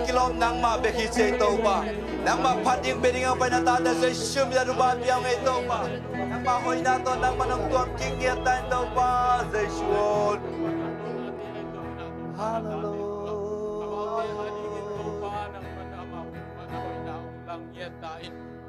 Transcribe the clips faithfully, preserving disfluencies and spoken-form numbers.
Kilawm nangmah bek hi ci ei Topa. Nangmah phat ding, pia ding a pai na tate Jesu min a thupha pia ung ei Topa. Nangmah hoihna tawh nangmah nong tuam kik ngiat ta in Topa. Jesu aw. Hallelujah.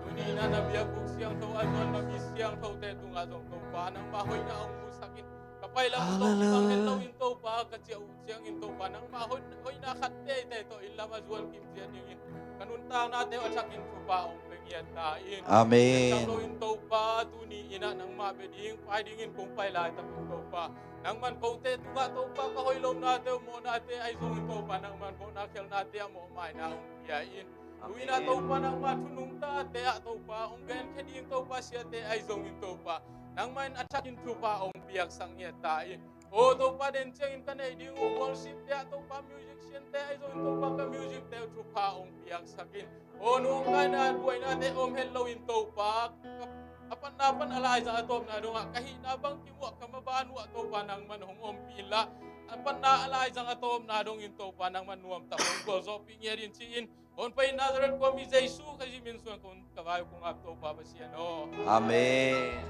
Tuni in a na biakbuk siangtho a zuan na mi siangthote tungah zong Topa nangmah hoihna hong musak in. Ka pai lam tawh bang het lo in Topa, ka ciah uh ciangin Topa nangmah hoih, hoihna khat teitei tawh inn lam a zuan kim ciat dingin ka nuntaknate uh a thakin thupha hong pia ngiat ta in. Amen. Thang lo in Topa, tuni in ah nangmah bia ding pai dingin kong pai laitak in Topa nangman kote tungah Topa ka hoih lonate uh mawhnate ahi zongin Topa nangman mawhna khelnate ah mawhmaina hong pia in. Tuina Topa nangmah thunung tate ah Topa hong genkhia ding Topa siate ahi zongin Topa nangmah in a thakin thupha hong piaksak ngiat ta in. O Topa den ciangin ka neih ding uh worship te ah Topa musician te ahi zongin Topa ka music te uh thupha hong piaksak in. O nungkaina buainate om het lo in Topa a patna pan a laizang a tawpna dongah ka hihna bang kimuah ka maban uh ah Topa nangman hong ompih inla a patna a laizang a tawpna dongin Topa nangman nuamtak hong gualzawhpih ngiat in ci-in Hong pai Nazareth khuami Jesu Khazih min suang kong ka vai kong ap Topa Pasian aw. Amen.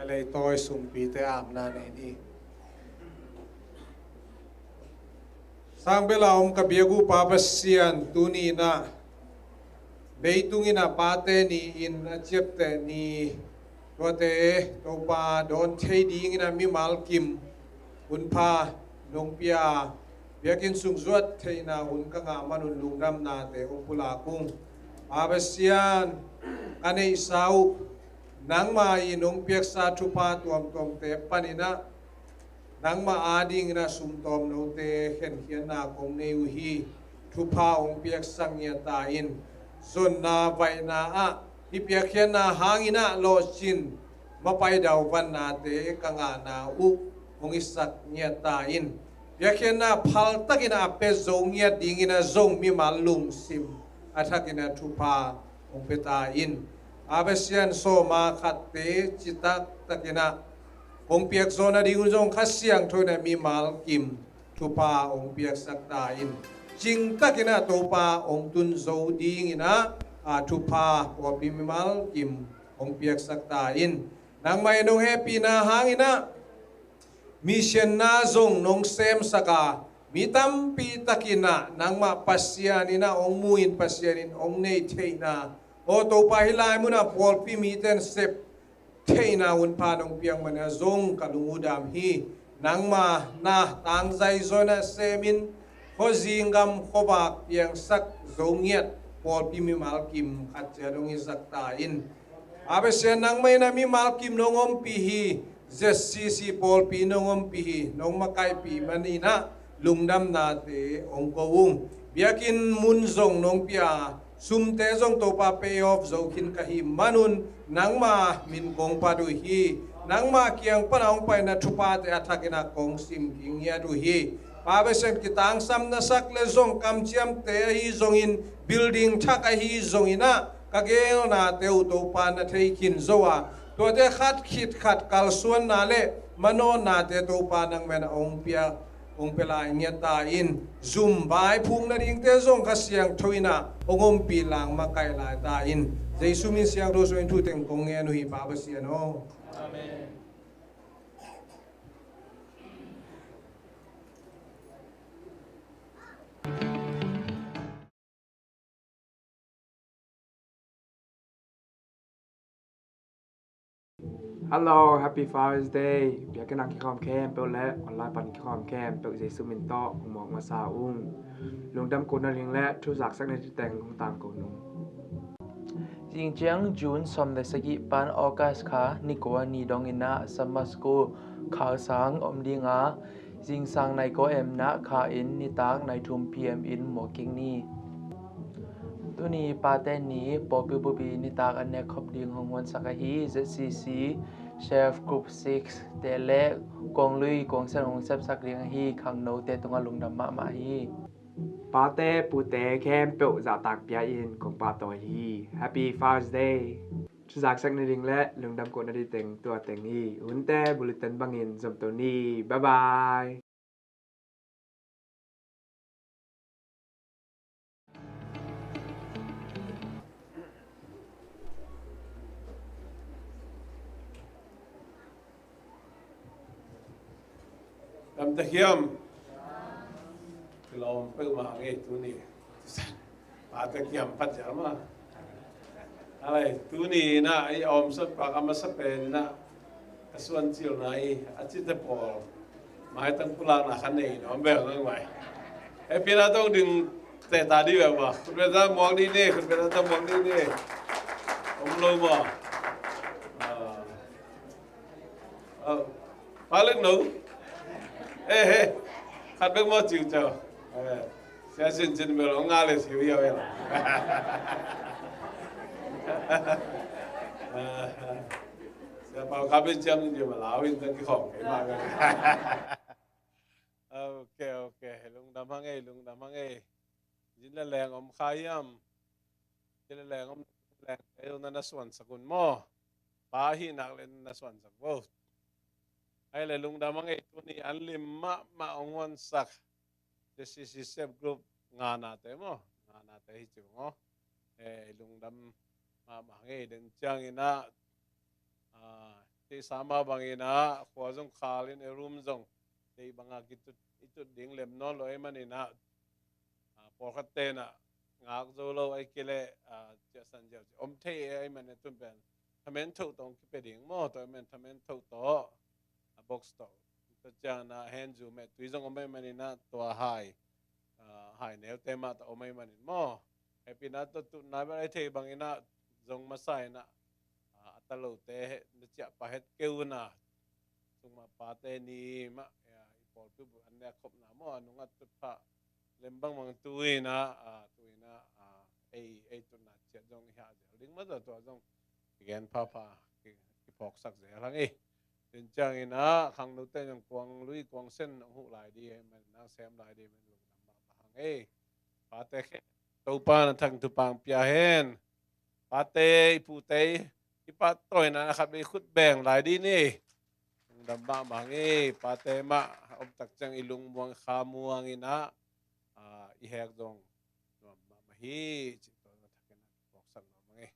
Leitawi sumpite apna nei ni. Sang bela om ka biak uh Pa Pasian, tuni in ah leitung in ah pate ni-in a ciapteh ni, tuate Topa dawn thei dingin ah mimal kim hunpha nong pia, biakinn sung zuat theihna hun ka ngah manun lungdamnate hong pulak ung. Pa Pasian, ka neihsa uh nangmah in hong piaksa thupha tuamtuamte panin ah nangmah adingin ah sumtawm note khenkhiatna kong nei uh hi. Thupha hong piaksak ngiat ta in. Zonna vaihna ah hih piakkhiatna hangin ah lawhcin mapai dauvannate ka ngahna uh hong hisak ngiat ta in. Piakkhiatna phaltakin ah a pia zo ngiat dingin ah zong mimal lungsim a thakin ah thupha hong pia ta in. Pa Pasian, sawma khatte citak takin ah hong piak zawh nadingun zong Kha Siangtho in ah mimal kim thupha hong piaksak ta in. Cingtakin ah Topa hong tun zo dingin ah, a, thupha pawlpi mimal kim hong piaksak ta in. Nangmah in hong hehpihna hangin ah mission na zong nong semsak a, mi tampi takin ah nangmah Pasian in ah hong mu in, Pasian in hong neih theihna, aw Topa, hih lai munah pawlpi mite in sep theihna hunpha nong piak manin ah zong ka lung uh dam hi. Nangmah na tangzai zaw in ah semin, khuazing gam khuavak piangsak zo ngiat pawlpi mimal kim khat ciat hong hisak ta in. Pa Pasian, nangmah in ah mimal kim nong ompih hi. Z C C pawlpi nong ompih hi. Nong makaihpih manin ah lungdamnate hong ko ung. Biakinn mun zong nong pia, sumte zong Topa pay off zo khin ka hih manun nangma min kong phat uh hi. Nangma kiang pana hong paina thuphate a thakin ah kong sim kik ngiat uh hi. Pa Pasian, kitangsam na sak le zong kamciamte ahi zongin, building thak ahi zongin ah ka geelnate uh Topa na thei khin zo a, tuate khat khit khat kalsuanna le manawnate Topa nangmah in ah hong pia, hong pia lai ngiat ta in. Zum vaiphuk nadingte zong Kha Siangtho in ah hong ompih lang makaih lai ta in. Jesu min siangtho suangin thu teng kong ngen uh hi, Pa Pasian aw. Amen. Hello, Happy Father's Day. Biakinn ah kikhawm khempeuh le online pan kikhawm khempeuh Jesu min tawh hong mawk masa ung. Lungdam kohna ding le thuzaksak na ding teng hong tangko nung. Zing ciang June sawm le sagih pan August kha ni kua ni dongin ah Summer School Kharsang om ding a, zingsang nai kua A M in ah kha in nitak nai thum P M in mawk kik ni. Tuni Pate Ni pawlpi bupi nitak an nek khop ding hong huansak ahi Z C C Chef Group six te le Kuang Lui Kuang Sen hong sepsak ding ahi khangnote tungah lungdam mahmah hi. Pate pute khempeuh zahtak pia in kong pahtawi hi. Happy Father's Day. Thuzaksak na ding le lungdam kohna ding teng tua teng hi. Hunte bulletin bangin zomto ni. Bye bye. Dam ta hiam? Kilawm peuhmah ngei tuni. Pa ta kiam phat zel mah. A lai, tuni in ah i awmsat pak a masa pen in ah a suan cilna i a cite pawl maitang pulakna kha nei in a om bel nang mai. Hehpihna tawh ding teh ta dih bek ba. Khutbetna muak dih ni, khutbetna muak dih ni. Om lo maw? Ah. Oh. Pa Lek No. Eh, eh. Khat bek maw, ciu ciau. Eh. Sia Sin Cin bel ong nga le ciu hiau hiau. Sia Pau Kap in ciam in ciam a lau in tang kikhawm kei mah. Ok, ok. Lungdam hang ei, lungdam hang ei. Zin le leng om kha hiam? Zin le leng om, leng ei na na suansak un maw? Pa hi nak le na suansak vo. Ai le lungdam hang ei, tuni an lim mahmah hong huansak. Z C C Chef Group nganate maw? Nganate hi ci maw? Eh, lungdam mahmah hang ei, den ciangin ah, ah, Theihsa mah bangin ah khua zong khal in, i room zong deih banga kitut, i tut ding lem nawn lo ahih manin ah, ah, pawlkhat ten ah ngak zo lo ahih kei leh, ah, ciahsan ziau ci om thei e. Ahih manin ah tun pen thamen thoh tawh hong kipia ding maw, tua ahih manin thamen thoh tawh, ah, box tawh. Tua ciangin ah hand zoom e, tui zong om ahih manin ah tua hai, ah, hai neute mah tawh om ahih manin maw. Hehpihna tawh tutna bel a thei bangin ah zong masa in ah, ah, a ta lote na ciah pah het kei un ah, sungmah pate ni mah, ah, i pawlpi bup an nek khopna maw, a nungah tut phah lem bangbang tu in ah, ah, tu in ah, ah, ei, ei tutna ciat zong i hah zel ding mah tawh, tua zong i gen phapha, ki, kiphawksak zel hang e. Tua ciangin ah khangnote zong kuang lui kuang sen hong huh lai ding ahih manin, na sem lai ding ahih manin lungdam mahmah hang e. Pate khempeuh Topa in a thak thupha hong pia hen. Pate, i pute, i pahtawi na khat vei khut beng lai ding ni. Lungdam mahmah hang e. Pate mah a om tak ciang i lungmuang, i khamuang in ah, ah, i hek zong nuam mahmah hi. Cih tua na thak in ah phawksak nuam hang e.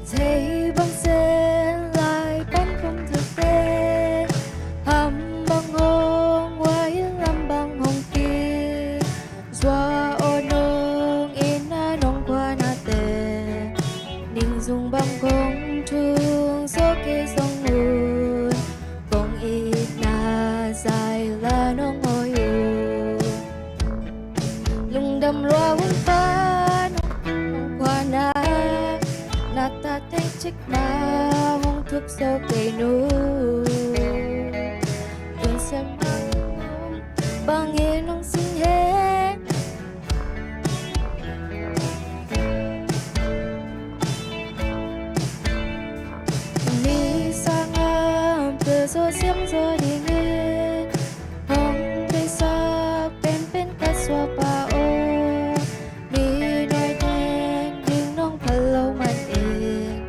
Thei bang sen lai pan kong thute, ham bang hong wai, lam bang hong ki, zua aw nong itna nong khuanate, ningzung bang kong thung so kei zong un, kong itna zai la nong awi un. Lungdam lua un Pa nong, nong khuana, na tate cikmah hong thup so kei nung. Tun sian mang bangin nong sung hen. Mi sangam peuh zaw siam zaw dingin hong deihsak penpen ka suah Pa aw. Mi nuai teng ding nong phal lo manin,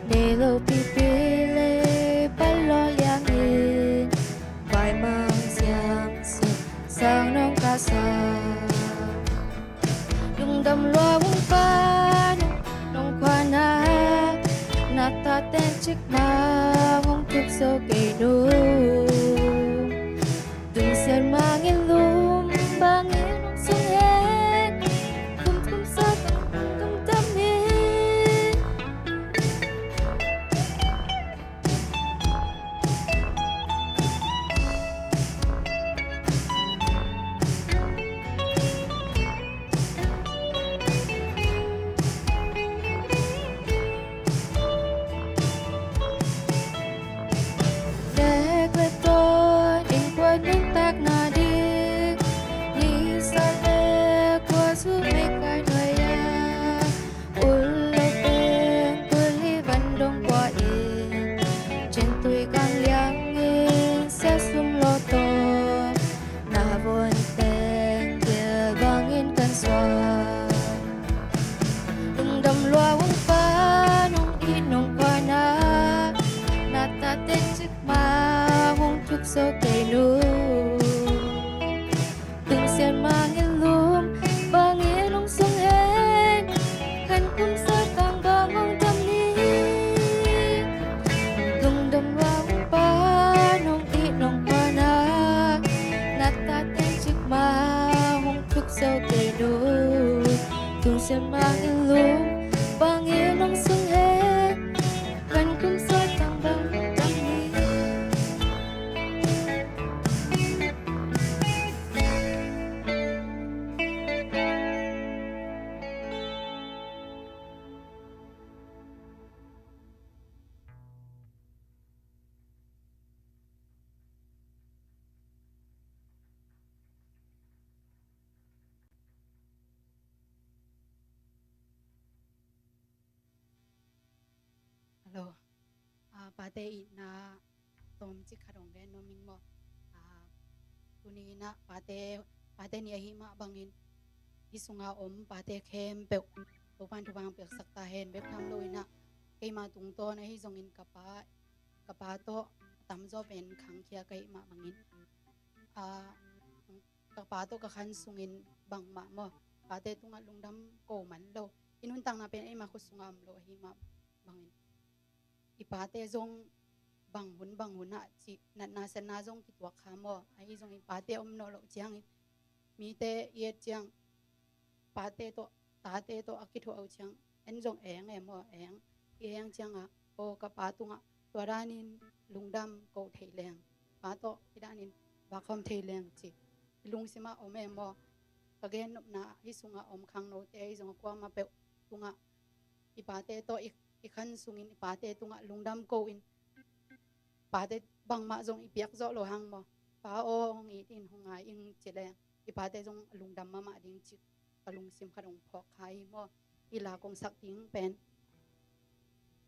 nei lo pipi lei pan lawh liangin, vai mang siam suk sang nong kahsak. Lungdam lua un Pa nong, nong khuana, na taten cikmah hong thup so kei nung. Tun sian mangin lum bangin hong sung hen, kum kum sa kam kam tam hi. Nek le zo kei nu. Tungsian mangin lum bangin hong sung hen. Khan kum sawt tang bang hong dam ni. Lungdam hong pan hong it hong pan a. Na tate cik ma hong thuk zo kei nu. Tungsian mangin lum bangin hong sung hen. Kan kum sawt tang bang dam ni. Hello. Ah, pate itna tawmcik khat hong gen nuam ing maw. Ah, tuni inah pate, pate ni ahi mah bangin hih sunga om pate khempeuh Topan thupha hong piaksak ta hen. Bek tham lo inah keima tungtawn ahi zongin ka pa, ka pa tawh a tamzaw pen khangkhia ka hih mah bangin, ah, ka pa tawh ka khan sungin bangmah maw, pate tungah lungdam ko man lo. I nuntakna pen eima khut sungah om lo ahi mah bangin, i pate zong bang hun bang hun ah cih natna satna zong kituak kha maw. Ahi zongin pate om nawn loh ciangin mite i et ciang pate tawh tate tawh a kithuah uh ciang en zong eng e maw, eng. I eng ciangah aw ka pa tungah tua danin lungdam ko thei leng, pa tawh hih danin vakkhawm thei leng ci i lungsimah om e maw. Ka gen nopna hih sungah om khangnote ahi zongah kuamah peuh tungah i pate tawh i, i khan sungin i pate tungah lungdam ko in pate bangmah zong i piak zawh lo hang maw, pa aw hong it in hong ngai ing ci leng i pate zong a lungdam mahmah ding cih ka lungsim khat hong phawk kha hi maw. I la kong sak ding pen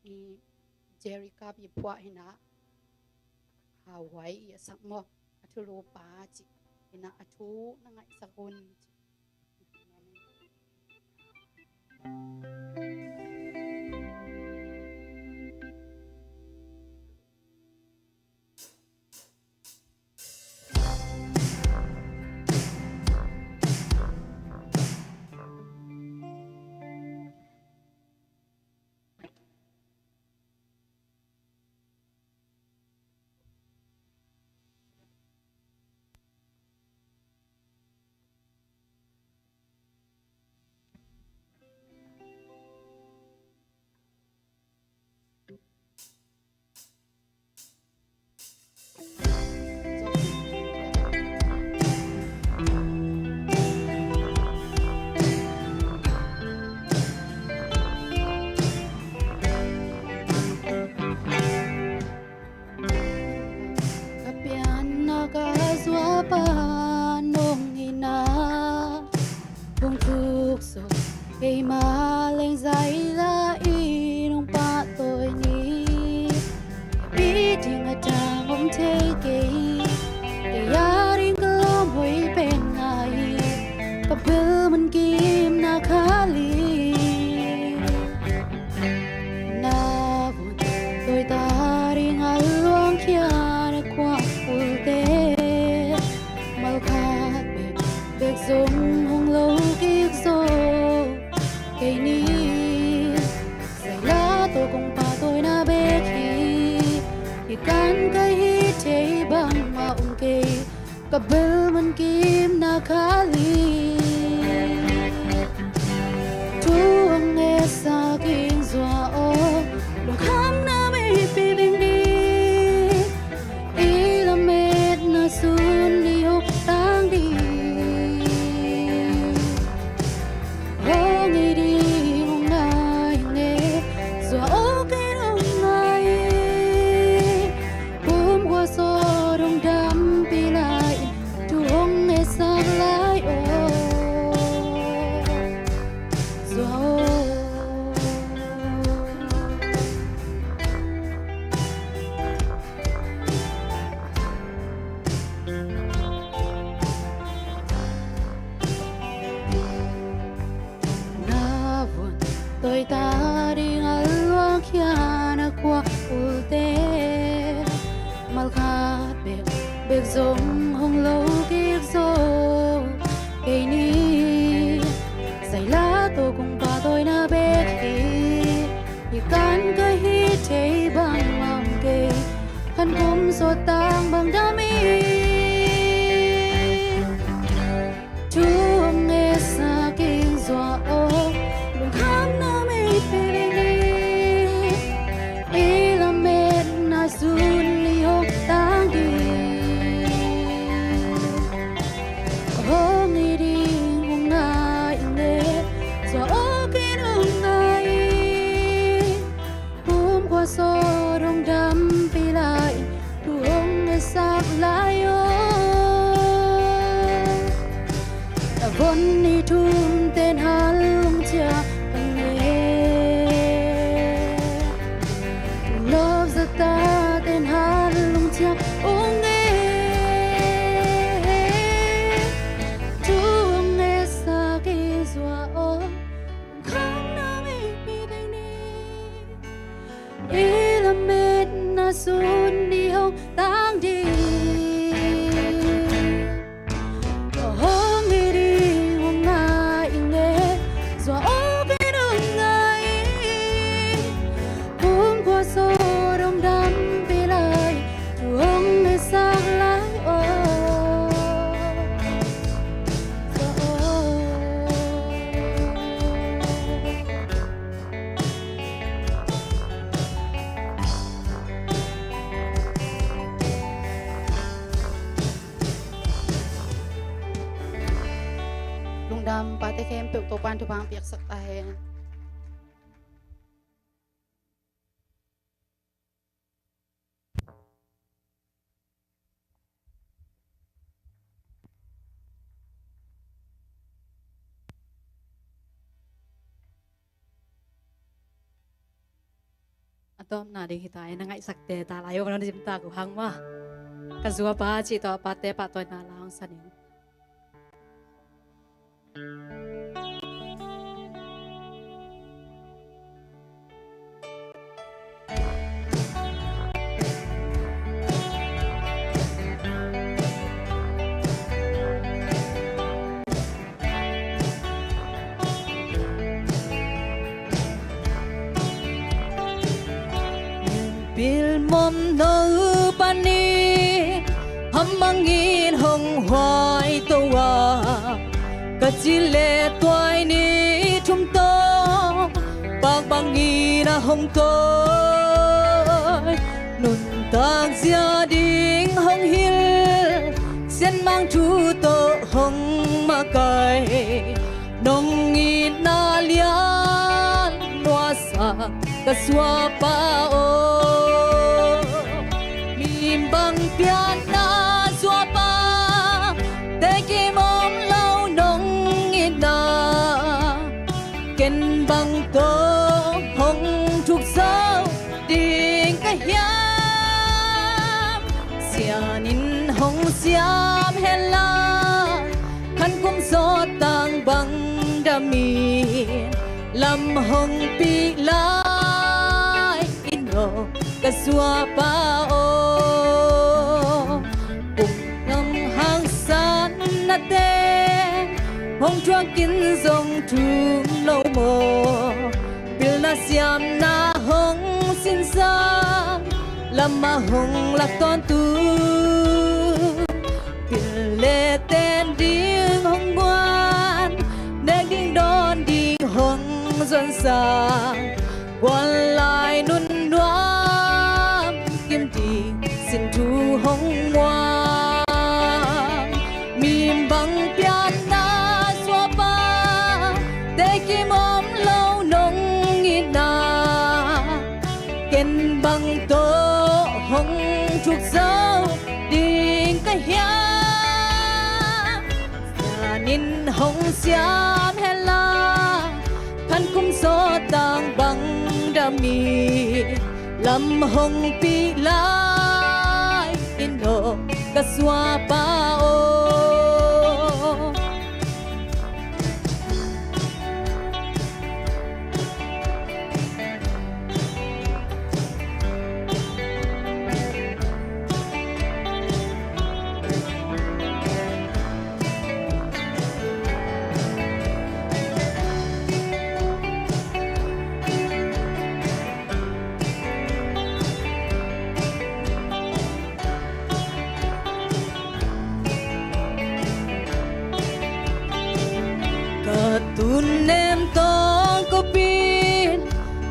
i Jerry Cup i phuah hinah Hau Huai i a sak maw, a thulu pa cih hinah a thu na ngaihsak un cih. Ka pianna ka zuapa nong ina hong thuk so keima leng zaila i nong pahtawi ni. Pi ding a dang om thei kei, kei a ding ka lawm hoih pen ngai, ka bel man kim na khali. Na vun tawi ta ding a luang khia na khuak ulte, mal khat bek bek zong hong lo kik zo kei ni. Zaila tawh kong pahtawina bek hi, i kan kai hi thei bangmah om kei, ka bel man kim na khali. Thu hong ngetsak ing Zua aw, lungkhamna meipi veng ding, i lametna sun i hong tang ding. Hong i ding hong ngai ne, Zua aw kei hong ngai. Pum kua sawt hong dampi lai in, thu bek zong hong lo kik zo. Kei ni zaila tawh kong pahtawina bek hi. I kan ka hih thei bang lam kei, khan kum sawt tang bang dam hi. Thu hong ngetsak ing Zua aw, lungkhamna mei pia ding ni. I lametna sun ni hong tang ding. Hong it ding hong ngai ing e, Zua aw, ken hong ngai ing. Kumkhua sawt hong dampih lai, thu hong ngetsak lai aw. A von ni thum ten hal hong ciah ing e. Love zata ten hal hong ciah ing e. Thu hong ngetsak ing Zua aw, lungkhamna mei pia ding ni. I lametna sun ni hong tang ding. Hong it ding hong ngai ing e, Zua aw, ken hong ngai ing. Kumkhua sawt hong dampih lai, thu hong ngetsak lai aw. Zua aw. Lungdam, pate khempeuh Topa'n thupha hong piaksak ta hen. A tawpna ding hi ta e, na ngaihsakte ta lai aw, na dim ta uh hang maw. Ka Zuapa cih tawh a pate pahtawina la hong san in. Pilmom no panin a mangin hong huaito a, ka ci le tuai ni thum tawh pak bangin a hong tawi. Nuntak zia ding hong hilh, Sianmang thu tawh hong makaih, nong itna lian nuasak ka Zuapa aw. Mi bang pianna Zuapa, tekim om lo nong itna, ken bang tawh hong thuk zo ding ka hiam? Sian in hong siam hen la, khan kum sawt tang bang dam in, lam hong pih lai in aw ka Zuapa aw. Kum gam haksatnate hong thuak in zong thum lo maw? Pilna siamna hong sinsak, lamah hong lak tawntung. Pil le ten ding hong guan, nek ding dawn ding hong zonsak, gual lai nun nuam kim ding sin thu hong muang. Mi bang pianna Zuapa, tekim om lo nong itna, ken bang tawh hong thuk zo ding ka hiam? Sian in hong siam hen la, khan kum sawt tang bang dam in, lam hong pih lai in aw ka Zuapa aw.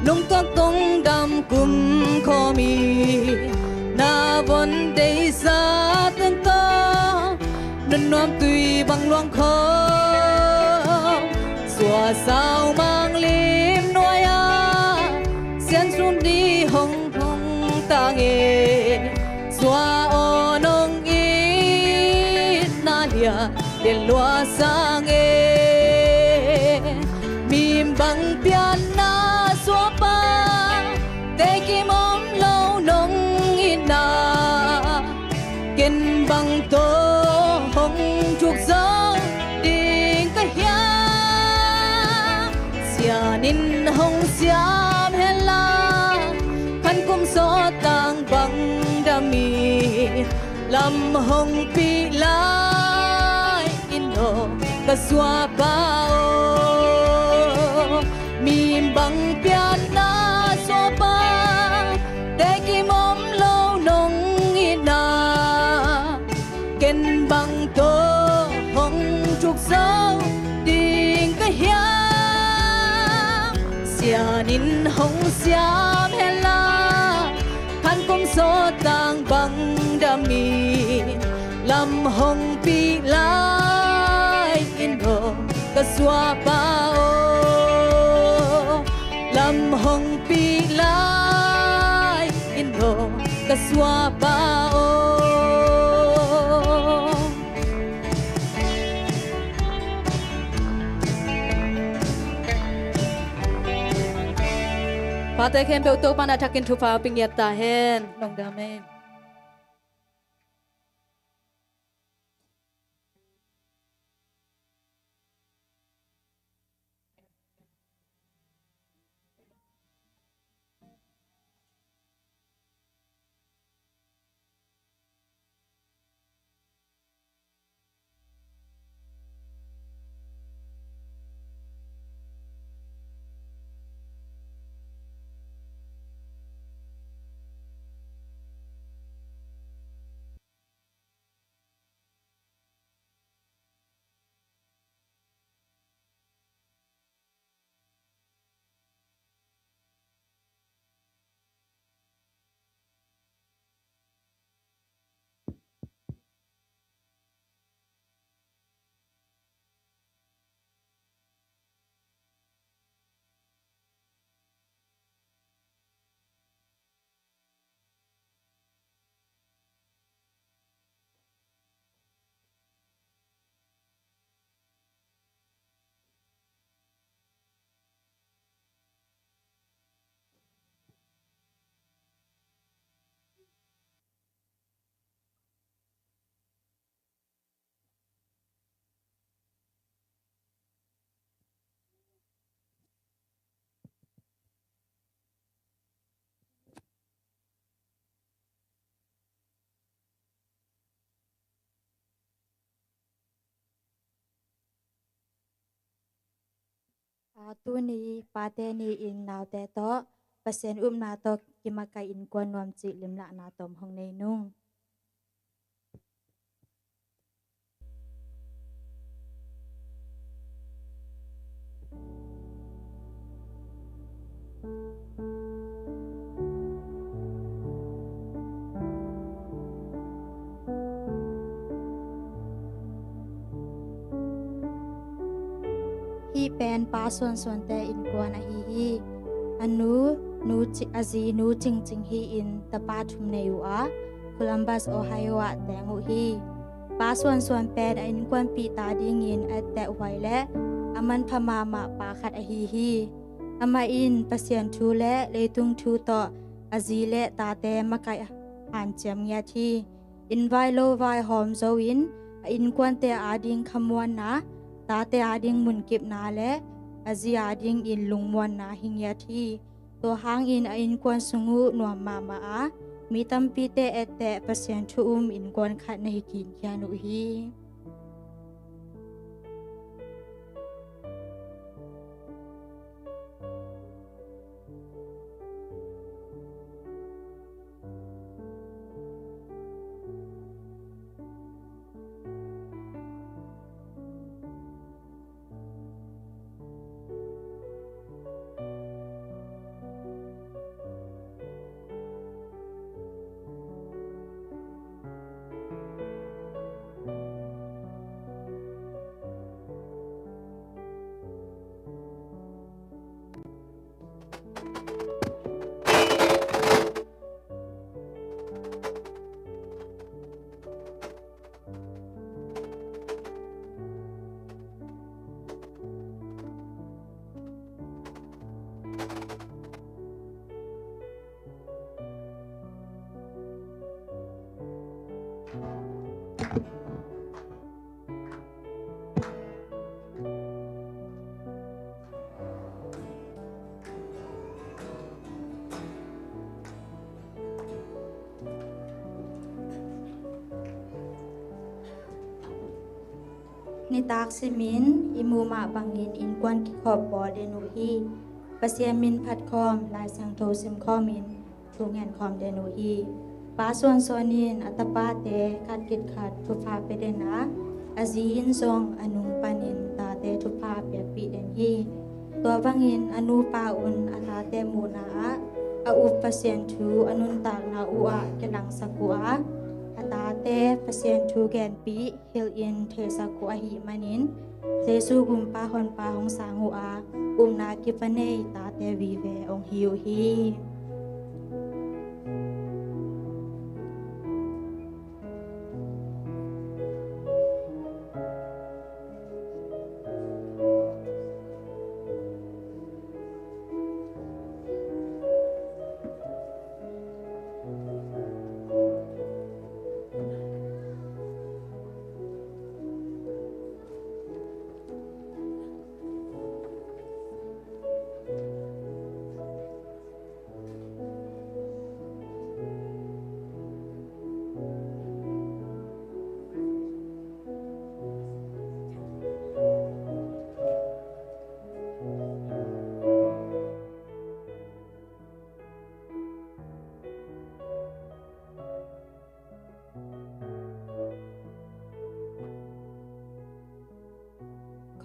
Lungtuak kong dam kumkhawm hi. Na von deihsa teng tawh, nunnuam tui bang luang khawng, suasau mang lim nuai-ah, Sian Sum Ni hong hong tang e. Sua aw nong itna lian, lian lua sang e. Mi bang pianna suapa, tekim om lo nong itna, ken bang tawh hong thuk zo ding ka hiam? Sian in hong siam hen la, khan kum sawt tang bang dam hi. Lam hong pih lai in aw, ka suapa aw. Mi bang pianna suapa, tekim om lo nong itna, ken bang tawh hong thuk zo ding ka hiam? Sian in hong siam hen la, khan kum sawt tang bang dam hi. Lam hong pih lai in aw, ka suapa aw. Lam hong pih lai in aw, ka suapa aw. Pate khempeuh Topa'n a thakin thupha pia ngiat ta hen. Lungdam e. A, tuni Pate Ni-in naute tawh Pasian upna tawh kimakaih innkuan nuam cih limlahna tawm hong nei nung. Hih pen Pa Suan Suante innkuan ahi hi. A nu, nu ci-, a zi Nu Cing Cing hi-in tapa thum nei uh a, Columbus, Ohio ah teng uh hi. Pa Suan Suan pen a innkuanpihte adingin a ettehhuai le a manpha mahmah pa khat ahi hi. Amah in Pasian thu le leitung thu tawh a zi le tate makaih hanciam ngiat hi. Inn vai lo vaihawm zo-in a innkuante ading khamuanna, tate ading munkipna le a zi adingin lungmuanna hi ngiat hi. Tua hangin a innkuan sung uh nuam mahmah a, mi tampite etteh Pasian thu um innkuan khat na hi khinkhian uh hi. Nitak simin i muh mah bangin innkuan kikhop bawl den uh hi. Pasian min phat khawm, Lai Siangtho sim khawmin thu ngen khawm den uh hi. Pa suansuan in a tapate khat khit khat thupha pia den a, a zi in zong a nung panin tate thupha piakpih den hi. Tua bangin a nupa un a tate muhna ah a up Pasian thu a nuntakna uh ah kilangsak uh a, a tate Pasian thu genpih hilhin theisak uh ahih manin Jesu gumpa honpa hong sang uh a, upna kipanei tate vive hong hi uh hi.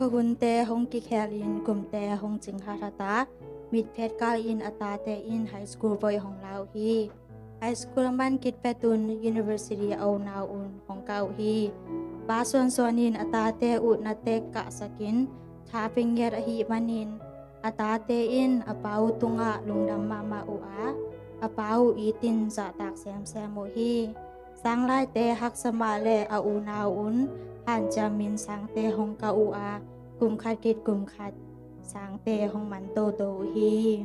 Khuahunte hong kikhelin kumte hong cing hahrat a, mitphet kalin a tate in high school voih hong la uh hi. High school man khit phetun university a unau un hong kah uh hi. Pa suansuan in a tate utna tek kahsakin tha pia ngiat ahih manin a tate in a pa uh tungah lungdam mahmah uh a, a pa uh itin zahtak semsem uh hi. Sanglaite haksa mah le a unau un hanciamin sangte hong kah uh a, kum khat khit kum khat sangte hong man toto uh hi.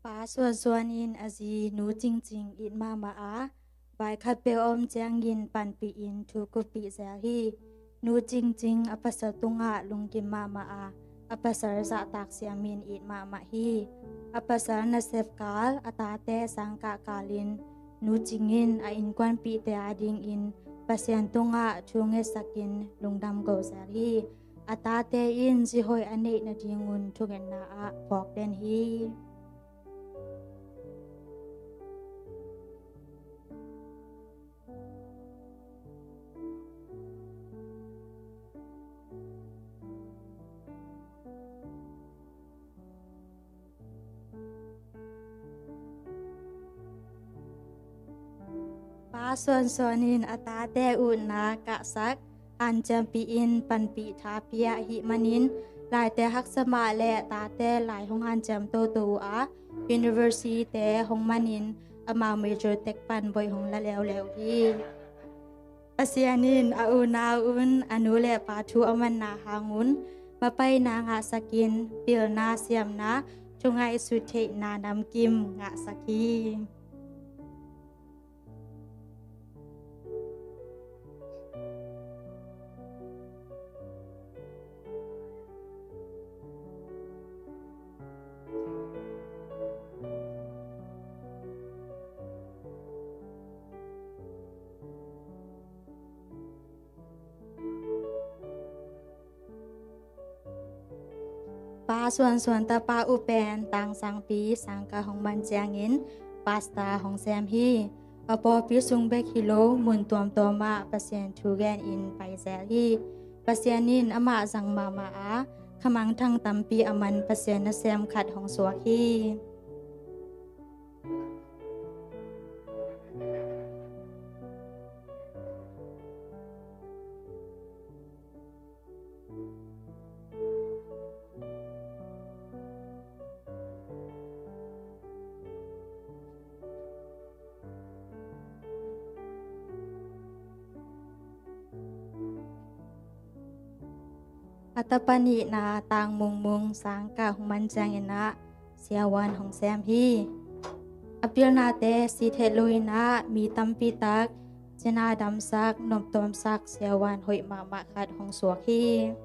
Pa suansuan in a zi Nu Cingcing it mahmah a, vai khat peuh a om ciangin panpihin thu kuppih zel hi. Nu Cingcing a pasal tungah lunggim mahmah a, a pasal zahtak siamin it mahmah hi. A pasal nasep kal, a tate sangkah kalin Nu Cing in a innkuanpihte adingin Pasian tungah thu ngetsakin lungdam go zel hi. A tate in zi hoih a neih nadingun thungetna ah phawk den hi. Pa suansuan in a tate utna kahsak, hanciampih in panpih tha pia ahih manin, laite haksa mah le tate lai hong hanciam toto uh a, university te hong manin amau major tek pan voih hong la leuleu hi. Pasian in a unau un a nu le pa thu a manna hangun mapaina ngahsakin, pilna, siamna, thungaihsut theihna namkim ngahsak hi. Pa suansuan tapa uh pen tangsangpi sangkah hong man ciangin pastor hong sem hi. A pawlpi sung bek hi lo, mun tuamtuam ah Pasian thu genin paizel hi. Pasian in amah zang mahmah a, khamangthang tampi a man Pasian nasem khat hong suak hi. A tapa nihna Tang Mung Mung sangkah hong man ciangin ah siavuan hong sem hi. A pilnate si theih loin ah mi tampi tak cina damsak, noptuamsak siavuan hoih mahmah khat hong suak hi.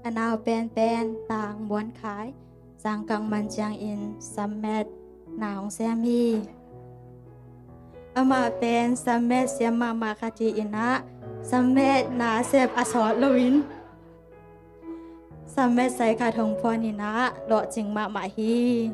A nau penpen Tang Muan Khai sangkah man ciangin sammet na hong sem hi. Amah pen sammet siam mahmah khat hi in ah, sammet na sep a sawt loin sammet sai khat hong phuan in ah lawhcing mahmah hi.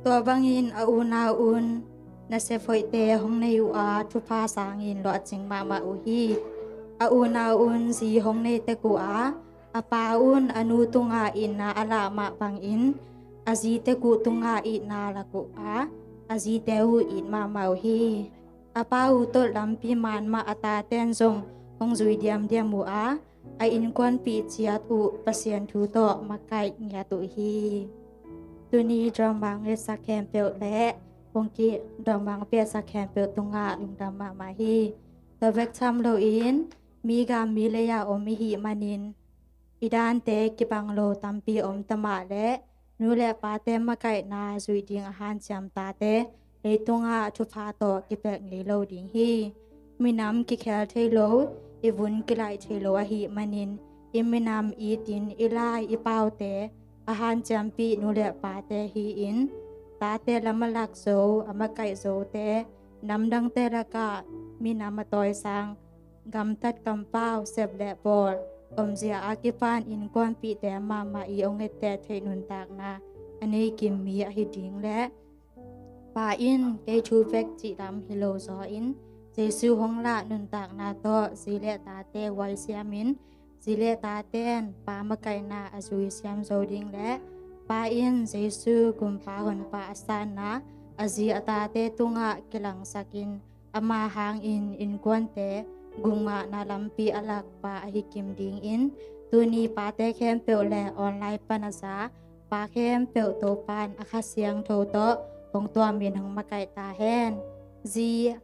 Tua bangin a unau un nasep hoihte hong nei uh a, thupha sangin lawhcing mahmah uh hi. A unau un zi hong nei tek uh a, a pa un a nu tungah itna a lah mah bangin a zi tek uh tungah itna lak uh a, a zite uh it mahmah uh hi. A pa uh tawh lampi man mah a taten zong hong zui diamdiam uh a, a innkuanpih ciat uh Pasian thu tawh makaih ngiat uh hi. Tuni drama ngetsak khempeuh le kongki drama piasak khempeuh tungah lungdam mahmah hi. Tua bek tham loin mi gam mi lei-a om i hih manin i dante kibang lo tampi om ta mah leh nu le pate makaihna zuih ding a hanciam tate leitungah thupha tawh kipelh ngei lo ding hi. Minam kikhel thei lo, i vun kilaih thei lo ahih manin i minam itin i lai i paute a hanciampih nu le pate hi-in tate lam a lak zo, a makaih zote namdangte lakah minam a tawisang gamtat kampau sep le bawl omzia a kipan innkuanpihte mahmah i ong etteh theih nuntakna a nei kim mi ahi ding le pa in kei thu bek cih lam hi lo zaw in Jesu hong lah nuntakna tawh zi le tate huai siamin zi le taten pa makaihna a zui siam zo ding le pa in Jesu gumpa honpa a sanna a zi a tate tungah kilangsakin ama hangin innkuante gumngahna lampi a lakpa ahi kim dingin tuni pate khempeuh le online pan a za pa khempeuh Topan a Kha Siangtho tawh hong tuamin hong makaih ta hen. Zi,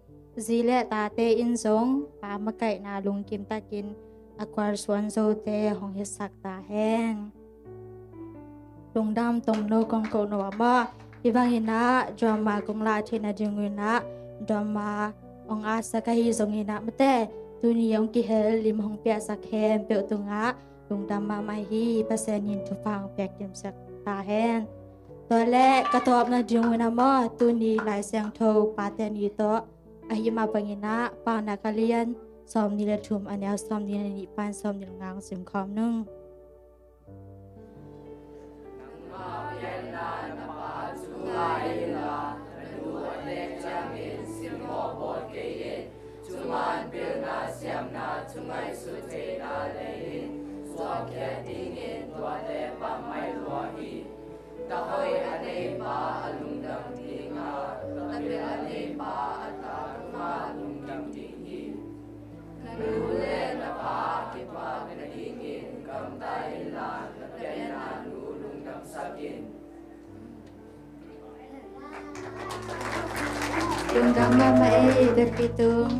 zi le tate in zong pa makaihna lungkim takin a kualsuan zote hong hisak ta hen. Lungdam tomno kong ko no a maw? Hi bangin ah drama kong lah theihna ding un ah drama ong atsak ahi zongin ah mate tuni ong kihel lim hong piaksak khempeuh tungah lungdam mahmah hi. Pasian in thupha ong piak kimsak ta hen. Tua le ka tawpna ding un ah maw tuni Lai Siangtho pate ni tawh ahi mah bangin ah Paunak a lian sawmnih le thum a neu sawmnih le nih pan sawmnih le nga ong sim khawm nung. Nangmah pianna na pa thu ngai inla, na nu a nek ciangin simmawh bawl kei in. Thuman pilna siamna thu ngaihsut theihna lei in suangkhiat dingin tuate pammaih lua hi. Tahoih a neipa a lungdam dinga, tapil a neipa a ta tungah lungdam ding hi. Na nu le na pa kipak nadingin gamta inla, na pianna nu lungdamsak in. Lungdam mahmah ei, Bek Pi Tung.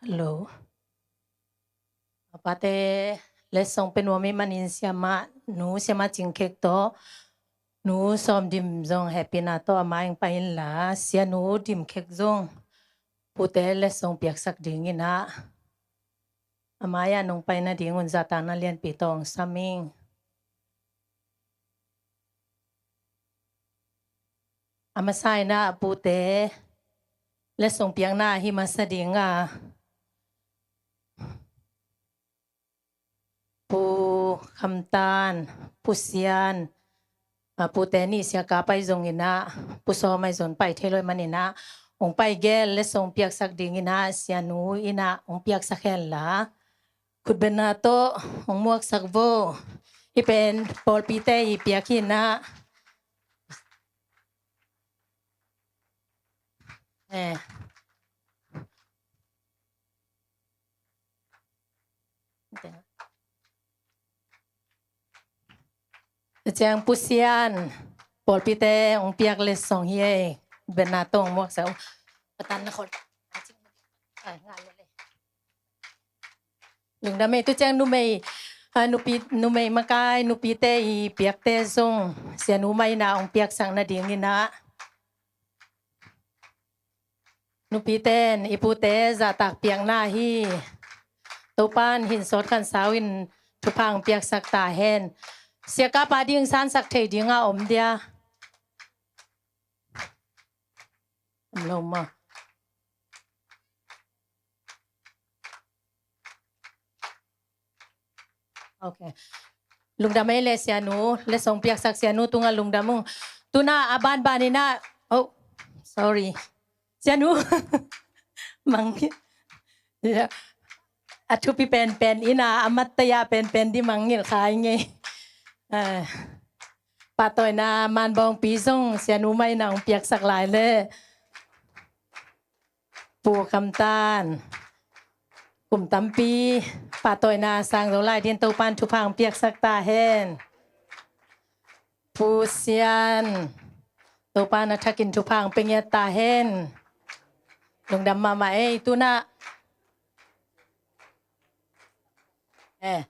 Hello. Pate letsong pe nuam ih manin siamah nu, siamah Cing Khek tawh nu Sawm Dim zong hehpihna tawh a mai-ah pai inla, sia nu Dim Khek zong pute letsong piaksak dingin ah, a mai-ah nong pai nadingun zahtakna lianpi tawh ong sam ing. A masa in ah pute letsong piakna hi masa ding a, Pu Kham Tan, Pu Sian, a, pute nih sia kap ahi zongin ah, Pu Sawm ahi zong pai thei lo ahih manin ah, ong pai gel letsong piaksak dingin ah, sia nu in ah ong piaksak hen la. Khutbetna tawh ong muaksak vo. Hih pen pawlpite ii piak hi in ah. Eh. Tua ciang Pu Sian, pawlpite ong piak letsong hi ei. Khutbetna tawh ong muaksak. Patan na khol. Ai, ngai le. Lungdam ei. Tua ciang numei, a, nupi, numei makai, nupite ii piakte zong sia nu mah in ah ong piaksak nadingin ah, nupite in i pute zahtak piakna hi. Topa'n hin sawt khansau in thupha ong piaksak ta hen. Sia kap a ding sansak thei ding a om dia? Om lo maw? Ok. Lungdam ei le sia nu, letsong piaksak sia nu tungah lungdam ung. Tu in ah a banban in ah, oh, sorry. Sia nu. Mang. Ya. A thupi penpen in ah, a mattaya penpen ding mangngilh kha ing ei. Eh, pahtawina manbawngpi zong sia nu mah in ah ong piaksak lai le. Pu Kham Tan, kum tampi pahtawina sang zo lai dingin Topa'n thupha ong piaksak ta hen. Pu Sian, Topa'n a thakin thupha ong pia ngiat ta hen. Lungdam mahmah ei. Tu in ah, eh,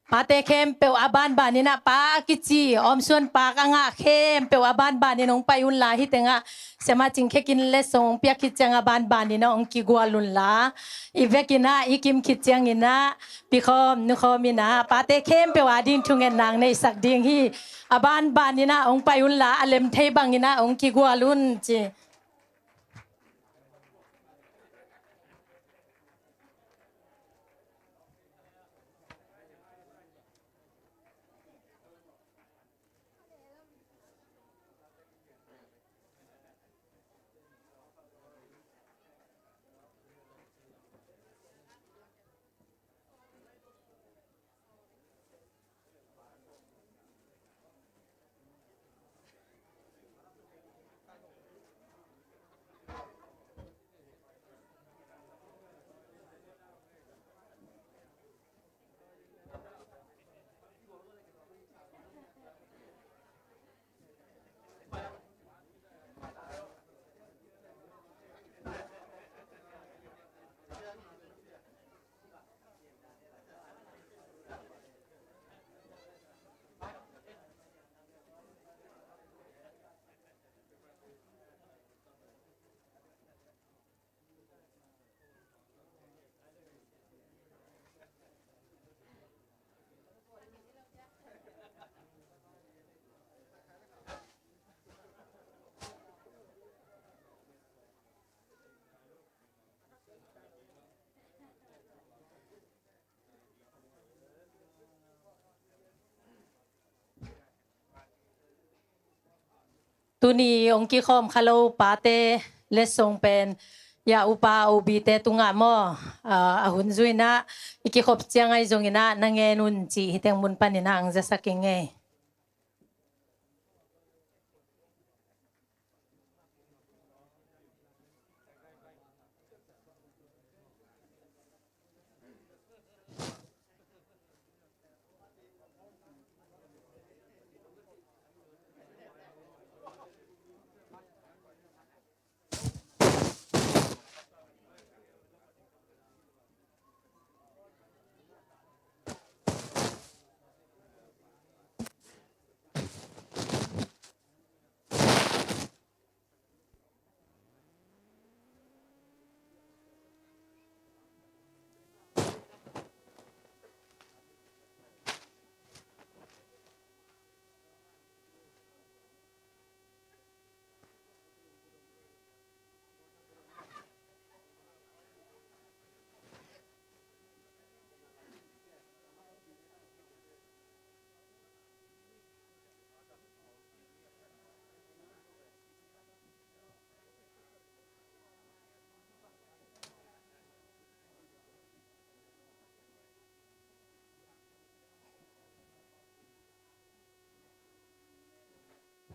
pate khempeuh a banban in ah, pa a kici Awm Suan Pak a ngah khempeuh a banban in ong pai unla, hih tengah siamah Cing Khek in letsong ong piak khit ciang a banban in ah ong kigual unla, i vek in ah i kim khit ciangin ah, pi khawm nu khawm in ah, pate khempeuh a ding thungetna ong neisak ding hi. A banban in ah ong pai unla, a lem thei bangin ah ong kigual un ci. Tuni ong kikhawm kha lo pate letsong pen, ya, upa ubite tungah maw, a, a hun zui in ah, i kikhop ciang ahi zongin ah na ngen un cih hih teng mun panin ah ong zasak ing ei.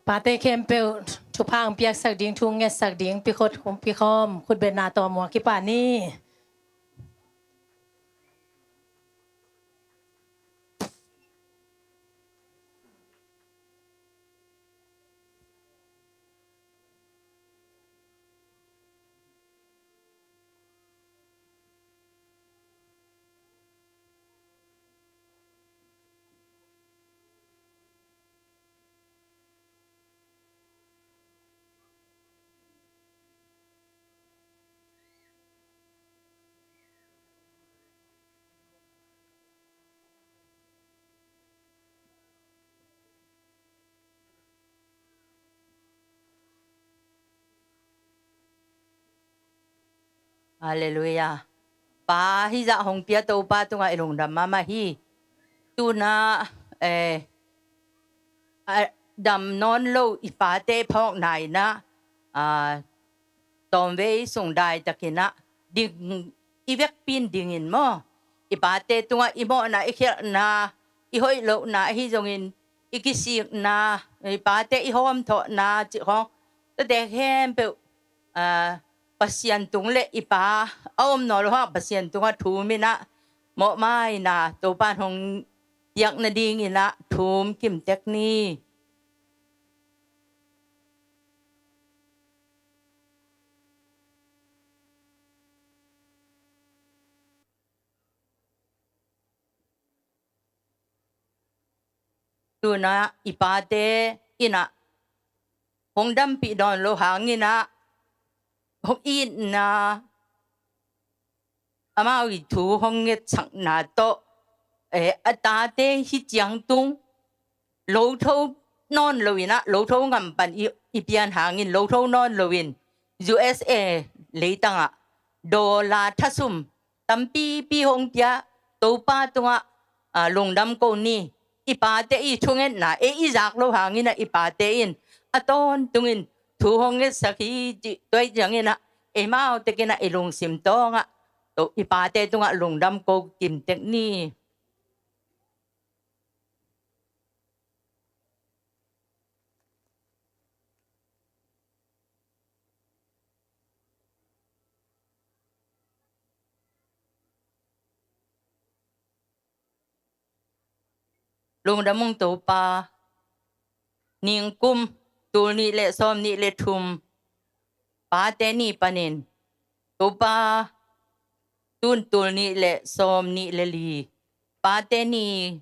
Pate khempeuh thupha hong piaksak ding, thu ngetsak ding, pikhot khum pikhawm khutbetna tawh muak kipah ni. Halleluiah. Pa hizah hong pia Topa tungah i lungdam mahmah hi. Tuna, eh, a dam nawn lo i pate phawkna inah, ah, tawmvei sung daitakinah ding, i vekpin dingin maw, i pate tungah i mawhna, i khialhna, i hoih lohna ahi zongin, i kisikna, i pate i hawmthawhna cih khawng, tate khempeuh, ah, Pasian tung le i Pa a om nawn lo hang Pasian tungah thum inah, mawhmaina Topa in hong piak nadinginah thum kimtek ni. Tuna i pate inah hong dampih nawn lo hanginah hong itna, amau i thu hong ngetsakna tawh, eh, a tate hi ciangtung lo tho nawn loinah, lo tho ngam pan i, i pian hangin lo tho nawn loin U S A leitangah dollar thasum tampipi hong pia Topa tungah, ah, lungdam ko ni. I pate i thungetna, ei i zak lo hanginah i pate in a tawntungin thu hong ngetsak hi cih tuai cianginah, eimau tekinah i lungsim tawngah, to, i pate tungah lungdam ko kimtek ni. Lungdam ung Topa, ningkum tul nih le sawm nih le thum, Pate Ni panin, Topa, tun tul nih le sawm nih le li, Pate Ni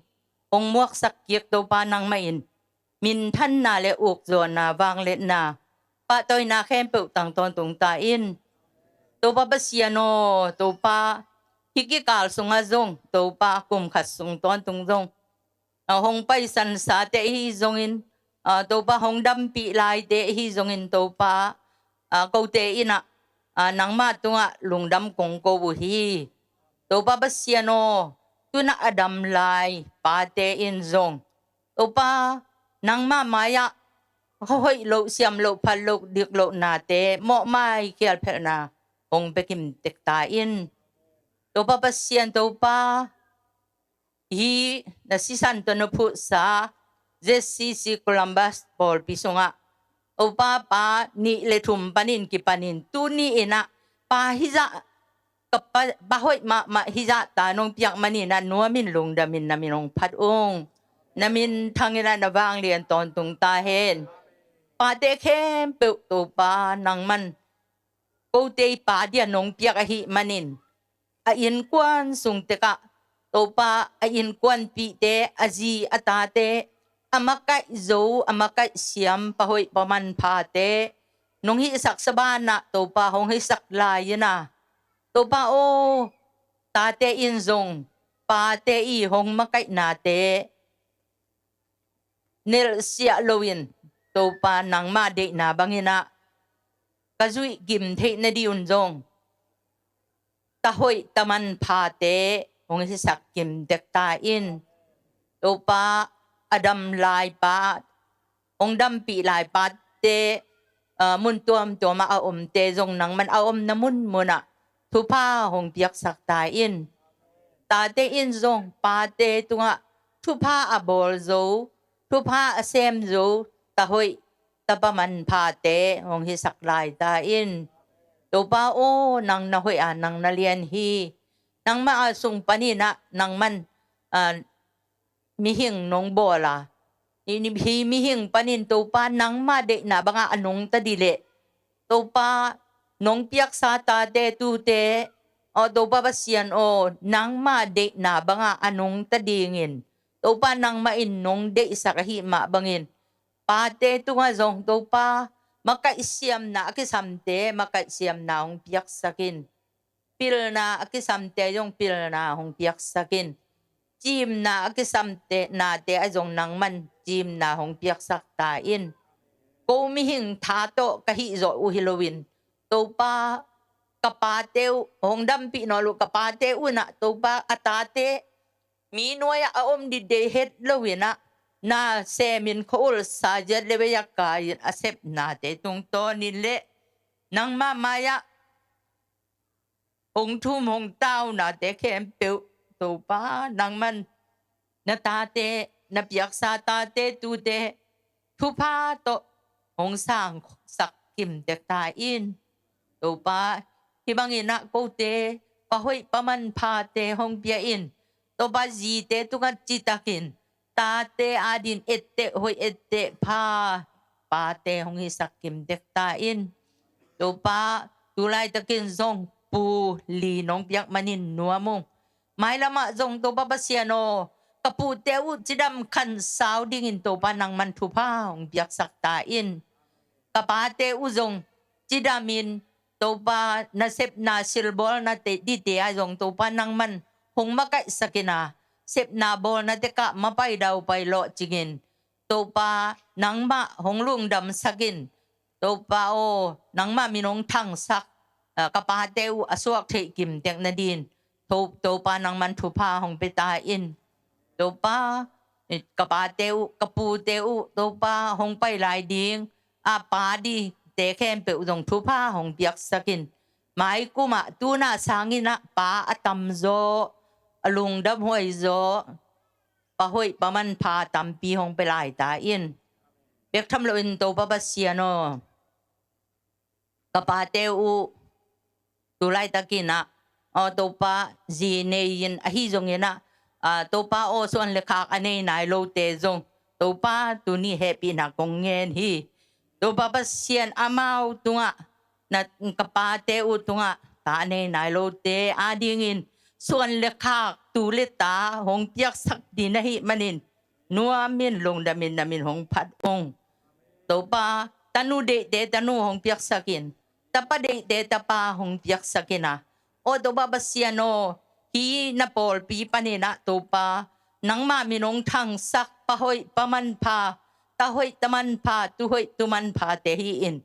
hong muaksak kik Topa nangmah in minthanna le ukzawhna, vangliatna, pahtawina khempeuh tang tawntung ta in. Topa Pasian aw, Topa, hih kikal sungah zong, Topa, kum khat sung tawntung zong, a, hong paisan sate ahi zongin, a, Topa, hong dampih laite ahi zongin, Topa, a, kote inah, a, nangmah tungah lungdam kong ko uh hi. Topa Pasian aw, tunah a dam lai pate in zong, Topa, nangmah mai-ah hoih loh, siam loh, phat loh, dik loh nate, mawhmai khialphelhna hong pia kimtek ta in. Topa Pasian, Topa, hih na sisan tawh na phutsa Z C C Columbus pawlpi sungah, Topa, pa nih le thum panin kipanin tuni inah pa hizah ka pa, pa hoih mahmah hizah ta nong piak maninah nuamin lungdamin na min hong phat ung. Na min thanginah na vanglian tawntung ta hen. Pate khempeuh Topa nangman kote i pa dia nong piak ahih manin, a innkuan sung tekah, Topa, a innkuanpihte, a zi a tate, a makaih zo, a makaih siam, pa hoih pa manphate nong hihsak sa banah, Topa, hong hisak lai inah, Topa aw, tate in zong pate i hong makaihnate nelhsiah loin, Topa, nangmah deihna banginah ka zuih gim theih nadih un zong, ta hoih ta manphate hong hisak kimtek ta in. Topa, a dam lai pa, hong dampih lai pate, a, mun tuamtuamah a omte zong nangman a omna munmunah thupha hong piaksak ta in. Tate in zong pate tungah thupha a bawl zo, thupha a sem zo, ta hoih tapa manphate hong hisak lai ta in. Topa aw, nang na hoih a, nang na lian hi. Nangmah a sung panin ah nangman, ah, mihing nong bawl a, hi, hi mihing panin Topa nangmah deihna bangah a nungta dih leh, Topa nong piaksa tate tute aw, Topa Pasian aw, nangmah deihna bangah a nungta dingin, Topa nangmah in nong deihsak ahih mah bangin, pate tungah zong Topa makaihsiamna a kisamte makaihsiamna hong piaksak in. Pilna a kisamte zong pilna hong piaksak in. Cimna a kisamte nate ah zong nangman cimna hong piaksak ta in. Ko mihing tha tawh ka hih zawh uh hi loin, Topa, ka pate uh hong dampih nawn lo, ka pate uh nah, Topa, a tate mi nuai-ah a om dih deih het loin ah, na semin khuaul sa ziat le vei a kai-in a sepnate tungtawnin le nangmah mai-ah hong thum hong taunate khempeuh, Topa, nangman na tate, na piaksa tate tute thupha tawh hong sangsak kimtek ta in. Topa, hih bangin ah kote pa hoih pa manphate hong pia in. Topa, zite tungah citakin tate adin etteh hoih etteh pha pate hong hisak kimtek ta in. Topa, tu laitakin zong Pu Li nong piak manin nuam ung. Mailamah zong Topa Pasian aw, ka pute uh cidam khansau dingin Topa nangman thupha hong piaksak ta in. Ka pate uh zong cidamin, Topa, na sepna silbawlna te dite ah zong Topa nangman hong makaihsak in a, sepna bawlna tekah mapai daupai lawhcingin, Topa, nangmah hong lungdamsak in. Topa aw, nangmah min hong thangsak, ah, ka pate uh a suak theih kimtek nadin, To-, Topa, nangman thupha hong pia ta in. Topa, eh, ka pate uh, ka pute uh, Topa, hong pai lai ding a pa dihte khempeuh zong thupha hong piaksak in. Maikum ah tu-in ah sangin ah pa a tamzaw, a lungdamhuai zaw, pa hoih pa manpha tampi hong pia lai ta in. Bek tham loin Topa Pasian aw, ka pate uh tu laitakin ah, aw Topa, zi nei-in ahi zongin ah, ah, Topa aw, suan le khak a nei nai lote zong, Topa, tuni hehpihna kong ngen hi. Topa Pasian, amau tungah, na, ka pate uh tungah ta a nei nai lote adingin suan le khak, tu le ta hong piaksak ding ahih manin, nuamin lungdamin na min hong phat ung. Topa, tanu deihte tanu hong piaksak in, tapa deihte tapa hong piaksak in a, aw Topa Pasian aw, hih na pawlpi panin ah Topa, nangmah min hong thangsak pa hoih pa manpha, ta hoih ta manpha, tu hoih tu manphate hi in.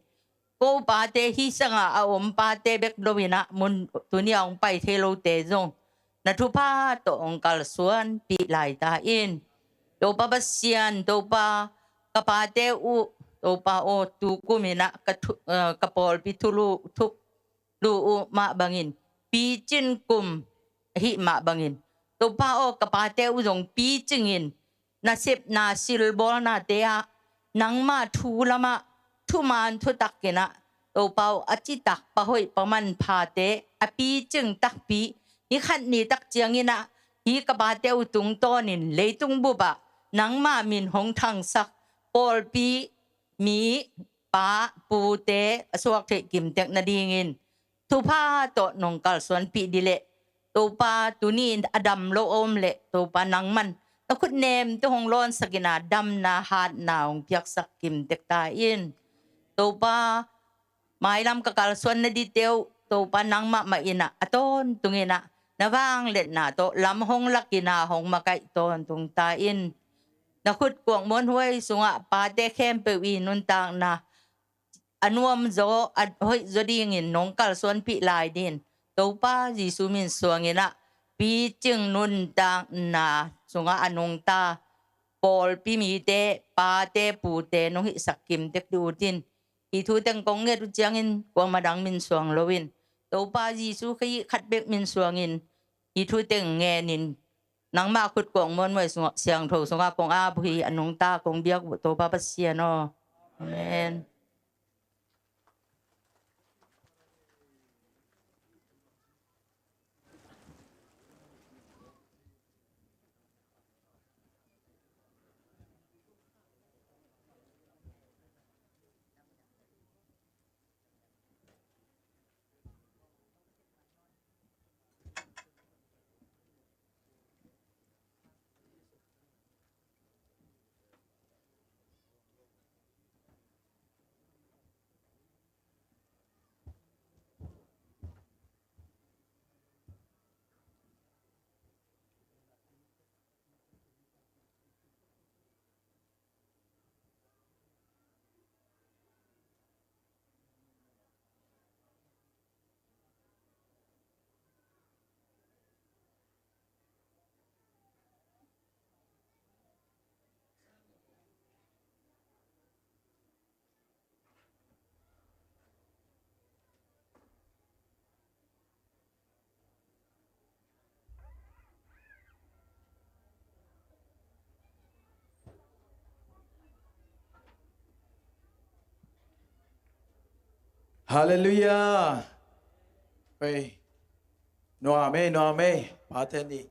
Ko pate, hih sangah a om pate bek lo-in ah, mun tuni a hong pai thei lote zong na thupha tawh hong kalsuanpih lai ta in. Topa Pasian, Topa, ka pate uh, Topa aw, tu kumin ah ka thu-, eh, ka pawlpi thulu, thuk lu uh mah bangin, picing kum ahih mah bangin, Topa aw, ka pate uh zong picingin, na sepna silbawlnate ah, nangmah thu lamah, thuman thutakin ah, Topa aw, a citak pa hoih pa manphate a picing takpi, ni khat ni tak ciangin ah, hih ka pate uh tungtawnin leitung bupah nangmah min hong thangsak pawlpi, mi, pa, pute a suak theih kimtek nadingin thupha tawh nong kalsuanpih dih leh, Topa, tuni in a dam lo a om leh, Topa, nangman na khut nemte hong lawnsak in ah, damna hatna hong piaksak kimtek ta in. Topa, mailam ka kalsuan nadihte uh, Topa, nangmah mah in ah, a tawntungin ah na vangliatna tawh lam hong lak in ah, hong makaih tawntung ta in. Na khut kuak muanhuai sungah pate khempeuh i nuntakna a nuamzaw, a hoihzaw dingin nong kalsuanpih lai dingin, Topa Jesu min suangin ah, picing nuntakna sungah a nungta pawlpi mite, pate, pute nong hihsak kimtek dih uh in. Hih thu teng kong nget uh ciangin kuamah dang min suang loin, Topa Jesu Khrih khat bek min suangin hih thu teng ngenin, nangmah khut kuak muanhuai sungah, siangtho sungah kong ap uh hi. A nungta kong biak uh Topa Pasian aw, Amen. Halleluiah. Hei. Nuam ei, nuam ei. Pate ni.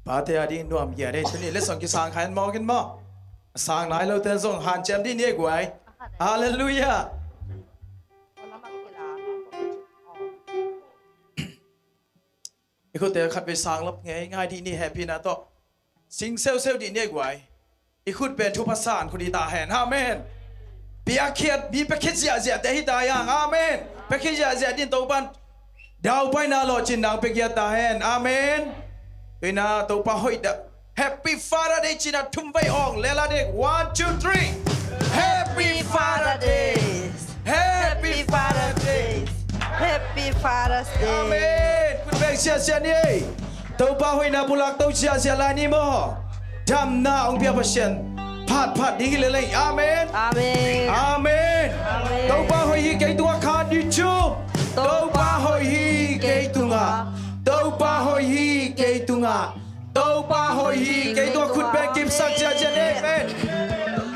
Pate a ding nuam gia dei. Tuni letsong kisang kha in maw, kin maw. Sang nai lote zong hanciam ding ni ei guai. Halleluiah. I khutte khatvei sang lap ngei ngai dih ni, hehpihna tawh. Sing seuseu dih ni ei guai. I khut pen thupha san khut hi ta hen. Amen. Piakkhiat, mi piakkhiat ziahziahte hi ta hiang. Amen. Piakkhiat ziahziah dih in Topa'n daupaina lawhcin nang piakkhiat ta hen. Amen. Tuina Topa hoih dah. Happy Father Day cina thum vei awng lela dek. One, two, three. Happy Father Day. Happy Father Day. Happy Father's Day. Amen. Khut beng siasia ni ei. Topa hoihna pulak to siasia lai ni maw. Damna hong pia Pasian phatphat ding hi leleng. Amen. Amen. Amen. Amen. Topa hoih hi kei tungah khan dih cu. Topa hoih hi kei tungah. Topa hoih hi kei tungah. Topa hoih hi kei tungah khut beng kipsak ciaciat. Amen.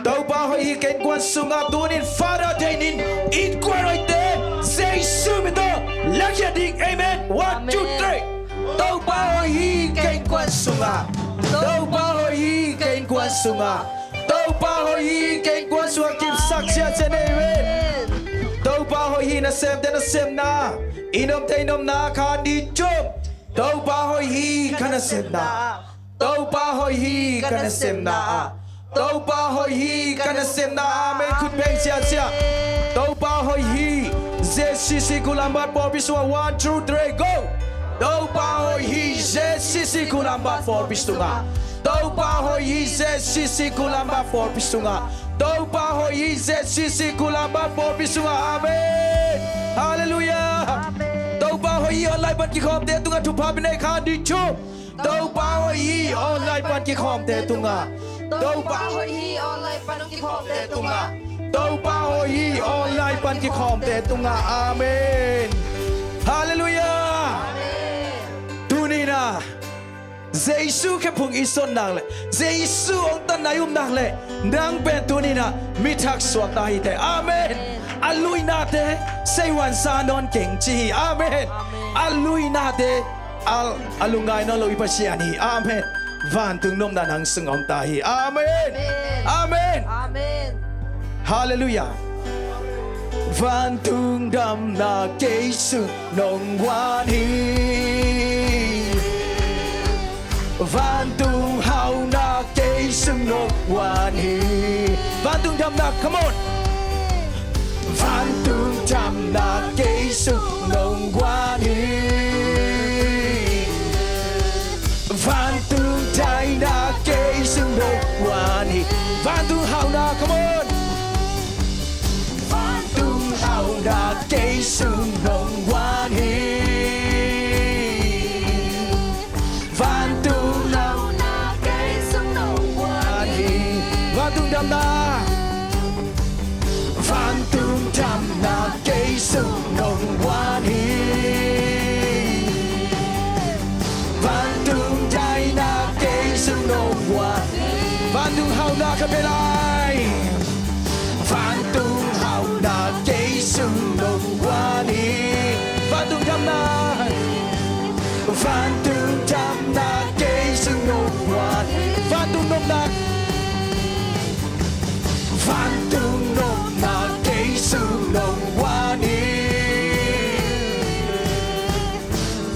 Topa hoih hi kei innkuan sungah tunin Father Day nin innkuan hoihte Jesu min tawh lakhia ding. Amen. One, two, three. Topa hoih hi kei innkuan sungah. Topa hoih hi kei innkuan sungah. Topa hoih hi kei innkuan sungah kipsak ciaciat. Amen. Topa hoih hi nasemte nasemna, i nomte i nomna khan dih cu. Topa hoih hi ka nasepna. Topa hoih hi ka nasepna. Topa hoih hi ka nasepna. Amen. Khut beng ciacia. Topa hoih hi. J C C Kulambad pawlpi sungah one, two, three, go. Topa hoih hi J C C Kulambad pawlpi sungah. Topa hoih hi J C C Kulambad pawlpi sungah. Topa hoih hi J C C Kulambad pawlpi sungah. Amen. Halleluiah. Amen. Topa hoih hi online pan kikhawmte tungah thupha pia nei khan dih cu. Topa hoih hi online pan kikhawmte tungah. Topa hoih hi online pan kikhawmte tungah. Topa hoih hi online pan kikhawmte tungah. Amen. Halleluiah. Amen. Tuninah Jesu khephung i son nak le Jesu hong tanna i um nak le nang pen tuninah mi thak suakta hi te. Amen. A luinate seihuan sa nawn keng ci hi. Amen. A luinate a, a lungngai nawn lo i Pasian hi. Amen. Vantung nopna nang sung om ta hi. Amen. Amen. Halleluiah. Vantung damna kei sung nong guan hi. Vantung hauna kei sung nong guan hi. Vantung damna, come on. Vantung damna kei sung nong guan hi. Vantung daina kei sung nong guan hi. Vantung hauna, come on. Vantung hauna kei sung nong guan hi. Vantung hauna kei sung nong guan hi. Vantung damna. Vantung damna kei sung nong guan hi. Vantung daina kei sung nong guan Vantung hauhna khat vei lai. Vantung hauhna kei sung nong guan hi. Vantung damna. Vantung damna kei sung nong guan hi. Vantung nopna. Vantung nopna kei sung nong guan hi.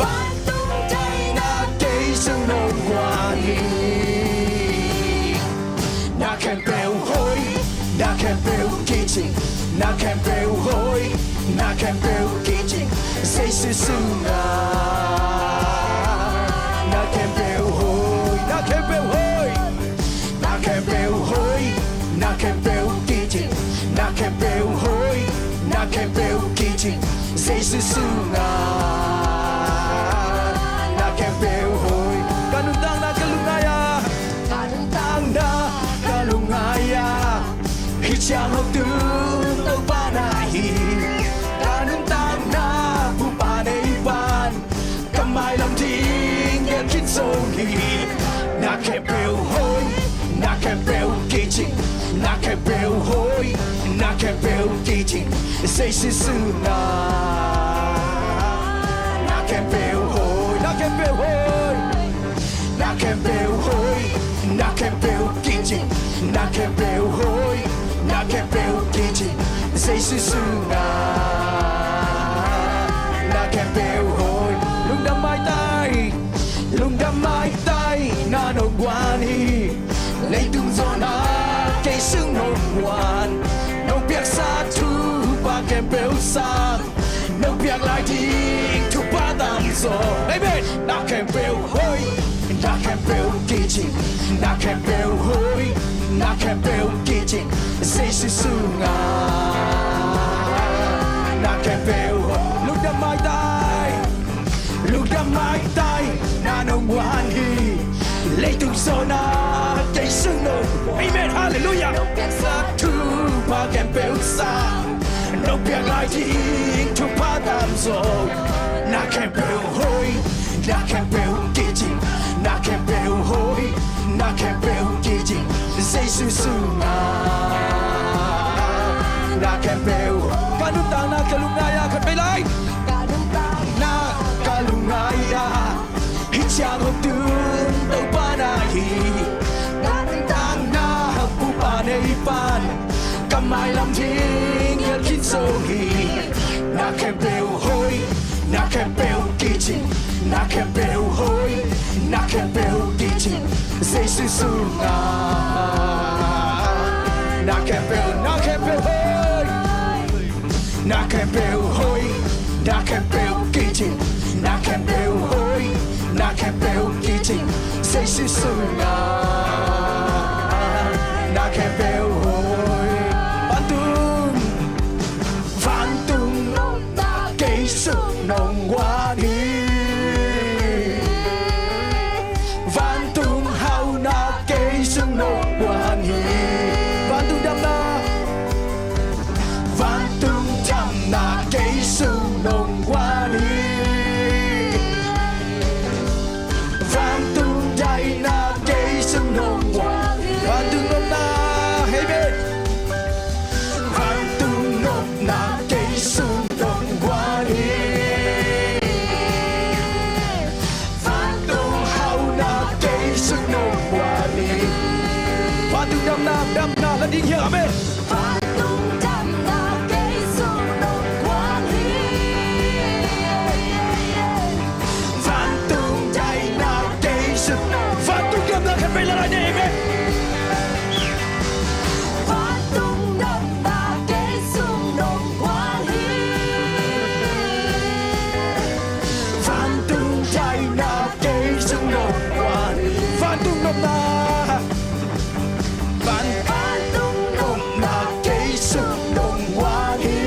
Vantung daihna kei sung nong guan hi. Na khempeuh hoih, na khempeuh kicing, na khempeuh hoih, na khempeuh kicing, Jesu sungah. Na khempeuh hoih, na khempeuh hoih. Na khempeuh hoih, na khempeuh kicing, na khempeuh hoih, na khempeuh kicing, Jesu sungah. Na khempeuh hoih. Ka nuntakna ka lungngai a. Ka nuntakna ka lungngai a. Hih ciang hotu Topa na hi. Ka nuntakna Pupa nei pan. Ka mailam ding ngen khin zo hi. Na khempeuh hoih, na khempeuh kicing, na khempeuh hoih, na khempeuh kicing, Jesu sungah. Na khempeuh hoih, na khempeuh hoih. Na khempeuh hoih, na khempeuh kicing, na khempeuh hoih, na khempeuh kicing, Jesu sungah. Na khempeuh hoih, lungdam maitai, lungdam maitai, na nong guan hi. Leitung zawhna kei sung nong guan, nong piaksa thupha khempeuh sang. Nong piak lai ding thupha tamzaw. Amen. Na khempeuh hoih, na khempeuh kicing, na khempeuh hoih, na khempeuh kicing, Jesu sungah. Na khempeuh hoih, lungdam maitai, lungdam maitai, na nong guan hi. Leitung zawhna kei sung nong. Amen. Hallelujah. Nong piaksa thupha khempeuh sang. Nong piak lai ding thupha tamzaw. Na khempeuh hoih, na khempeuh kicing, na khempeuh hoih, na khempeuh kicing, Jesu sungah. Na khempeuh hoih. Ka nuntakna ka lungngai a, khat vei lai. Ka nuntakna ka lungngai a. Hih ciang hotu Topa na hi. Ka nuntakna Pupa nei pan. Ka mailam ding ngen khin zo hi. Na khempeuh hoih, na khempeuh kicing, na khempeuh hoih, na khempeuh kicing, Jesu sungah. Na khempeuh, na khempeuh hoih. Na khempeuh hoih, na khempeuh kicing, na khempeuh hoih, na khempeuh kicing, Jesu sungah. Na khempeuh hoih. Vantung, vantung nopna kei sung nong guan hi. Vantung hauhna kei sung nong guan hi. Vantung damna. Vantung damna kei sung nong guan hi. Vantung daihna kei sung nong guan hi. Vantung nopna, amen. Vantung nopna kei sung nong guan hi. Vantung hauhna kei sung nong guan hi. Vantung damna, damna la ding hi, amen. Vantung damna kei sung nong guan hi. Vantung daihna kei sung nong. Vantung damna khat vei la lai ni, amen. Vantung damna kei sung nong guan hi. Vantung daihna kei sung nong guan hi. Vantung nopna. Van, vantung nopna kei sung nong guan hi.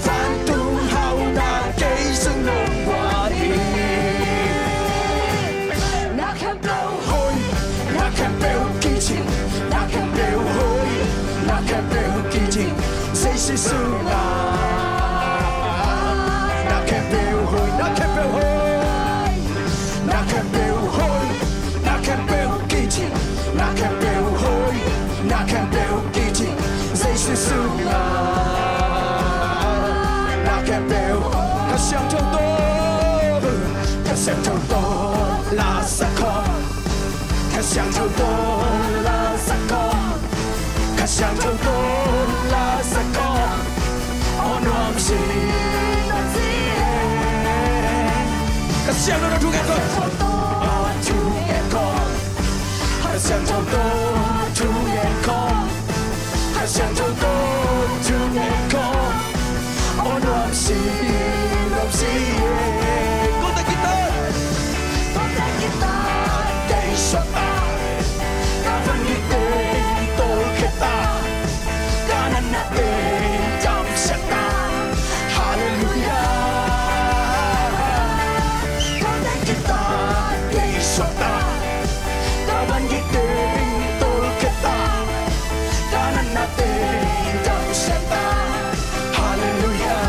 Vantung hauhna kei sung nong guan hi. Na khempeuh hoih, na khempeuh kicing, na khempeuh hoih, na khempeuh kicing, Jesu sungah. Na khempeuh hoih, na khempeuh hoih, na khempeuh hoih, na Siangtho tawh la sak kawm, Kha Siangtho tawh la sak kawm, aw nuam si, nuam si e. Kha Siangtho tawh thungen kawm. Kha Siangtho tawh thungen kawm. Kha Siangtho tawh thungen kawm, aw nuam si, nuam si e. Kote guitar, kote guitar kei suak ta, ka van ngei teng tawlkhiat ta, ka natna teng damsiat ta. Halleluiah. Kote guitar kei suak ta, ka van ngei teng tawlkhiat ta, ka natna teng damsiat ta. Halleluiah.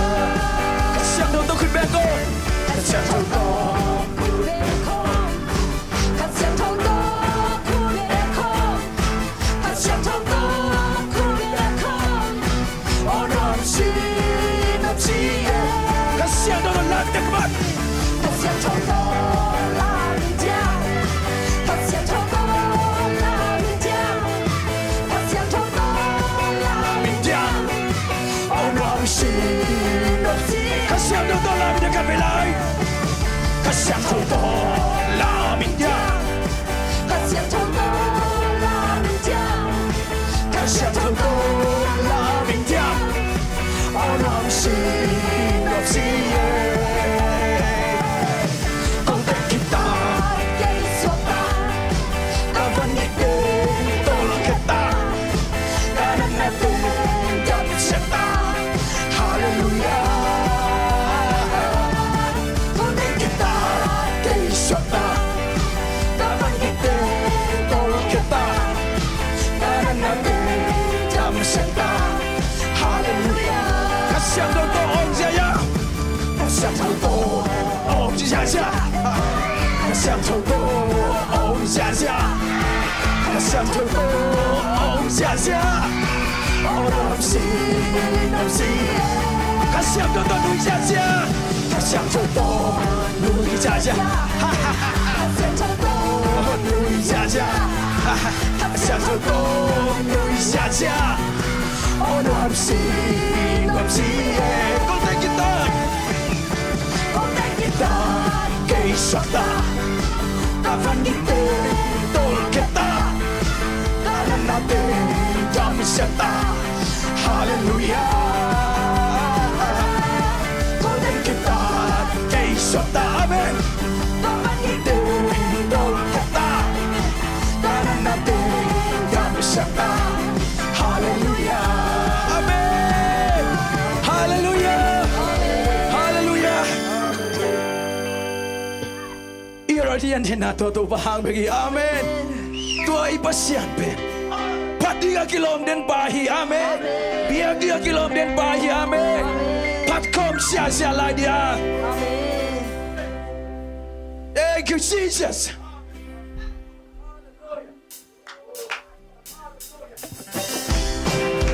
Kha Siangtho tawh khut beng kawm. Kha Siangtho tawh khut beng kawm. Kha Siangtho tawh khut beng kawm. Kha Siangtho tawh khut beng kawm, aw nuam si, nuam si e. Kha Siangtho tawh la dek mah. Kha Siangtho tawh la ding ciang. Kha Siangtho tawh la ding ciang. Kha Siangtho tawh la ding ciang, aw nuam si, nuam si. Kha Siangtho tawh la ding ciang, ka vei lai. Kha Siangtho tawh la ding ciang. Kha Siangtho tawh la ding ciang. Kha Siangtho tawh la ding ciang, aw nuam si, nuam si e. Kote guitar kei suak ta, ka van ngei teng tawlkhiat ta, ka natna teng damsiat ta. Halleluiah. Kote guitar kei suak ta, ka van ngei teng tawlkhiat ta, ka natna teng damsiat ta. Halleluiah. Kha Siangtho tawh awng ziahziah. Kha Siangtho tawh awng ziahziah. Kha Siangtho tawh awng ziahziah. Kha Siangtho tawh awng ziahziah. Aw nuam si, nuam si. Kha Siangtho tawh nui ziahziah. Kha Siangtho tawh nui ziahziah. Kha Siangtho tawh nui ziahziah. Kha Siangtho tawh nui ziahziah. Aw nuam si, nuam si e. Kote guitar, kote guitar kei suak ta, ka van ngei teng tawlkhiat ta, ka natna teng damsiat ta. Halleluiah. Kote guitar kei suak ta. Amen. Ka van ngei teng tawlkhiat ta, ka natna teng damsiat ta. Halleluiah. Amen. Halleluiah. Halleluiah. I ralti an thenna tua Topa hang bek hi. Amen. Tua i Pasian pen phat ding a kilawm den pa hi. Amen. Biak ding a kilawm den pa hi. Amen. Phat khawm siasia lai dia. Thank you, Jesus.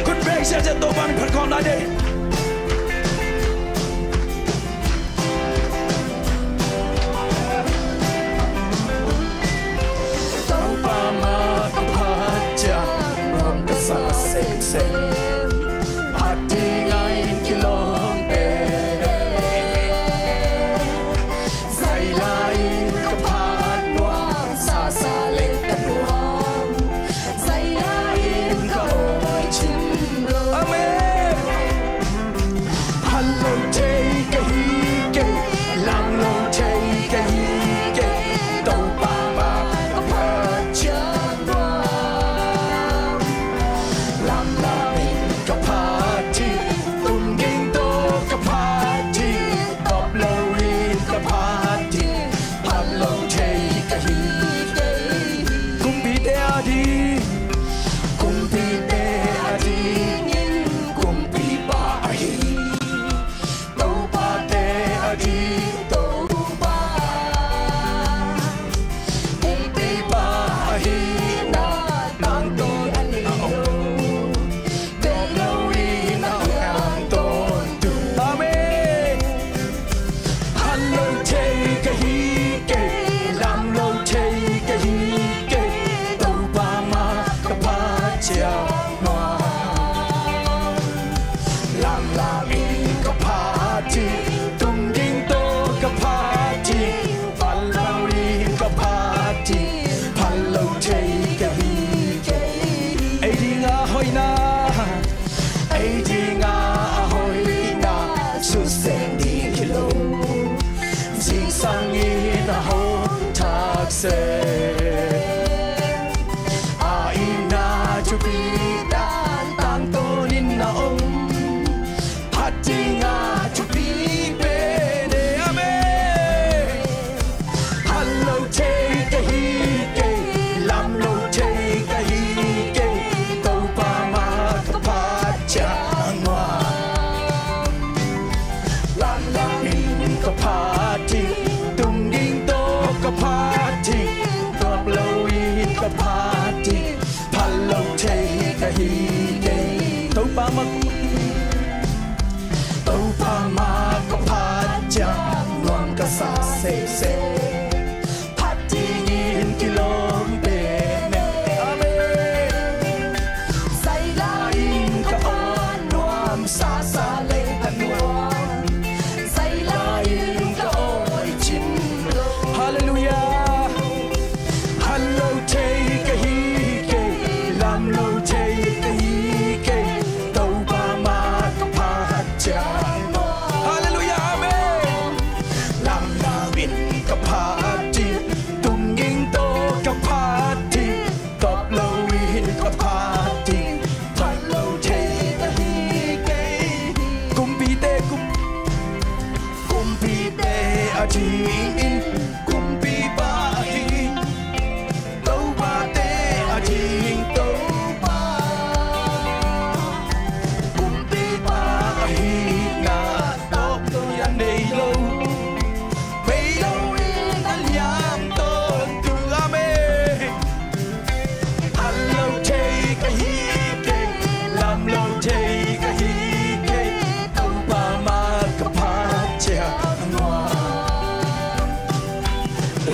Khut beng siasia, Topa min phat khawm lai ding. Topa mah ka phat ciang nuam ka sa semsem. Phat ding a in kilawm pen. Zai lai-in ka phat nuam, sasa leng ka nuam. Zai lai-in ka awi cim lo. Amen. se. A itna thupi dan tangtawnin a om. Phat dinga thupi pen e. Amen. Phal lo thei ka hi kei, lam lo thei ka hi kei, Topa mah ka phat ciang nuam. Lamlam in ka phat ding, tung ding tawh ka phat ding, tuak lo in ka phat ding, phal lo thei ka hi kei. Topa mah, Topa mah ka phat ciang nuam ka sa sese. Phat dingin kilawm pen e. Amen. Zai lai-in ka awn nuam, sasa lei ka nuam. Zai lai-in ka awi cin lo. Halleluiah. Phal lo thei ka hi kei, lam lo thei ka hi kei, Topa mah ka phat ciang nuam. Halleluiah, amen. Lamlam in ka phat ding, tung ding tawh ka phat ding, tuak lo in ka phat ding, phal lo thei ka hi kei. Kumpite kum, kumpite a dingin kumpipa hi. Topate a ding Topa, kumpipa ahihna tawh a nei lo, bei lo in a liam tawntung. Amen. Phal lo thei ka hi kei, lam lo thei ka hi kei, Topa mah ka phat ciang nuam.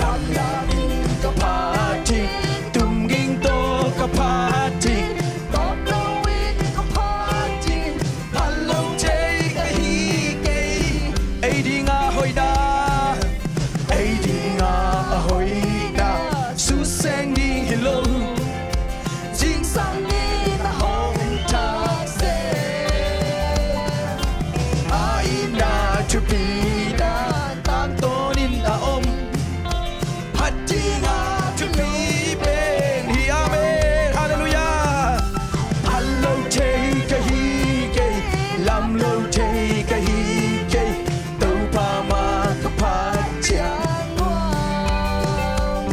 Lamlam in ka phat ding, tung ding tawh ka phat ding, tuak lo in ka phat ding, phal lo thei ka hi kei. Ei dinga hoihna, ei dinga a hoihna, sukseng ding hi lo. Zingsang in a hong thak se. A itna thupi dan tangtawnin a om. Phat dinga thupi pen hi. Amen. Halleluiah. Phal lo thei ka hi kei, lam lo thei ka hi kei, Topa mah ka phat ciang nuam.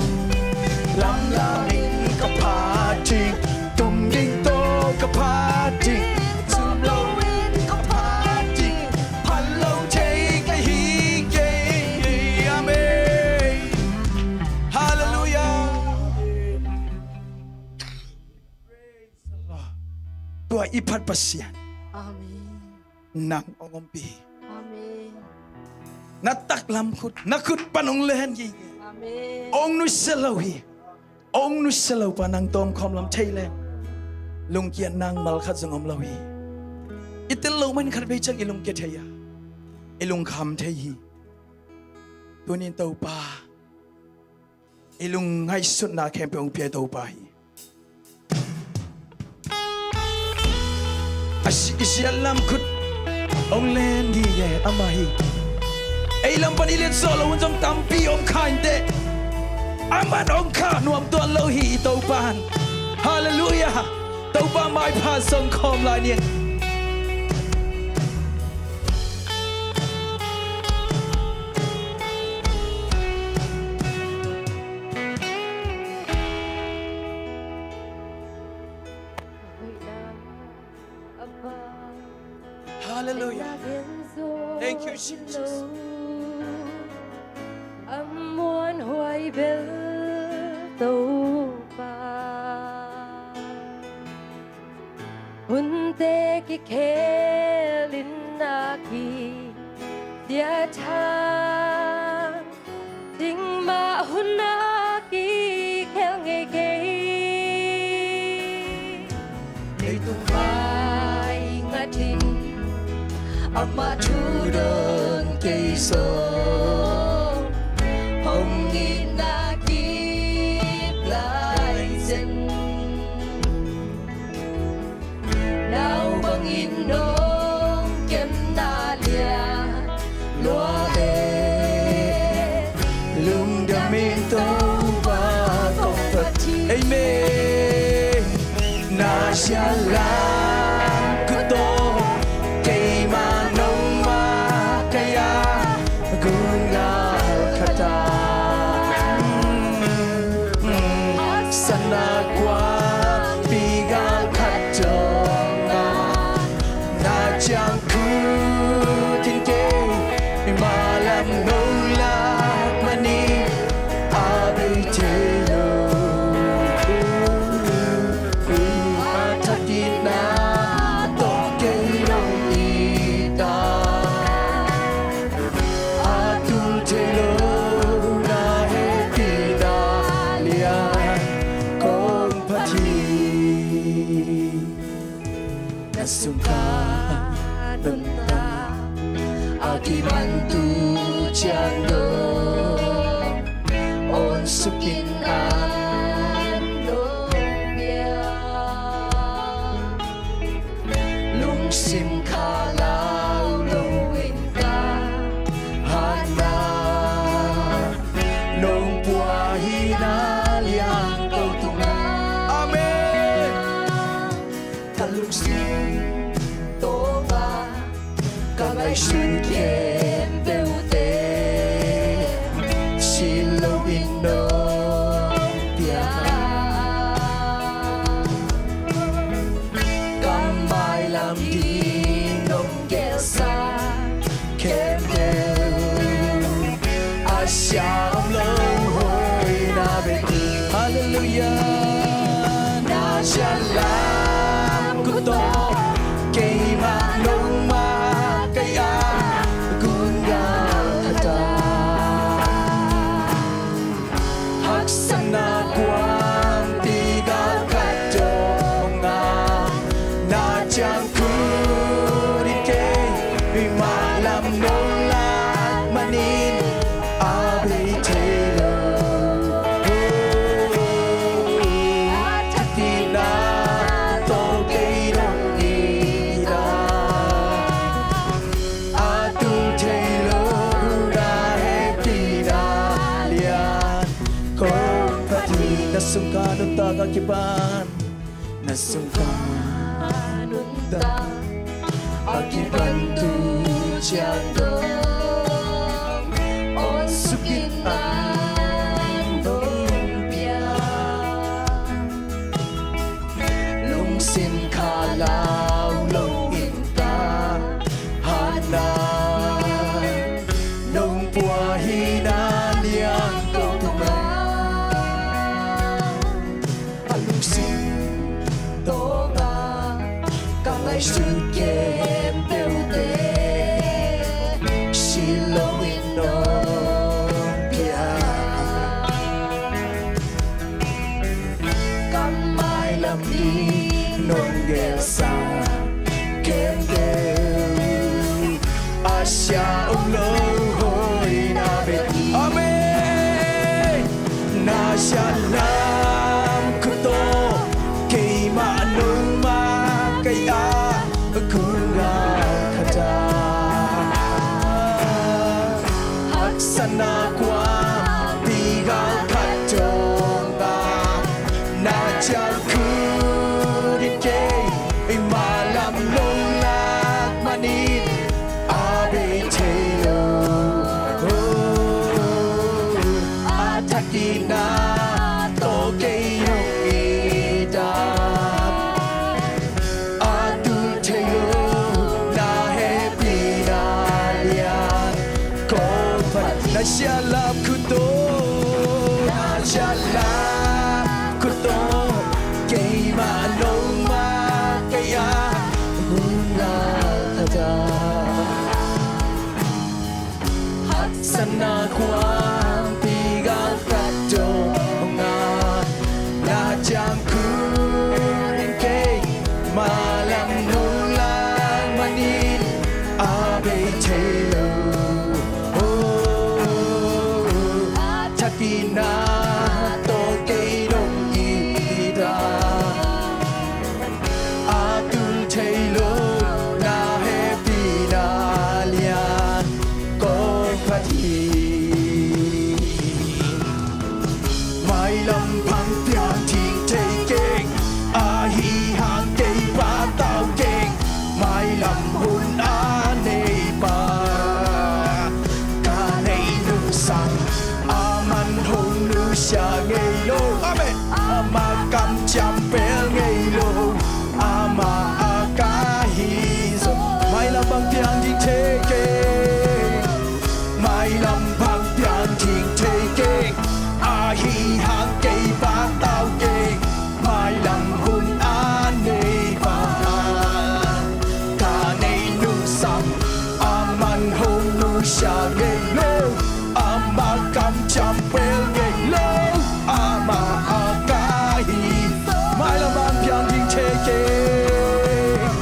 Lamlam in ka phat ding, tung ding tawh ka phat ding, zum lo in ka phat ding, phal lo thei ka hi kei. Amen. Halleluiah. Tua i phat Pasian. Amen. Nang hong ompih. Amen. Na taklam khut, na khut pan hong len gige. Amen. Hong nusia lo hi. Hong nusia lo pa nang tawmkhawm lam thei leng, lungkiat nang mal khat zong om lo hi. I tel lo man khat vei ciang i lungkia thei a, i lungkham thei hi. Tunin Topa, i lungngaihsutna khempeuh hong pia Topa hi. A si, i siatlam khut hong len gige amah hi. Ei lam pan i liat zawh lo hun zong tampi om kha inteh, amah hong khah nuam tuan lo hi i Topa in. Halleluiah. Topa maipha zong khawm lai ni. Halleluiah. Thank you, Jesus. A muanhuai bel Topa. Hunte kikhel in a kisia thang, ding mah hun a kikhel ngei kei. Leitung vai ngat in amah thu dong kei zong hong itna kip lai zen. Nau bangin nong kemna lian lua e, lungdam in Topa. Lam kut tawh keimah nongmah ka hi a, gun ngal khat a, haksatna kuampi gal khat dong a, na ciang khut in kei, keimah lam nong lak manin a bei thei lo. A thak itna tawh kei nong it a, a tul thei lo na hehpihna lian kong phat hi. Na sungah nuntak a kipan tu ciang dong, awn suk in an nong pia. Lungsim khalau lo in ka hatna, nong pua hi na liang ko tungah. Amen. Ka lungsim tawh ka ngaihsut khempeuhte, si loin nong pia. Ka mailam ding nong gelsa khempeuh, a sia om lo hoihna bek hi. Halleluiah. Na siatlam kut tawh keimah nongmah ka hi a, gun ngal khat a, haksatna kuampi gal khat dong a, na ciang khut in kei, keimah lam nong lak manin a bei thei lo. A thak itna tawh kei nong it a, a tul thei lo na hehpihna lian kong phat hi. Na sungah nuntak a kipan, na sungah nuntak a kipan tu ciang dong, awn suk in an nong pia. Lungsim khalau lo in ka hatna, nong pua hi na liang ko tungah. A lungsim tawh ka ngaihsut khempeuhte, si loin nong pia. Ka mailam ding nong gelsa khempeuh, a sia om lo hoihna bek hi. Amen. Na siatlam khut tawh keimah nongmah ka hi a, gun ngal khat a, haksatna kuampi gal khat dong a, na ciang khut in kei, keimah lam nong lak manin a bei thei lo. A thak itna tawh kei nong it a, a tul thei lo na hehpihna lian kong phat. Na siatlam khut tawh, na siatlam khut tawh keimah nongmah ka hi a, gun ngal khat a, haksatna kuampi gal khat dong a, na ciang khut in kei, keimah lam nong lak manin a bei thei lo. Oh, a thak itna tawh kei nong it a, a tul thei lo na hehpihna lian kong phat hi. Mailam pang piang ding thei keng, ahi hang lo. Amen. Amah kamciam pel ngei lo, amah a ka hi zaw. Mailam bang piang ding thei keng, mailam bang piang ding thei keng. Ahi hang kei patau keng, mailam hun a nei pa. Ka nei nungsang, aman hong nusia ngei lo, amah kamciam pel ngei lo, amah a ka hi. Mailam bang piang ding thei keng,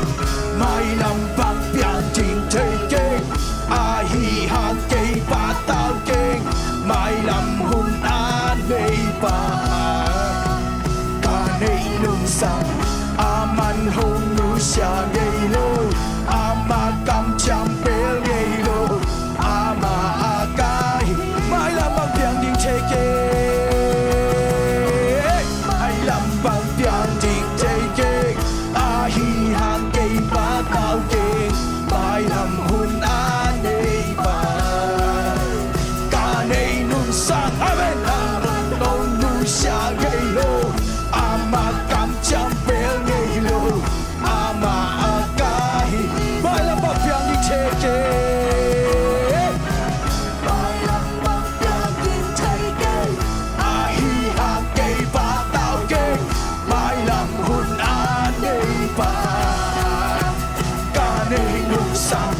mailam bang piang ding thei keng. Ahi hang kei patau keng, mailam hun a nei pa. Ka nei nungsang, aman hong nusia ngei lo, amah kamciam pel ngei lo, amah a ka hi. Mailam bang piang ding thei keng, mailam bang piang ding thei keng. Ahi hang kei patau keng, mailam hun a nei pa. Ka nei nungsang, amen, aman hong nusia ngei lo, amah kamciam pel ngei lo, amah a ka hi. Mailam bang piang ding thei keng, mailam bang piang ding thei keng. Ahi hang kei patau keng, mailam hun a nei pa. Ka nei nungsang,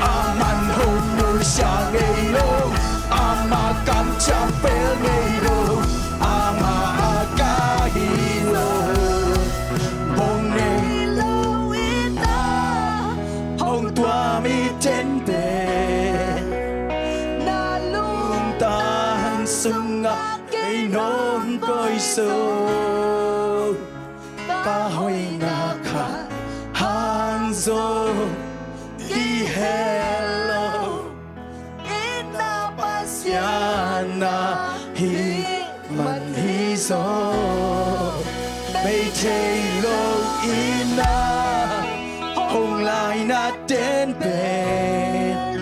aman hong nusia ngei lo, amah kamciam pel ngei lo, amah a ka hi lo. Bong nei lo in ah hong tua miten pen, na lungtang sungah kei nong koih zo. Ka hoihna khat hang zo ding hi lo, in ah Pasian na hih man hi zaw. Bei thei lo in ah hong lai nate'n pen,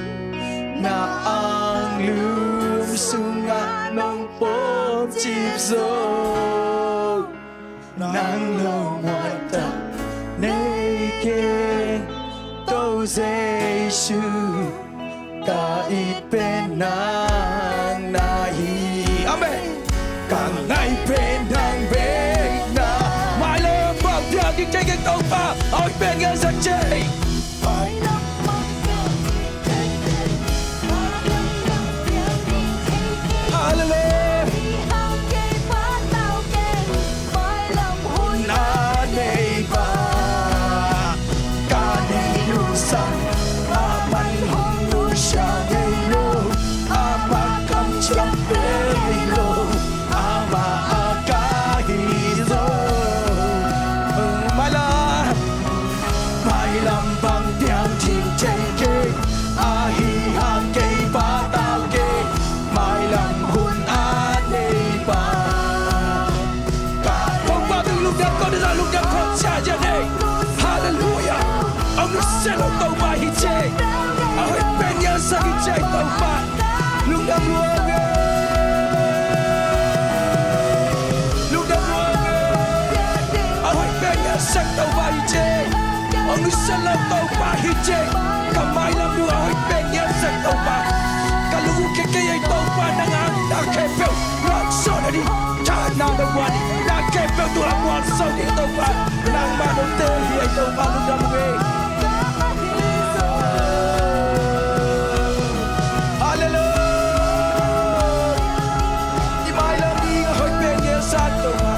na anglum sungah nong pom cip zo. Nang lo muantak nei keng, Topa Jesu, ka it pen nang na hi. Amen. Ka ngai pen nang bek na. Mailam bang piang ding thei keng, Topa a hoih pen ngiansak thei. Hallelujah. Na nei pa, ka nei nungsang, aman hong nusia ngei lo, amah kamciam pel ngei lo, amah a ka hi zaw. Mailam, mailam bang piang ding thei keng, ahi hang kei patau keng, mailam hun a nei pa. Ka Topa tung lungdam ko, na lungdam ko cia cia nei. Hallelujah. Hong nusia lo Topa hi ci. A hoih pen ngiansak hi ci Topa. Lungdam lua e. Lungdam lua e. A hoih pen ngiansak Topa hi ci. Hong nusia lo Topa hi ci. Ka mailam lua a hoih pen ngiansak Topa. Ka lung uh kei kei ei Topa, nang hang na khempeuh luangsawn a ding. Tha nang na guan ding, na khempeuh tua luangsawn ding Topa. Nangmah note hi ei Topa, lungdam e. Hallelujah. I mailam i a hoih pen ngiansak Topa.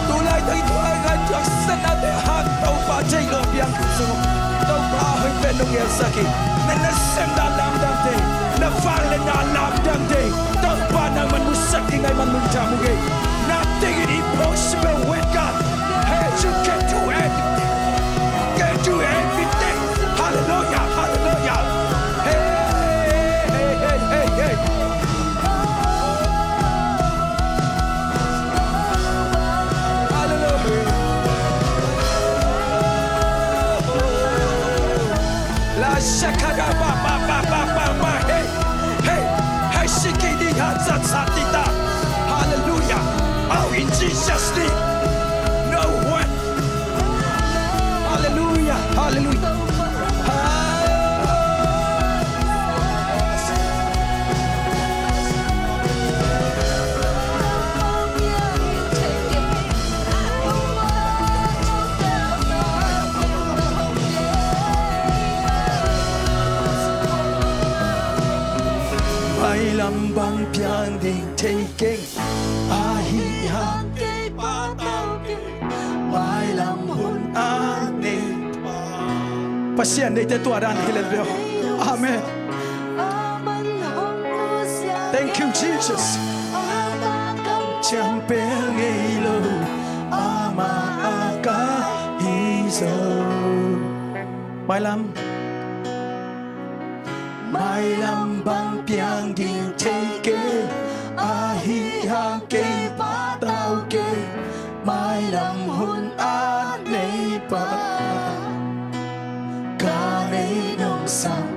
Tulaitak i tuak ngai tuak sannate hang Topa thei lo piang sung. Topa a hoih pen nong ngiansak hi. Na nasepna lamdangte, na vangliatna lamdangte, Topa nangman nusia ding ahih man lungdam ung ei. Nothing is impossible with God. Hey, you can do anything. Can do everything. Hallelujah, hallelujah. Hey, hey, hey, hey, hey. Hallelujah. La shakada ba ba ba ba ba ba. Hey, hey, hey, shikidi ha sa sa di da. Hallelujah. In Jesus' name. No one. Hallelujah. Hallelujah. Mailam bang piang ding thei keng. Ahi hang kei patau kei, mailam hun a nei pa. Pasian neite tua dan hi lel veu. Amen. Thank you, Jesus. Ciam pel ngei lo, ama a ka hi zo. Mailam. Mailam bang piang ding thei kei, ahi hang kei patau kei, mailam hun a nei pa. Ka nei nong sang,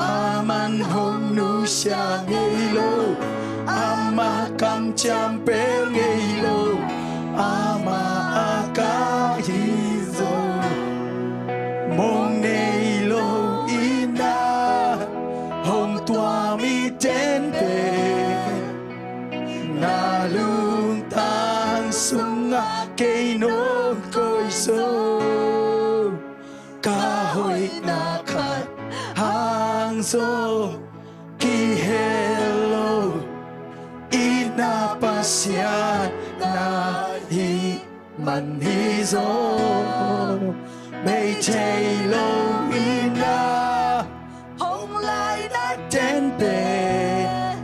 aman hong nusia ngei lo, ama kamciam pel ngei lo, ama a ka hi zo. Mong nei lo ina hong tuam i ten pen, na lungtang sungah kei nong koih zo. Ka hoihna khat hang zong kihel lo, ina Pasian na hi man hi zo. Mei thei lo ina hong lai na ten pen,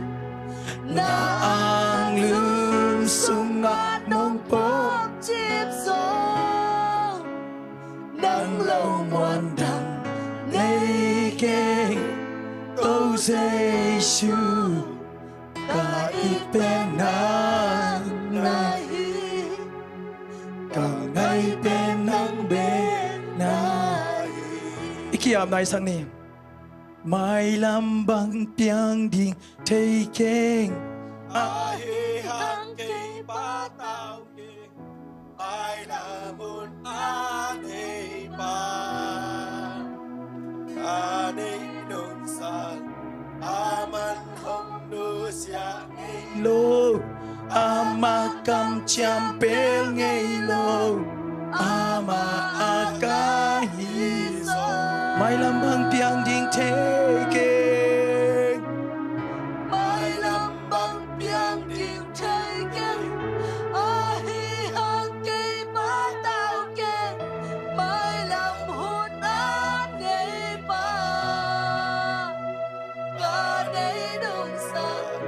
na anglum sungah nong pom cip zo. Nang lo muan dang nei keng, Topa Jesu. Ka it pen nang na hi, ka ngai pen nang bek na hi. I ki-ap nai sang ni. Mailam bang piang ding thei keng. Ahi hang kei patau kei. Mailam hun a nei pa. Ka nei nong sang, aman hong nusia ngei lo, ama kamciam pel ngei lo, ama a ka hi zo. Mailam bang piang ding thei keng. Mailam bang piang ding thei keng. Ahi hang kei patau keng, mailam hun a nei pa. Ka nei nong sang,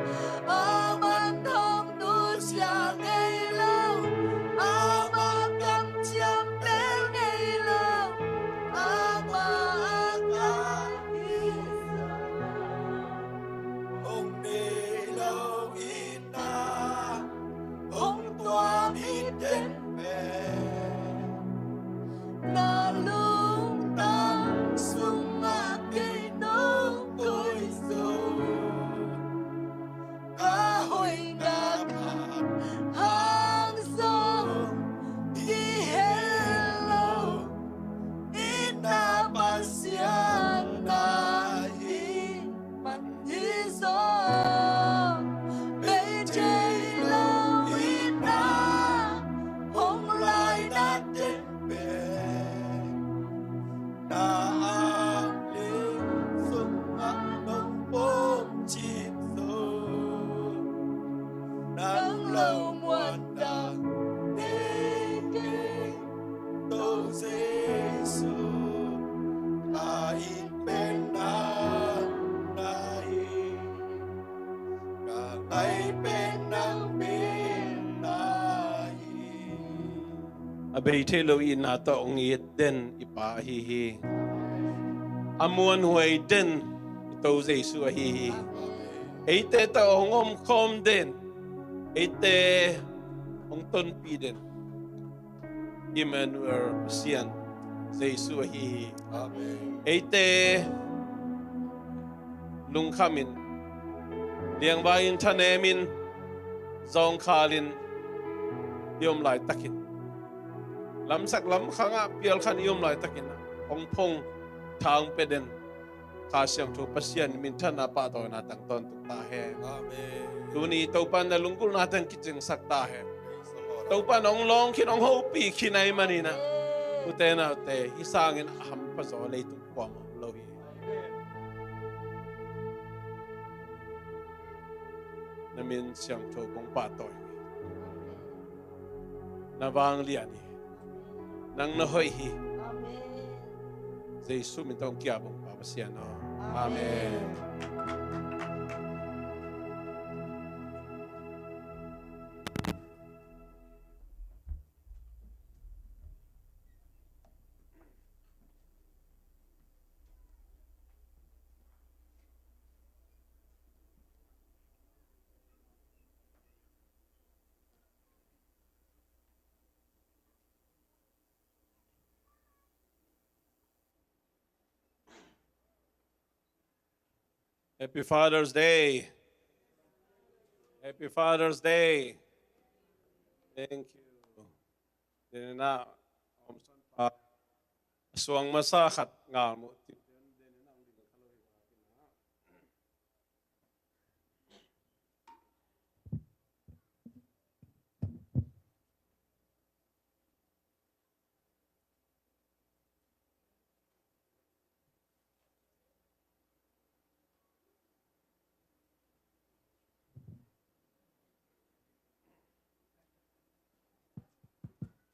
aman hong nusia ngei lo, ama kamciam pel ngei lo, ama a ka hi zo. Hong nei lo ina hong tuam i ten pen, na lungtang sungah kei nong koih zo. Ka hoihna khat hang zong kihel lo, ina Pasian na hi man hi zo. Mei thei lo ina hong lai na ten pen, na anglum sungah nong pom cip zo. Nang lo muan dang nei keng, Topa Jesu. Ka it pen nang na hi, ka ngai pen nang bek na hi. A bei thei lo itna tawh hong it den i Pa ahi hi. A muanhuai den i Topa Jesu ahi hi. Eite tawh hong omkhawm den, eite hong tonpih den Emmanuel Pasian Jesu ahi hi. Amen. Eite lungkhamin, liangvai-in, thanemin, zawngkhalin, i om laitakin, lamsak lamkhangah pialkhan i om laitakin hong phong thang pia den Kha Siangtho Pasian minthanna pahtawina tang tawntung ta hen. Amen. Tuni Topa na lunggulhna teng kicingsak ta hen. Praise the Lord. Topa na hong lawng khin, hong hopih khin ahih manin ah, ute naute, hih sangin a hampha zaw leitung kuamah om lo hi. Na min siangtho kong pahtawi hi. Na vanglian hi. Nang na hoih hi. Amen. Jesu min tawh hong ki-ap ung, Pa Pasian aw. Amen. Amen. Happy Father's Day. Happy Father's Day. Thank you. Denina, Omson pa, suang masa khat ngal mu.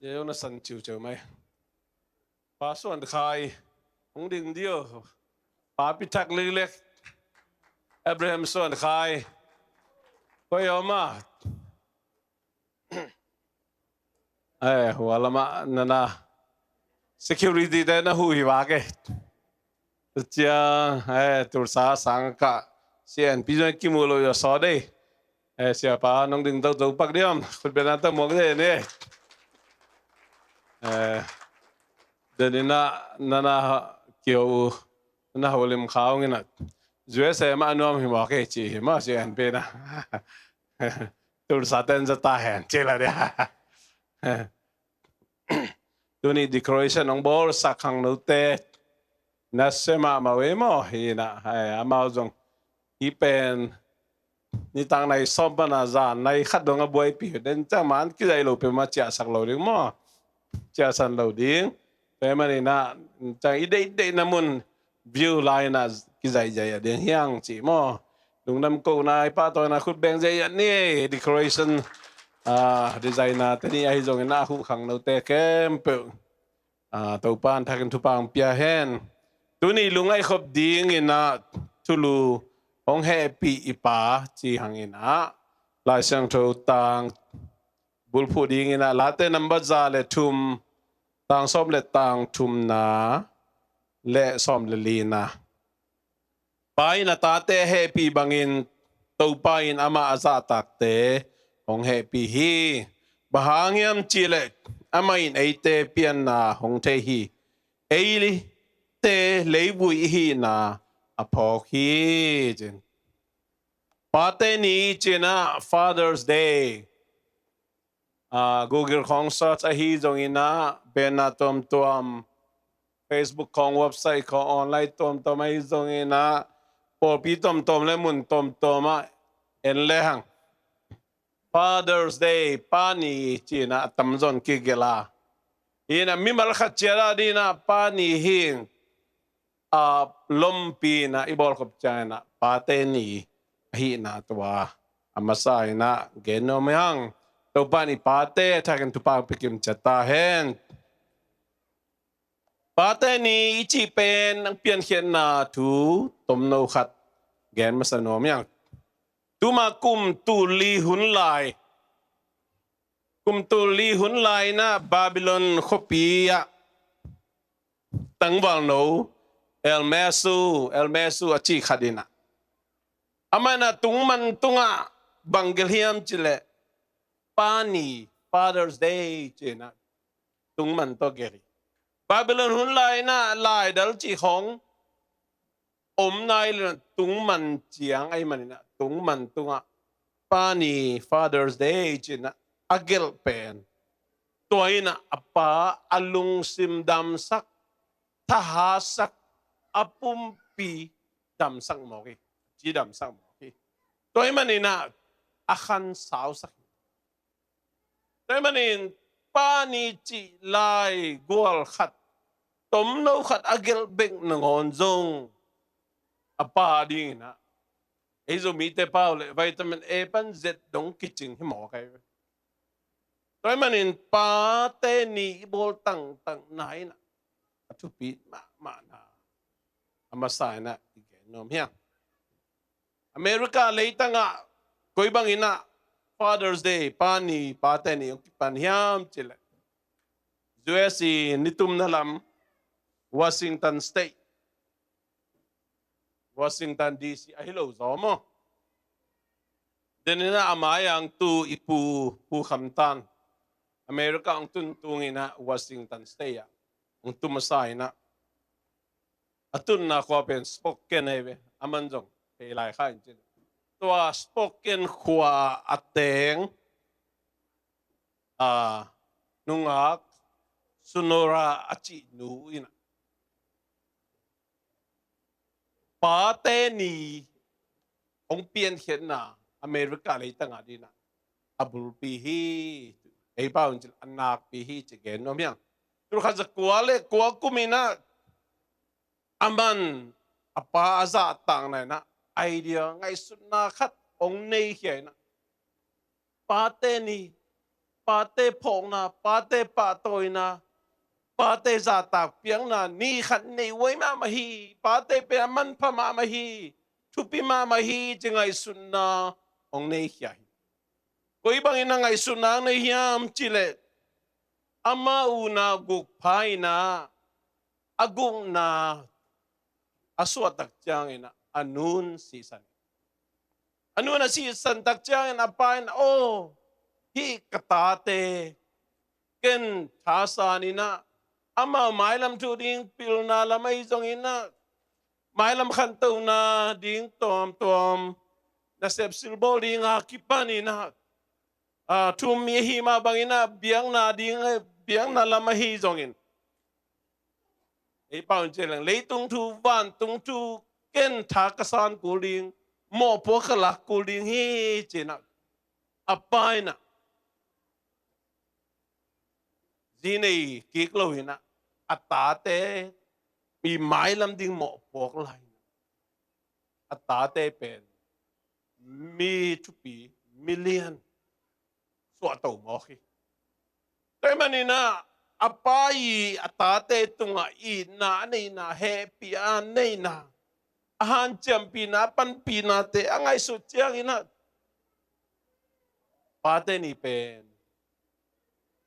Yeo na san ciuciu mai. Pa Suan Khai hong ding dio. Pa Pitak Liklek, Abraham Suan Khai. Koi oma. Eh, hua lamah nana security te na huh hi vak e. Cia, eh, Tulsa sang ka sian pi zong kimu lo yo so dei. Eh, siapa nong ding tau tau pak diam. Khut bena tau muak dei ne. Eh, denina nana kio u na holim khau ngina. U S A mah nuam hi mawk e ci hi maw sian pi na. Tulsa ten za ta hen ci la dia. Tuni decoration hong bawlsak khangnote nasia mahmah uh e maw hi na, hai, amau zong hi pen nitang nai sawm pana zan nai khat dong a buaipih uh den ciang man kizai lo peuhmah ciahsak lo ding maw, ciahsan lo ding. Tua hi manin ah ciang i deihdeihna mun view lai-in ah kizaizai a ding hiang cih maw. Lungdam kohna i pahtawina khut beng zaizai ni. Decoration, ah, designer te ni ahi zongin ah, a huh khangnote khempeuh, ah, Topa in thakin thupha hong pia hen. Tuni lungngaih khop dingin ah thulu hong hehpih i pa ci hangin ah Lai Siangtho tang bulphuh dingin ah Late number za le thum, tang sawm le tang thumna le sawm le lina. Pa in a tate a hehpih bangin Topa in amah a zahtakte hong hehpih hi. Bang hang hiam cihleh amah in eite pianna hong thei hi. Eite leivui i hihna a phawk hi. Pate ni ci-in ah Father's Day. Ah, Google khawng search ahi zongin ah, banner tuamtuam, Facebook khawng, website khawng, online tuamtuam ahi zongin ah, pawlpi tuamtuam le mun tuamtuam ah en lehang Father's Day, Pa Ni ci-in ah a tamzaw in kigelh a. Hi-in ah mimal khat ciat a dingin ah Pa Ni hi. A lompi-in ah i bawlkhop ciangin ah Pate Ni ahihna tua a masa-in ah gen nuam hi hang. Topa in i pate thakin thupha pia kim ciat ta hen. Pate Ni i cih pen a piankhiatna thu tomno khat gen masa nuam hi hang. Tuma kum tul li hun lai, kum tul li hun lai-in ah Babylon khuapi ah tangvalno Elmesu, Elmesu a cih khat in ah, amah in ah tungman tungah bang gelh hiam cihleh Pa Ni, Father's Day ci-in ah tungman tawh gelh hi. Babylon hun lai-in ah laidal cih khawng om nai lo-in ah tungman ciang ahih manin ah tungman tungah Pa Ni, Father's Day ci-in ah a gelh pen Tua in ah a pa a lungsim damsak, thahatsak, a pumpi damsak mawk hi. Cidamsak mawk hi. Tua ahih manin ah a khansausak hi. Tua ahih manin pa ni cih lai gual khat, tomno khat a gelh bek nangawn zong a pa dingin ah, ei Zomite pau leh vitamin A pan Z dong kicing hi mawk hi. Tua ahih manin pate ni i bawl tangtangna in ah a thupi mahmahna a masa in ah i gen nuam hi hang. America leitangah koi bangin ah Father's Day, pa ni, pate ni hong kipan hiam cih leh, U S i nitumna lam, Washington State, Washington D C ahi lo zaw maw. Denin ah a mai-ah hong tu i pu, Pu Kham Tan, America hong tun tungin ah Washington State ah hong tu masa in ah, a tunna khua pen Spokane hi ve, aman zong thei lai kha in cin. Tua Spokane khua a teng, a, nungak Sonora a cih nu in ah pate ni hong piankhiatna America leitang adingin ah a bulpi hi. Ei pau in cih leh a nakpi hi ci gen nuam hi hang. Tulkhat zakua le kua kum in ah aman a pa a zahtakna in ah idea, ngaihsutna khat hong nei khia in ah, pate ni, pate phawkna, pate pahtawina, pate zahtak piakna ni khat nei huai mahmah hi. Pate pen a manpha mahmah hi, thupi mahmah hi ci ngaihsutna hong nei khia hi. Koi bangin a ngaihsutna hong nei hiam cih leh, ama u na guk pha in ah, a gukna a suahtak ciangin ah a nun sisan. A nun a sisan tak ciangin a pa in, "Aw, hih ka tate, ken thasan in ah, amau mailam thu ding pilna lam ahi zongin ah, mailam khantona ding tuamtuam, nasep silbawl ding a kipan in ah, a, thu-um mi ahi mah bangin ah, biakna ding, biakna lam ahi zongin, ei pau in cih leng, leitung thu, vantung thu, ken tha ka san kul ding, mawhpuak ka lak kul ding hi," ci in ah, a pa in ah zi nei kik lo in ah, a tate i mailam ding mawhpuak lai in ah, a tate pen mi thupi, mi lian suahto mawk hi. Tua ahih manin ah a pa i a tate tungah itna a neihna, hehpih a neihna, a hanciampihna, a panpihnate a ngaihsut ciangin ah pate ni pen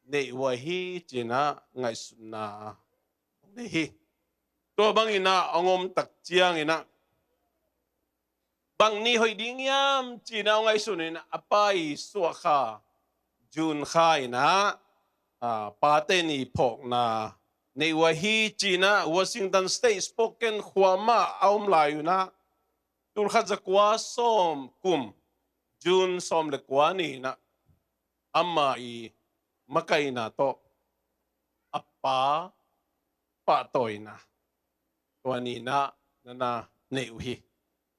neih huai hi ci in ah ngaihsutna hong nei hi. Tua bangin ah hong om tak ciangin ah, bang ni hoih ding hiam ci in ah hong ngaihsun in ah, a pa i suah kha June kha in ah, a, pate ni phawkna neih huai hi ci in ah, Washington State Spokane khua mah a om lai un ah, tulkhat zakua sawm kum, June sawm le kua ni in ah, ama i makaihna tawh a pa pahtawina tua ni in ah na na neih uh hi.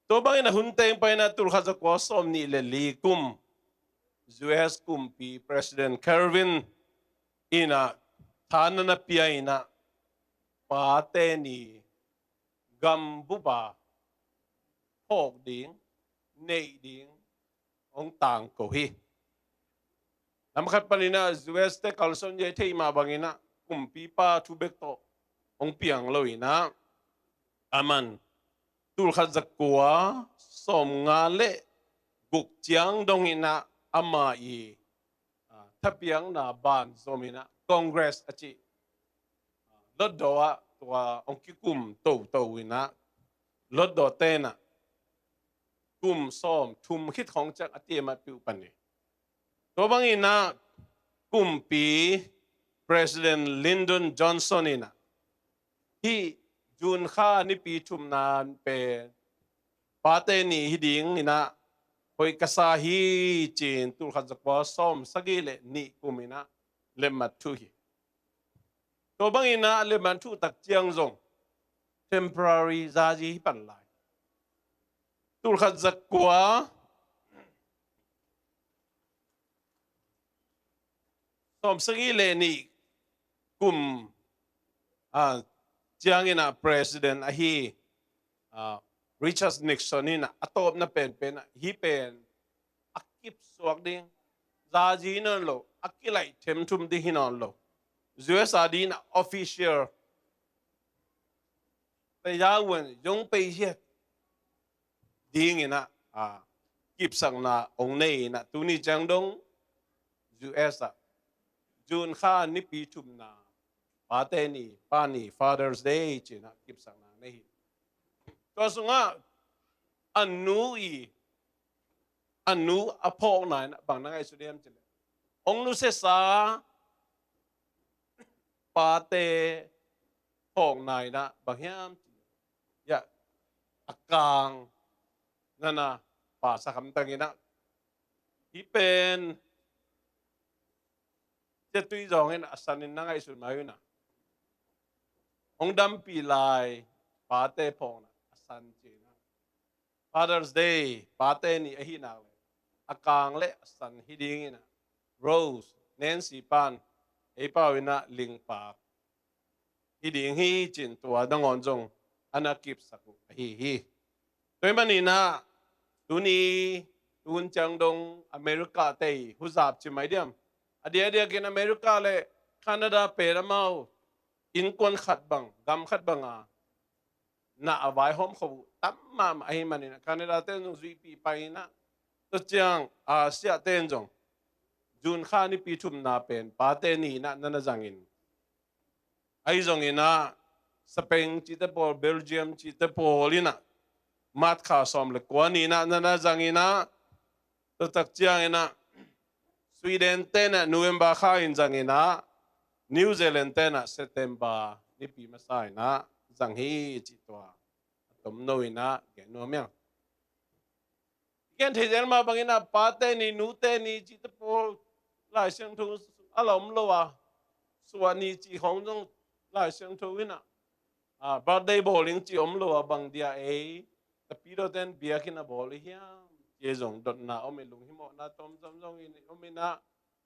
Tua bangin a hun teng pai in ah tulkhat zakua sawm nih le li kum, U S kumpi President Calvin in ah tha na na pia in ah, pate ni gambup a phawk ding, neih ding hong tangko hi. Lam khat panin ah U S te kalsuan hi thei mah bangin ah, kumpipa thu bek tawh hong piang lo in ah, aman tulkhat zakua sawmnga le guk ciang dong in ah, ama i, a, thapiakna banzom in ah, Congress a cih, a, lotdaw ah tua hong kikum toto in ah, lotdaw ten ah kum sawm thum khit khawng ciang a tiamat peuh pan hi. Tua bangin ah kumpi President Lyndon Johnson in ah, hih June kha nipi thumna pen pate ni hi ding in ah hoih ka sa hi ci in, tulkhat zakua sawm sagih le nih kum in ah lemmat thu hi. Tua bangin ah lemmat thu tak ciang zong temporary zazi hi pan lai. Tulkhat zakua sawmsagih le nih kum, ah, ciangin ah president ahi, ah, Richard Nixon in ah a tawpna penpen ah hih pen a kipsuak ding, zazi hi nawn lo, a kilaih themthum ding hi nawn lo. U S A ding ah official tayawuan zong pei hiat dingin ah, ah, kipsakna ong nei in ah tuni ciang dong U S ah June kha nipi thumna pate ni, pa ni, Father's Day ci-in ah kipsakna nei hi. Tua sungah a nu i, a nu a phawkna in ah bang na ngaihsut hiam cih leh, ong nusiasa pate phawkna in ah bang hiam cih leh, ya, a kang nana pasa khamtang in ah, hih pen cia tui zawng in a san in na ngaihsut mai uh na, hong dampih lai pate phawkna a san ci-in ah, Father's Day, pate ni ahi nak leh a kang le a san hi dingin ah Rose, Nancy pan ei pau in ah lingpak hi ding hi ci-in tua nangawn zong a na kipsak uh ahi hi. Tua ahih manin ah tuni, tuhun ciang dong America te i huzap ci mai diam? A diakdiakin America le Canada pen amau innkuan khat bang, gam khat bang a na a vaihawm khop uh tam mahmah ahih manin ah Canada ten zong zuihpih pah in ah, tua ciang Asia ten zong June kha nipi thumna pen pate ni in ah na na zangin, ahi zongin ah Spain cihte pawl, Belgium cihte pawl in ah March kha sawm le kua ni in ah na na zangin ah, tua tak ciangin ah Sweden ten ah November kha in zangin ah, New Zealand ten ah September nipi masa in ah zang hi cih tua a tomno in ah gen nuam ing. Gen thei zel mah bangin ah pate ni, nute ni cihte pawl Lai Siangtho a la om lo a, suah ni cih khawng zong Lai Siangtho in ah, ah, birthday bowling cih om lo a, bang dia ei Tapidaw ten biakinn a bawl i hiam cih zong dotna om in, lunghimawhna tawmzawm zong in om in ah,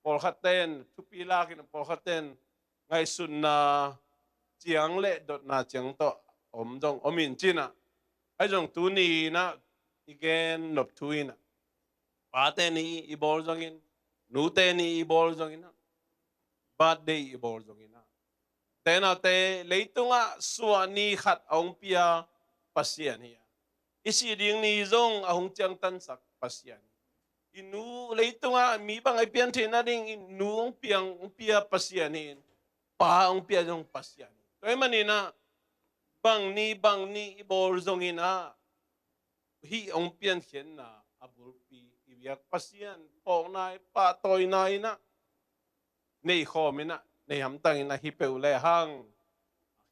pawlkhat ten thupi lak in, pawlkhat ten ngaihsutna ciang le dotna ciang tawh om zong om in ci-in ah, ahi zong tuni in ah i gen nop thu in ah, pate ni i bawl zongin, nute ni i bawl zongin ah, birthday i bawl zongin ah, te naute, leitungah suah ni khat a hong pia Pasian hi a, i sih ding ni zong a hong ciangtansak Pasian hi. I nu, leitungah mi bang a i piantheihna ding i nu hong piang, hong pia Pasian hi in, pa hong pia zong Pasian hi. Tua ahih manin ah bang ni bang ni i bawl zongin ah, hih hong piankhiatna a bulpi i biak Pasian phawkna i pahtawina in ah nei khawm in ah, nei hamtang in ah hi peuh le hang,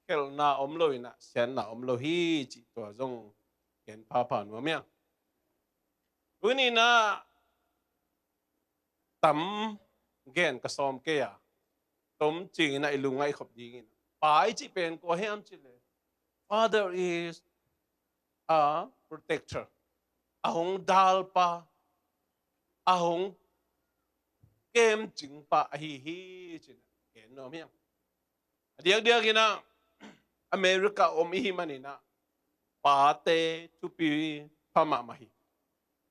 khelhna om lo in ah siatna om lo hi cih tua zong gen phapha nuam ing. Tuni in ah tam gen ka sawm kei a, tom cing in ah i lungngaih khop dingin, pa i cih pen kua hiam cih leh, Father is a protector. A hong dalpa, a hong kemcingpa ahi hi ci-in ah gen nuam ing. A diakdiak in ah America om i hih manin ah pate thupi pha mahmah hi.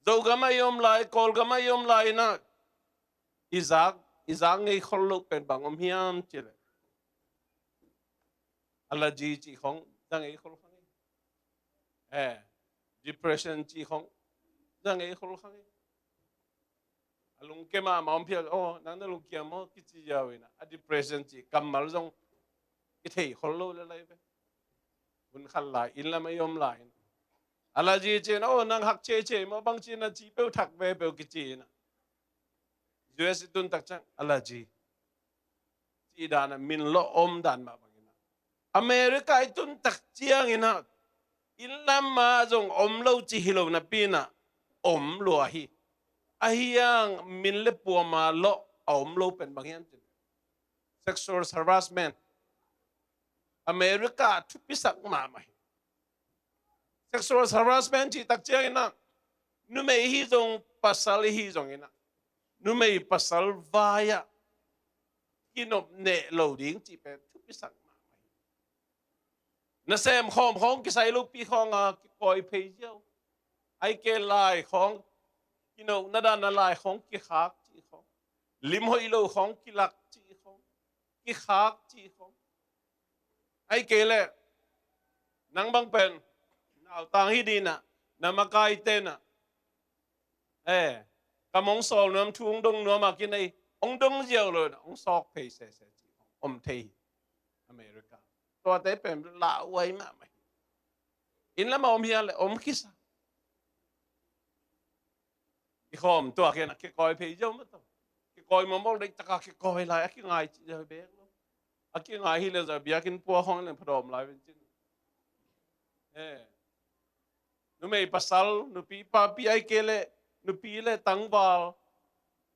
Zogam ah i om lai, Kawlgam ah i om lai in ah i zak, i zak ngei khol loh pen bang om hiam cih leh, allergy cih khong za ngei khol kha ngei. Eh, depression cih khong za ngei khol kha ngei. A lungkia mahmah om phial, oh, nang na lungkia maw kici ziau in ah, a depression cih kammal zong i thei khol lo le lai ve. Hun khat lai, inn lam ah i om lai in ah, allergy ci-in, oh, nang hak cece maw, bang ci-in ah ci peuh thak ve peuh kici in ah. U S i tun tak ciang allergy cih dan ah min lawh om dan mah bangin ah, America i tun tak ciangin ah inn lam ah zong om lo cih hi lo napi in ah om lua hi. Ahi hang min le puama lawh a om lo pen bang hiam cih leh, sexual harassment America thupisak mahmah hi. Sexual harassment cih tak ciangin ah, numei hi zong pasal hi zongin ah, numei pasal vai-ah kinop neh lo ding cih pen thupisak mahmah hi. Nasem khawm khawng kisai lopi khawng a kikawi phei ziau. Ai ke lai khawng, kino na dan a lai khawng kikhak cih khawng, lim hoih lo khawng kilak cih khawng, kikhak cih khawng. Ai ke le nang bang pen nautang hi ding ah, na makai ten ah, eh, ka mong sawl nuam, thu ong dong nuam a kinei, ong dong ziau lo na ong sawk phei sese cih khawng om thei hi. America tuate pen lauhuai mahmah hi. Inn lamah om hial le om kisa. I khawm tuak hian a kikawi phei ziau mah tawh. Kikawi mawlmawlh deih taka kikawi lai a kingai cih ziau bek lo. A kingai hi le zah biakinn pua khawng le phadawm lai ven cin. Eh. Numei pasal, nupi papi ai ke le, nupi le tangval,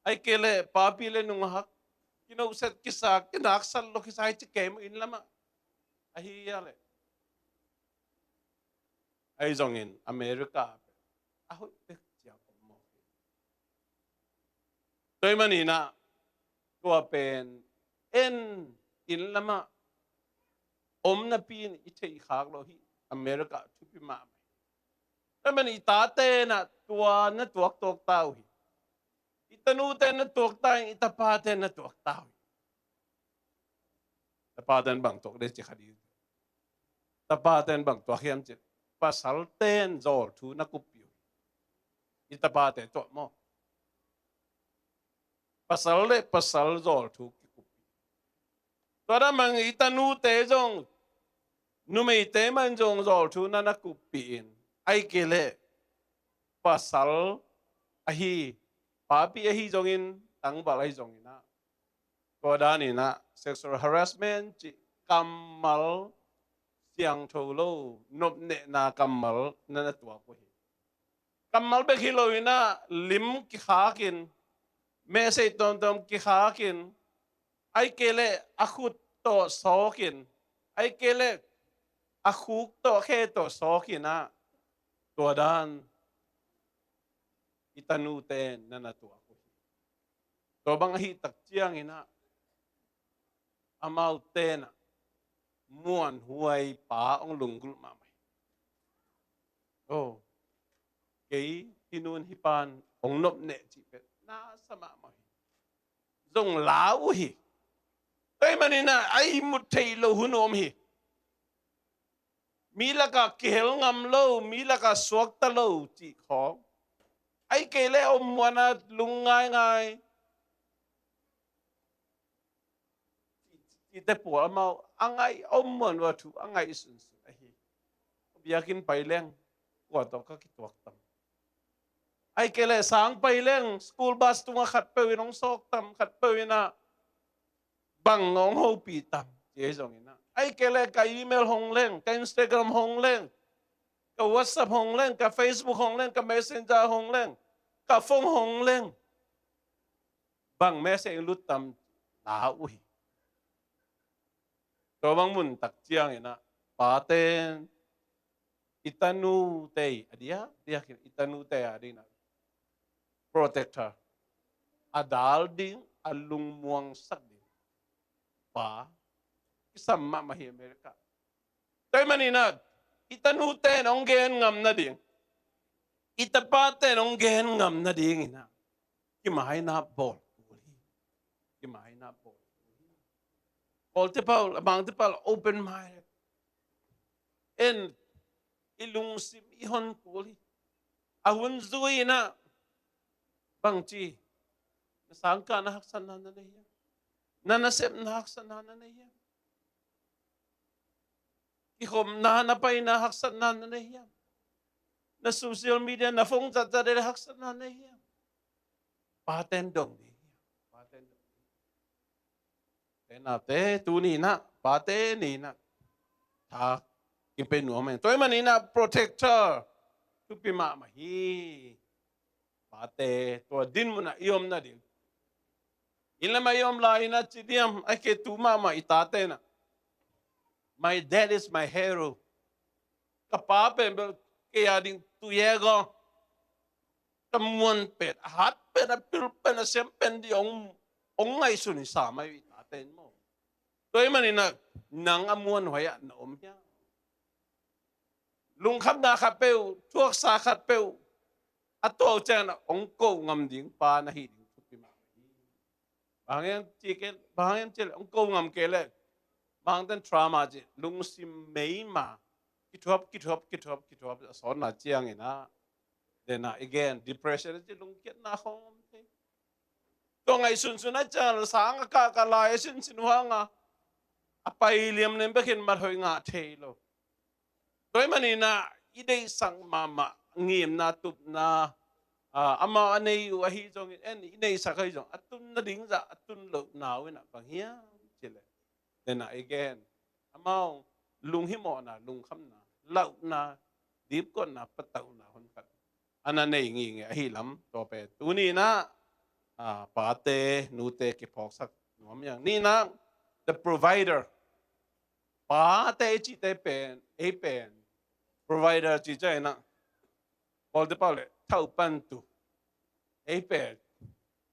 ai ke le papi le nungak, kinoset kisa, kinaksat lo kisa hi ci kei maw inn lamah. Ahi a le. Ai zongin America a hoih pek ciang om maw. Tua ahih manin ah tua pen en inn lamah om napi in i theih khak lo hi. America thupi mahmah hi. Tua ahih manin i tate in ah tua na tuak tuak ta uh hi. I tanute na tuak ta in i tapate na tuak ta uh hi. Tapaten bang tuak ding ci kha ding. Tapaten bang tuak hiam cih, pasalten zawlthu na kuppih uh hi. I tapate tuak maw? Pasal le pasal zawlthu kikuppih. Tua dan bang i tanute zong, numeite mah in zong zawlthu na na kuppih in. Ai ke le pasal ahi, papi ahi zongin, tangval ahi zongin ah, tua dan in ah sexual harassment cih kammal siangtho lo, nopnehna kammal na na tuak uh hi. Kammal bek hi lo in ah lim kikhak in, message tuamtuam kikhak in, ai ke le a khut tawh sawk in, ai ke le a khuk tawh, khe tawh sawk in ah, tua dan i tanute na na tuak uh hi. Tua bang ahih tak ciangin ah, amaute in ah muanhuai pa ong lunggulh mahmah hi. Oh, kei hih nu'n hih pa'n ong nopneh cih pen na sa mahmah hi. Zong lau uh hi. Tua ahih manin ah a ihmut theih loh hun om hi. Mi lakah kihel ngam lo, mi lakah suakta lo cih khawng. Ai ke le om muan a lung ngaingai cihte pawl amau a ngaih, om muan uh a thu a ngaih sunsun ahi. Biakinn pai leng kua tawh ka kituak tam. Ai ke le sang pai leng school bus tungah khatpeuh in ong sawk tam, khatpeuh in ah bang ong hopih tam, ci ahi zongin ah. Ai ke le ka email hong leng, ka Instagram hong leng, ka WhatsApp hong leng, ka Facebook hong leng, ka Messenger hong leng, ka phone hong leng, bang message lut tam, lau uh hi. Tua bang mun tak ciangin ah, paten i tanute, a diakdiak in i tanute a ding ah protector, a dal ding, a lungmuangsak ding pa kisam mahmah hi America. Tua ahih manin ah i tanute in ong gen ngam nading, i tapate in ong gen ngam nadingin ah kimaina bawl kul hi. Kimaina bawl kul hi. Kawlte pau, a bangte pau open mind. En i lungsim i hon kul hi. A hun zui in ah bangci, na sangkahna haksatna na nei hiam? Na nasepna haksatna na nei hiam? Kikhopna, na paina haksatna na nei hiam? Na social media, na phone zatzat le haksatna na nei hiam? Paten dong ding hi. Paten dong ding hi. Te naute, tuni in ah pate ni in ah tha kipia nuam hen. Tua ahih manin ah protector thupi mahmah hi. Pate, tua dinmun ah i om nading, Inn lam ah i om lai-in ah ci diam, a kei tu mahmah i tate in ah, "My dad is my hero." Ka pa pen bel kei a ding tu yego. Ka muan pen, a hat pen, a pil pen, a sem pen ding hong, hong ngaihsun hi sam ahi ve i tate in maw. Tua ahih manin ah nang a muanhuai ah na om hiam? Lungkhamna khat peuh, thuaksa khat peuh a tuah uh ciangin ah hong ko ngam ding pa na hih ding thupi mahmah hi. Bang hang hiam cih kei, bang hang hiam cih leh hong ko ngam kei leh, bangtan trauma cih, lungsim meima, kithuap, kithuap, kithuap, kithuap a sawtna ciangin ah, then ah, again, depression cih, lungkiatna khawng om thei. Tua ngaihsunsun a ciang sang a kahkah lai a sinsin uh hang a, a pai liamliam bekin mathoih ngah thei lo. Tua ahih manin ah i deihsak mahmah ngimna, tupna, ah, amau a nei uh ahi zongin, en i neihsak ahi zong, a tun nading zah a tun lohna uh in ah bang hiam cih leh, then ah, again, amau lunghimawhna, lungkhamna, lauhna, dipkuatna, patauhna hun khat a na nei ngitnget ahih lam, tua pen tuni in ah, ah, pate, nute kiphawksak nuam hi hang. Nihna, the provider. Pate i cihte pen, ei pen provider ci ciangin ah, Pawlte pau leh thauhpantu. Ei pen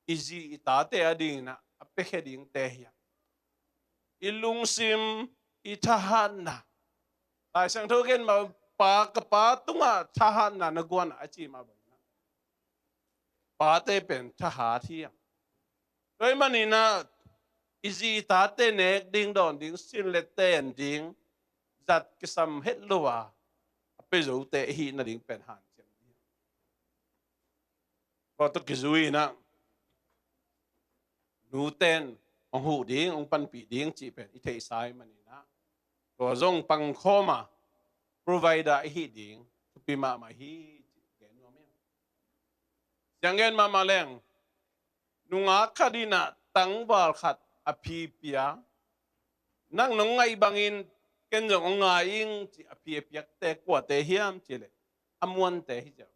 i zi i tate adingin ah a piakhia dingte hi a, i lungsim, i thahatna. Lai Siangtho gen mah, pa, ka pa tungah thahatna na guan ah, a ci mah bangin ah, pate pen thahat hi a. Tua ahih manin ah i zi i tate nek ding, dawn ding, sin le ten ding zat kisam het lo a, a pia zote i hih nading pen hanciam ding. Tua tawh kizui in ah nute in hong huh ding, hong panpih ding cih pen i theihsa ahih manin ah, tua zong pangkhawm a, provider i hih ding thupi mahmah hi cih gen nuam hi. Siang gen mahmah leng, nungak khat in ah tangval khat a phi pia, nang nong ngaih bangin ken zong hong ngai ing cih a phi a piakte kuate hiam cih leh, a muante hi ziau.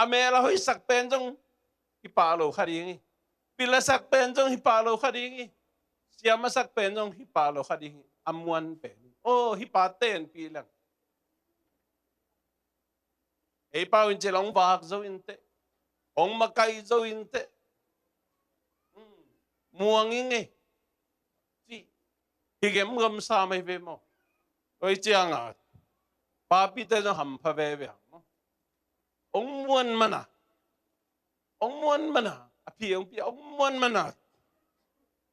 A mel a hoihsak pen zong hi pah lo kha ding hi. Pil a sak pen zong hi pah lo kha ding hi. Siam a sak pen zong hi pah lo kha ding hi. A muan pen. Aw, hih pate in pih leng, ei pau in cil hong vak zo in teh, hong makaih zo in teh. Hmm. Muang ing ei, cih hi gemgam sam ahi ve maw. Tua hi ciang a, papite zong hampha veve hang maw. Hong muan man a, hong muan man a, a phi hong pia, hong muan man a,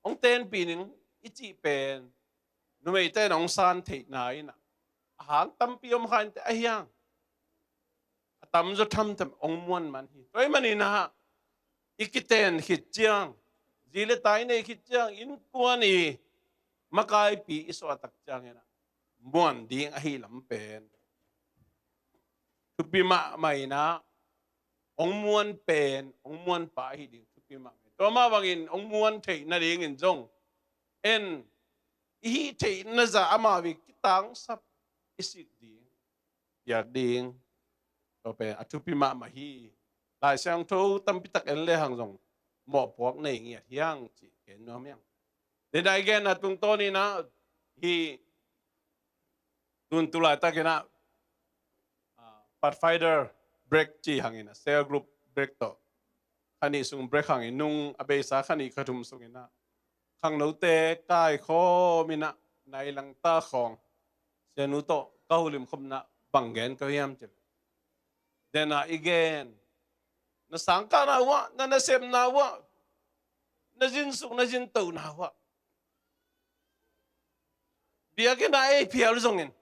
hong tenpih ning i cih pen numeite in hong san theihna in ah, a hang tampi om kha in teh, ahi hang a tamzaw thamtham hong muan man hi. Tua ahih manin ah i kiten khit ciang, zi le ta i nei khit ciang, innkuan i makaipi i suah tak ciangin ah muan ding ahih lam pen thupi mahmah in ah, hong muan pen, hong muan pa ahih ding thupi mahmah. Tua mah bangin hong muan theih nadingin zong, en i hih theihna zah amau i kitangsap, i sit ding, piak ding, tua pen a thupi mahmah hi. Lai Siangtho tampi tak en lehang zong mawhpuak nei ngiat hi hang cih gen nuam hi hang. Then ah i genna tungtawn in ah, hih tun tu laitak in ah, ah, Pathfinder break ci hang in ah, cell group break tawh kha nih sung break hang in, nung a beisa kha nih kha thum sung in ah, khangnote kaikhawm in ah, nai lang ta khawng, sianu tawh ka holim khawm in ah, bang gen ka hiam cih leh, then ah i gen, na sangkahna uh ah, na nasepna uh ah, na zinsuk na zintohna uh ah, biakinn ah ei phial zongin,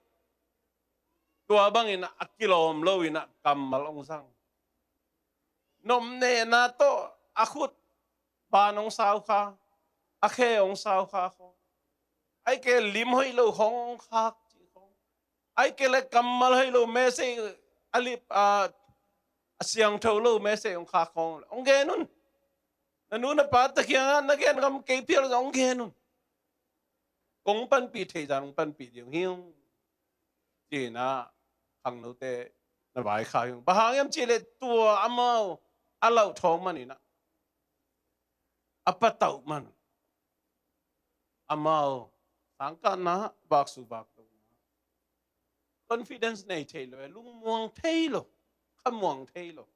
tua bangin a kilawm lo in ah kammal hong zang. Nopnehna tawh a khut ban hong sau kha, a khe hong sau kha khawng, ahih kei leh lim hoih lo khawng hong khak cih khawng, ahih kei leh kammal hoih lo, message a lip, a, a siangtho lo message hong khak khawng, hong gen un. Na nu na pate kiangah na gen ngam kei phial zong hong gen un. Kong panpih theih zah hong panpih ding hi ung, ci-in ah khangnote na vaikhak hi ung. Bang hang hiam cih leh tua amau a lauh thawng man in ah, a patauh man, amau sangkahna, vaksuk vaktohna, confidence nei thei lo, lungmuang thei lo, khamuang thei lo.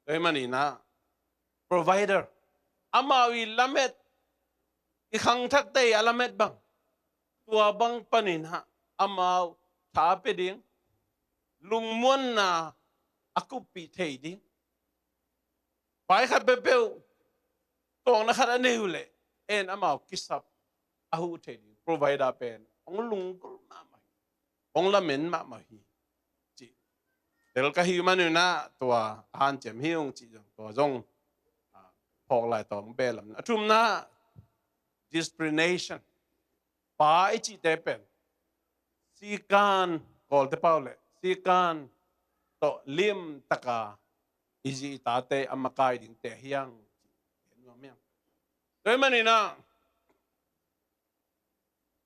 Tua ahih manin ah provider, amau i lamet, i khangthakte i a lamet bang, tua bang panin ah amau tha pia ding, lungmuanna a kuppih thei ding. Pai khat peuhpeuh tawkna khat a nei uh leh, en amau kisap a huh thei ding provider pen hong lunggulh mahmah hi, hong lamen mahmah hi, cih tel ka hih manin ah tua a hanciam hi ung cih zong, tua zong, ah, phawk lai tawh hong beh lam. A thumna, disciplination. Pa i cihte pen sikan, Kawlte pau leh sikan tawh limtaka i zi i tate a makai dingte hi hang, cih gen nuam hi hang. Tua ahih manin ah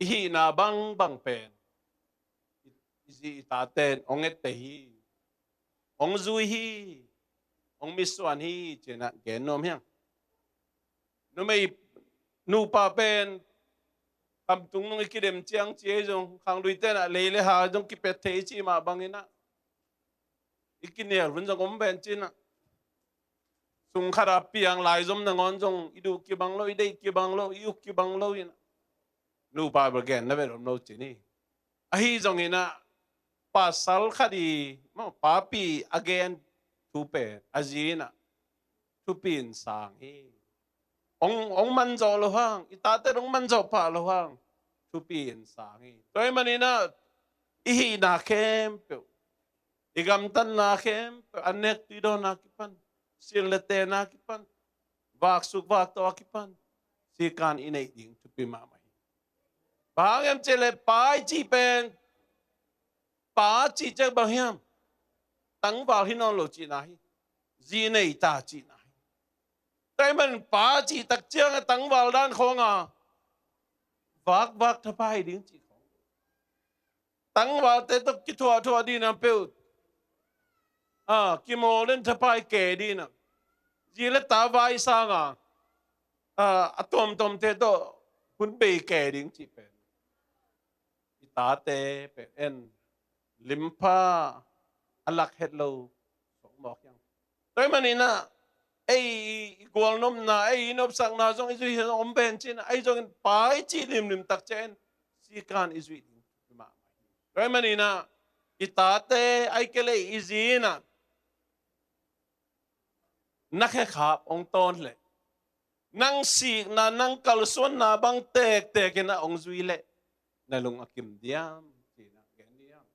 i hihna bangbang pen i, i zi i tate in hong etteh hi, hong zui hi, hong mitsuan hi, ci-in ah gen nuam hi hang. Numei, nupa pen khamtung nung i kidem ciang ci ei zong, khangluite in ah lei le ha zong kipet thei i cih mah bangin ah i kinial hun zong om ven ci-in ah, sung khat a piang lai zom nangawn zong i duh kibang lo, i deih kibang lo, i uk kibang lo in ah, nupa bel genna vet om lo ci ni. Ahi zongin ah pasal khat i, maw, papi a gen thu pen a zi in ah thupi in sang hi. Hong, hong man zawh loh hang, i tate hong man zawh pah loh hang, thupi in sang hi. Tua ahih manin ah i hihna khempeuh, i gamtatna khempeuh, an nek tui dawnna kipan, sil le tena kipan, vaksuk vakto a kipan sikan i neih ding thupi mahmah hi. Bang hang hiam cih leh pa i cih pen, pa cih ciang bang hiam, tangval hi nawn lo cihna hi, zi nei ta cihna hi. Tua ahih manin pa cih tak ciang a tangval dan khawng a vakvak thapai ding cih khawng, tangvalte tawh kithuahthuah ding a peuh, a, kimawl den thapai ke ding a, zi le ta vai sang a, a, a tuamtuamte tawh hun bei ke ding cih pen i tate pen en limpha a lak het lo sawk mawk hi hang. Tua ahih manin ah ei i gualnopna, ei i nopsakna zong i zuih hi zong om ven ci-in ah, ahi zongin pa i cih limlim tak ciangin sikan i zuih ding hi mahmah hi. Tua ahih manin ah i tate, ahih kei leh i zi in ah na khekhap hong tawn leh, nang sikna, nang kalsuanna bang tektek in ah hong zui leh na lung a kim diam, ci-in ah gen diam.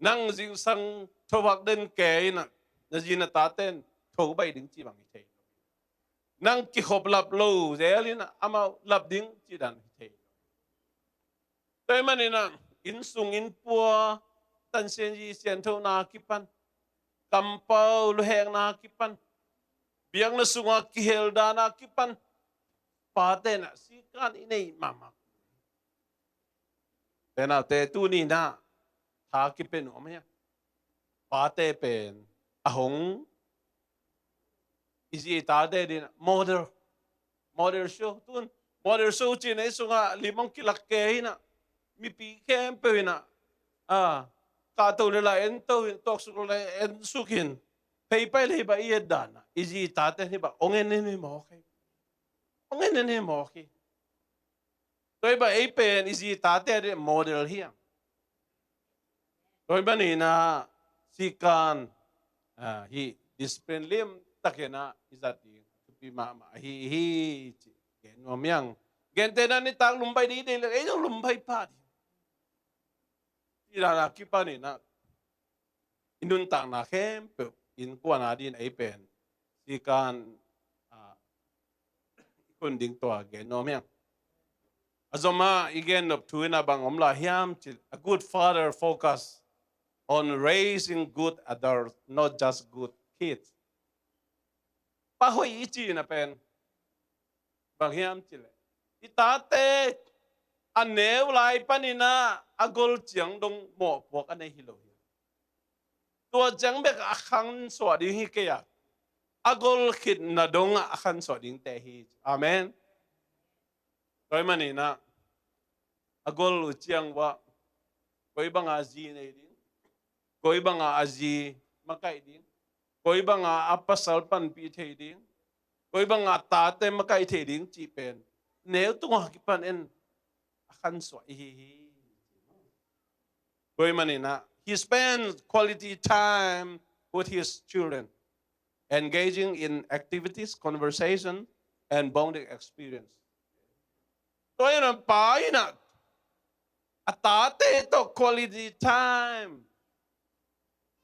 Nang zingsang thovak den ke in ah na zi na tate in tho baih ding cih bang hi thei lo. Nang kikhop lap lo zel in ah amau lap ding cih dan hi thei lo. Tua ahih manin ah inn sung inn pua, tansian zi sianthona kipan, kampau luhekna kipan, biakna sunga kihel dana kipan, pate in ah sikan i neih mahmah. Tua ahih manin ah tuni in ah tha kipia nuam hi hang. Pate pen a hong, i zi i tate ding in ah model, model show, tun model show ci-in ah ei sungah lim hong kilak ke in ah, mipi khempeuh in ah, a, kahto le la ento in, tawksuk le la ensuk in, pheipai le hih bang i et dan ah i zi i tate hih bang hong en in hi mawk hi. Hong en in hi mawk hi. Tua ahih bang ei pen i zi i tate a ding model hi hang. Tua ahih manin ah sikan, a, hih discipline limtakin ah i zat ding thupi mahmah ahi hi, ci gen nuam hi hang. Gentehna nitak lumbai ding i deih leh ei zong lumbai pah ding. Hih dan a kipan in ah i nuntakna khempeuh innkuan a ding in ei pen sikan, a, i khun ding tua gen nuam hi hang. A zom ah i gen nop thu in ah bang om lai hiam cih leh, a good father focus on raising good adults, not just good kids. Pa hoih i cihna pen bang hiam cih leh, i tate a neu lai panin ah a gol ciang dong mawhpuak a nei hi lo hi. Tua ciang bek a khang suah ding hi kei a, a gol khitna dongah a khansuah dingte hi. Amen. Tua ahih manin ah a gol uh ciang uah koi banga zi nei ding, koi banga a zi makaih ding, koi banga a pasal panpih thei ding, koi banga tate makaih thei ding cih pen neu tungah kipan in a khansuah i hi hi. Tua ahih manin ah he spends quality time with his children, engaging in activities, conversation, and bonding experience. Tua ahih manin pa in ah a tate tawh quality time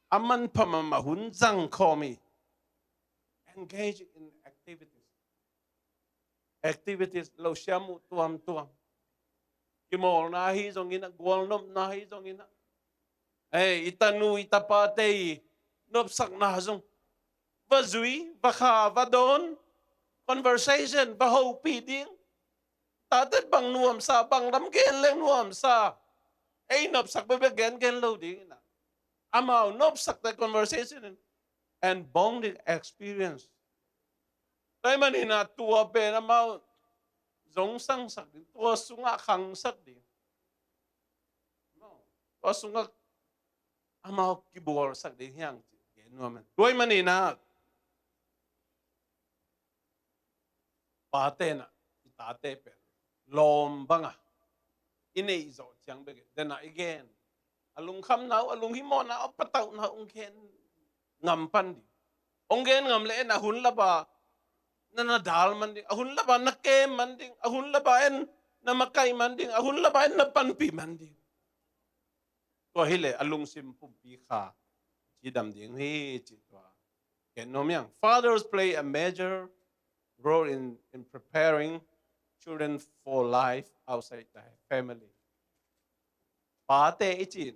a manpha mahmah hun zang khawm hi. Engage in activities. Activities, lo siam uh tuamtuam. Kimawlna ahi zongin ah, gualnopna ahi zongin ah, ei, i tanu i tapate i nopsakna zong va zui, va kha, va dawn, conversation, va hopih ding. Tate bang nuamsa, bang lam gen leng nuamsa, ei nopsak bekbek gengen lo dingin ah, amau nopsakte conversation and bonding experience. Tua ahih manin ah tua pen amau zongsangsak ding, tua sungah khangsak ding, tua sungah amau kibualsak ding hi hang ci gen nuam hen. Tua ahih manin ah pate in ah i tate pen lawm banga i neih zawh ciang bek den ah i gen, a lungkhamna uh, a lunghimawhna uh, a patauhna uh hong gen ngam pan ding. Hong gen ngam leh en a hun laba na na dal man ding, a hun laba na kem man ding, a hun laba en na makaih man ding, a hun laba en na panpih man ding. Tua hileh a lungsim pumpi kha cidam ding hi cih tua gen nuam hi hang. Fathers play a major role in, in preparing children for life outside the family. Pate i cih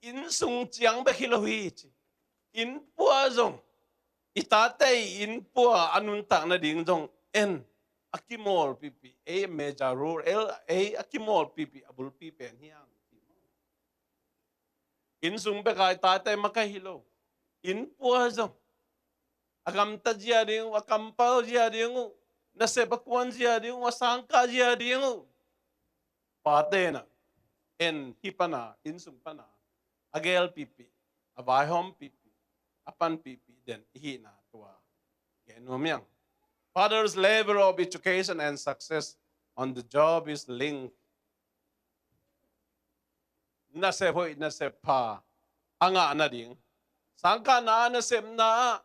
inn sung ciang bek hi lo hi ci. Inn pua zong, i tate i inn pua a nuntak nading zong en a kimawlpihpih, ei a major role, ei a kimawlpihpih a bulpi pen hi hang. Inn sung bek a i tate makaih hi lo. Inn pua zong a gamta zia ding uh, a kampau zia ding uh, nasep a kuan zia ding uh, a sangkah zia ding uh, pate in ah en hih pana, inn sung pana a gelpihpih, a vaihawmpihpih, a panpihpih den i hihna tua gen nuam hi hang. Father's level of education and success on the job is linked. Nasep hoih, nasep pha a ngah nading, sangkahna, nasepna ah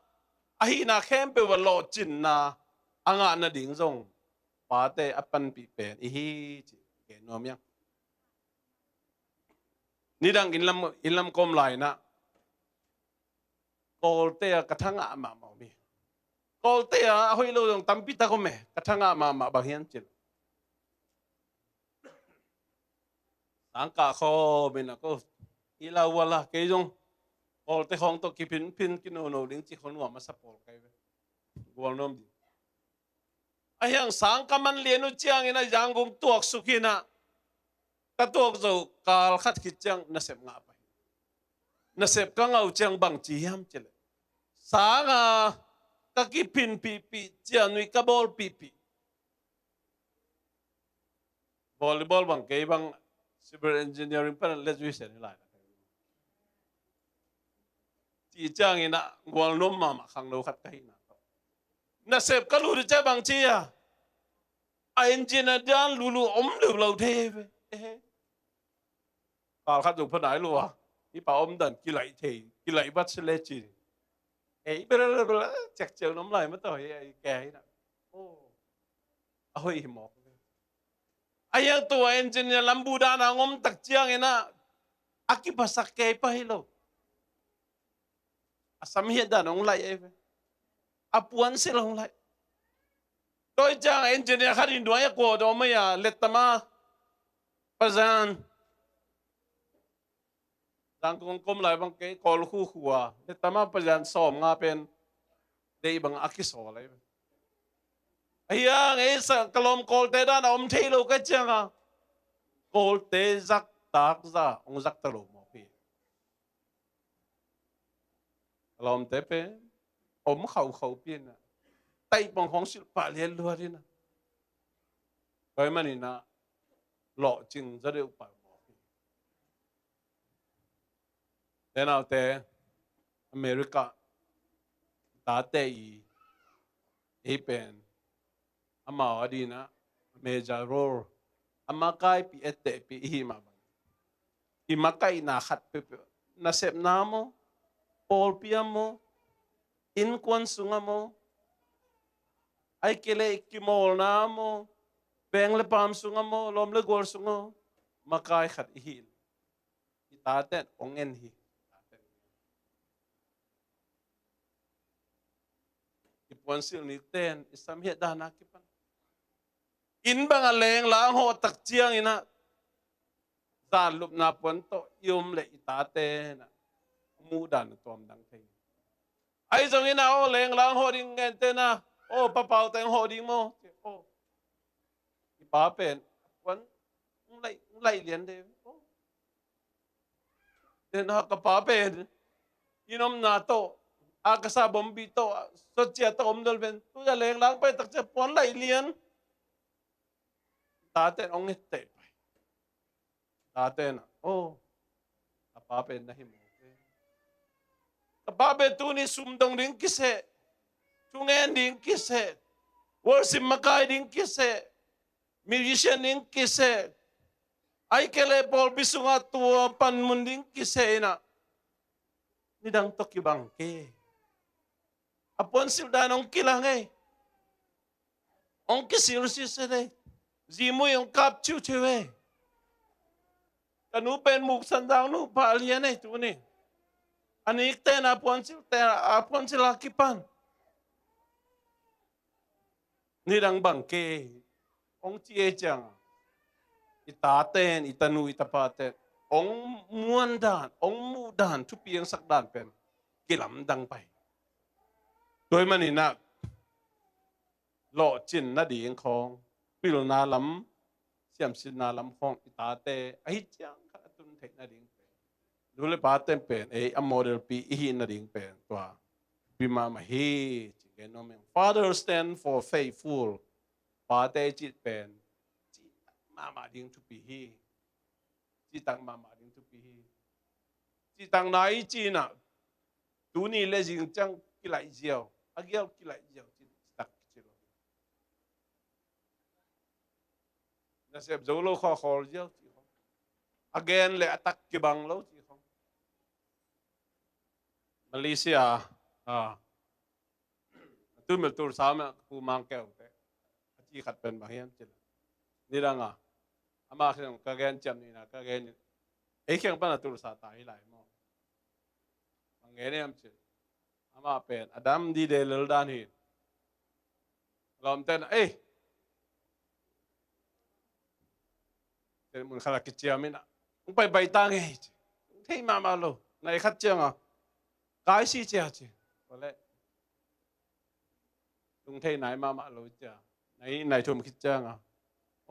a hihna khempeuh ah lawhcinna a ngah nading zong pate a panpih pen i hi ci gen nuam hi hang. Nidang inn lam, inn lam ka om lai-in ah Kawlte ah ka thangah mahmah om hi. Kawlte ah a hoih lo zong tampi tak om e, ka thangah mahmah. Bang hiam cih leh sangkah khawm in ah ko, i lau a la, kei zong Kawlte khawng tawh kiphinphin kinono ding ci khawng nuam a sa pawl kai ve. Gualnuam ding. Ahi hang sang ka man lian uh ciangin ah Yangon tuaksuk hi-in ah, ka tuak zo kal khat khit ciang nasep ngah pah hi. Nasep ka ngah uh ciang bang ci hiam cih leh, sang a ka kiphinpihpih, cianui ka bawlpihpih. Volleyball bang, kei bang civil engineering pan le zui sen hi lai. Ci ciangin ah gualnuam mahmah khangno khat ka hihna tawh, nasep ka lut uh ciang bang ci a, a engineer dan lulu om leu lo thei ve. Eh. Kal khat zong pha nai lo a, hih pa omdan kilaih thei, kilaih vat se le ci. Ei, bel bel bel, ciakciak nuam lai mah tawh hi, ei, kei hi-in ah. Oh. A hoih hi mawk. Ahi hang tua engineer lam bu dan a hong om tak ciangin ah a kiphasak kei pah hi lo. A sam hiat dan hong laih ei ve. A puansilh hong laih. Tua hi ciang engineer khat in duai a kuat om ei a, lettama pazian. Zangkong ka om lai bang kei Kawl khukhu a lettama pazian sawmnga pen deih bang a kisawl lai. Ahi hang ei sa ka lawm Kawlte dan a om thei lo ka ciang a, Kawlte zak tak zah hong zak ta lo mawk hi. Ka lawmte pen om khaukhau pi in ah, taih pong khawng silh pah lianluat in ah, tua ahih manin ah lawhcing zaw deuh pah mawk hi. Te naute, America tate i, ei pen amau a dingin ah major role, a makaihpih ettehpih i hih mah bang, i makaihna khat peuhpeuh, nasepna maw, pawlpi ah maw, innkuan sungah maw, ahih kei leh i kimawlna maw, veng le paam sungah maw, lawm le gual sungah maw, makai khat i hi in, i taten hong en hi. I puansilh nikten i samhiat dan a kipan, inn bang a lenglang hawh tak ciangin ah, zan lupna puan tawh i om leh i taten ah muhdan a tuamdang thei. Ahi zongin ah, aw, lenglang hawh ding, ngente in ah, aw, papaute hong hawh ding maw? Aw, i pa pen puan hong laih, hong laih lian de. Aw, den ah, ka pa pen inn omna tawh, a ka sa bombi tawh, sawtcia tawh om lel pen, tu-in ah lenglang pai tak ciang puan laih lian. Taten hong etteh pai. Taten ah, aw, ka pa pen na hi mawk e. Ka pa pen tuni sum dong ding kiseh, thungen ding kiseh, worship makai ding kiseh, musician ding kiseh, ahih kei leh pawlpi sungah tua panmun ding kiseh in ah, nidang tawh kibang kei. A puansilh dan hong kilang e. Hong kisilh sitset e. Zimui hong kap ciuciu e. Ka nu pen muksan dang nu pah lian e tuni. A nikten a puansilhte, a puansilh a kipan, nidang bang kei hong ci ahih ciangin, i taten, i tanu, i tapaten hong muan dan, hong muh dan, thupi hong sak dan pen kilamdang pai. Tua ahih manin ah, lawhcin nading khawng, pilna lam, siamsinna lam khawng i tate ahi ciang khat a tun theih nading pen, nu le pate pen ei a model pi i hih nading pen tua thupi mahmah hi, ci gen nuam ing. Father stand for faithful. Pate i cih pen cihtak mahmah ding thupi hi. Cihtak mahmah ding thupi hi. Cihtakna i cih in ah, tuni le zing ciang kilaih ziau, a gial kilaih ziau, cihtak kici lo. Nasep zo lo khawng a khawl ziau cih khawng, a gen le a tak kibang lo cih khawng. Malaysia ah, a tu mel Tulsa mah ka pu Mang Keu te, a ci khat pen bang hiam cih leh, nidang a, amah kiang ka gen ciam ni in ah, ka gen in, ei kiang pan a Tulsa ta hi lai maw. Bang gen hiam cih leh, amah pen a dam dide lel dan hi. Lawmten ah, ei, tel mun khat a kiciam in ah, hong paipai ta ngei ci. Hong thei mahmah lo. Nai khat ciang a, kai si cia ci. Tua leh hong thei nai mahmah lo cia. Nai, nai thum khit ciang a,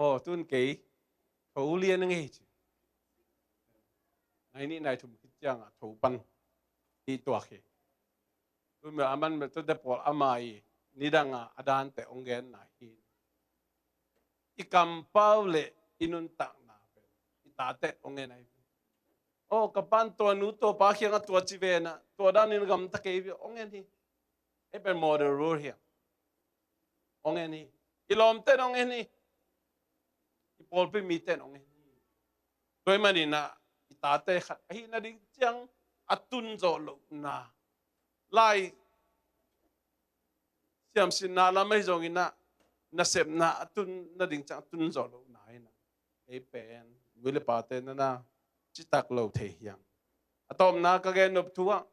aw, tun kei tho lian ngei ci. Nai nih nai thum khit ciang a tho pan i tuak hi. Tu mel a man mel tute pawl ama i nidang a a dante hong genna hi. I kampau le i nuntakna pen i tate hong gen ahi. Aw, ka pan tua nu tua pa kiang a tua ci ve in ah, tua dan in gamta kei ve, hong gen hi. Ei pen model role hi a, hong gen hi. I lawmten hong gen hi. I pawlpi miten hong gen hi. Tua ahih manin ah, i tate khat ahi nading ciang a tun zawh lohna, lai siamsinna lam ahi zongin ah, nasepna a tun nading ciang a tun zawh lohna in ah, ei pen nu le pate na na citak lo thei hi hang. A tawpna ka gen nop thu ah,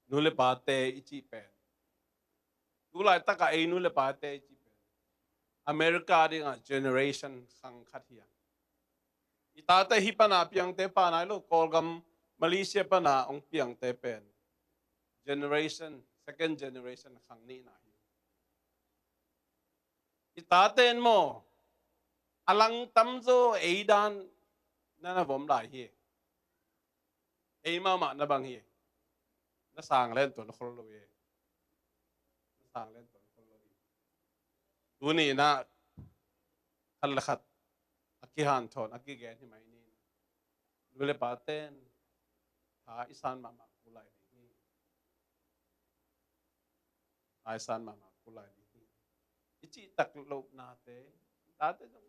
nu le pate i cih pen, tu laitak a ei nu le pate i cih pen America ding a generation khang khat hi a, i tate hih pan a piangte pha nai lo, Kawlgam, Malaysia pan a hong piangte pen generation, second generation khang nihna hi. I taten maw, a lang tamzaw ei dan na na vom lai hi. Ei mahmah na bang hi. Na sang len tuan khol lo hi. Na sang len tuan khol lo hi. Tuni inah khat le khat a kihanthawn, a kigen hi mai ni. Nu le paten tha i san mahmah kul lai ding hi. Tha i san mahmah kul lai ding hi. I cihtak lohnate, i tate zong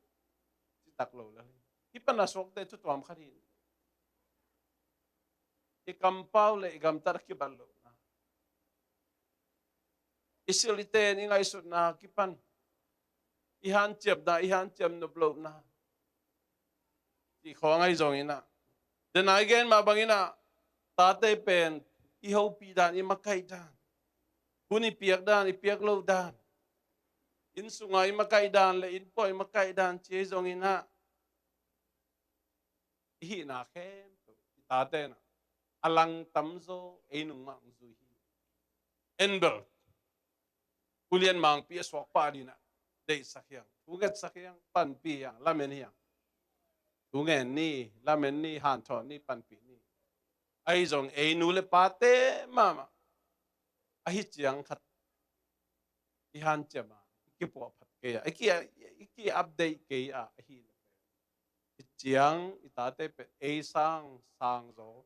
cihtak lo le hi. Hih pan a suakte thu tuam khat hi. I kampau le i gamtat a kibat lohna, i sil i ten i ngaihsutna kipan, i hanciamna, i hanciam nop lohna, cih khawng ahi zong inah, dena i gen mah bang inah, tate pen i hopih dan, i makaih dan, hun i piak dan, i piak loh dan, inn sunga i makaih dan le inn pua i makaih dan ci ahi zong inah, i hihna khempeuh i tate inah a langtamzaw ei nung mah hong zui hi. En bel, ulian mangpi a suak pah dinah deihsak hiang, thu ngetsak hiang, panpih hiang, lamen hiang. Thu ngen ni, lamen ni, hanthawn ni, panpih ni. Ahi zong ei nu le pate mahmah ahi ciang khat i hanciam a, i kipuahphat kei a, i ki, i ki-update kei a, ahi le pen i ciang i tate pen ei sang, sang zaw,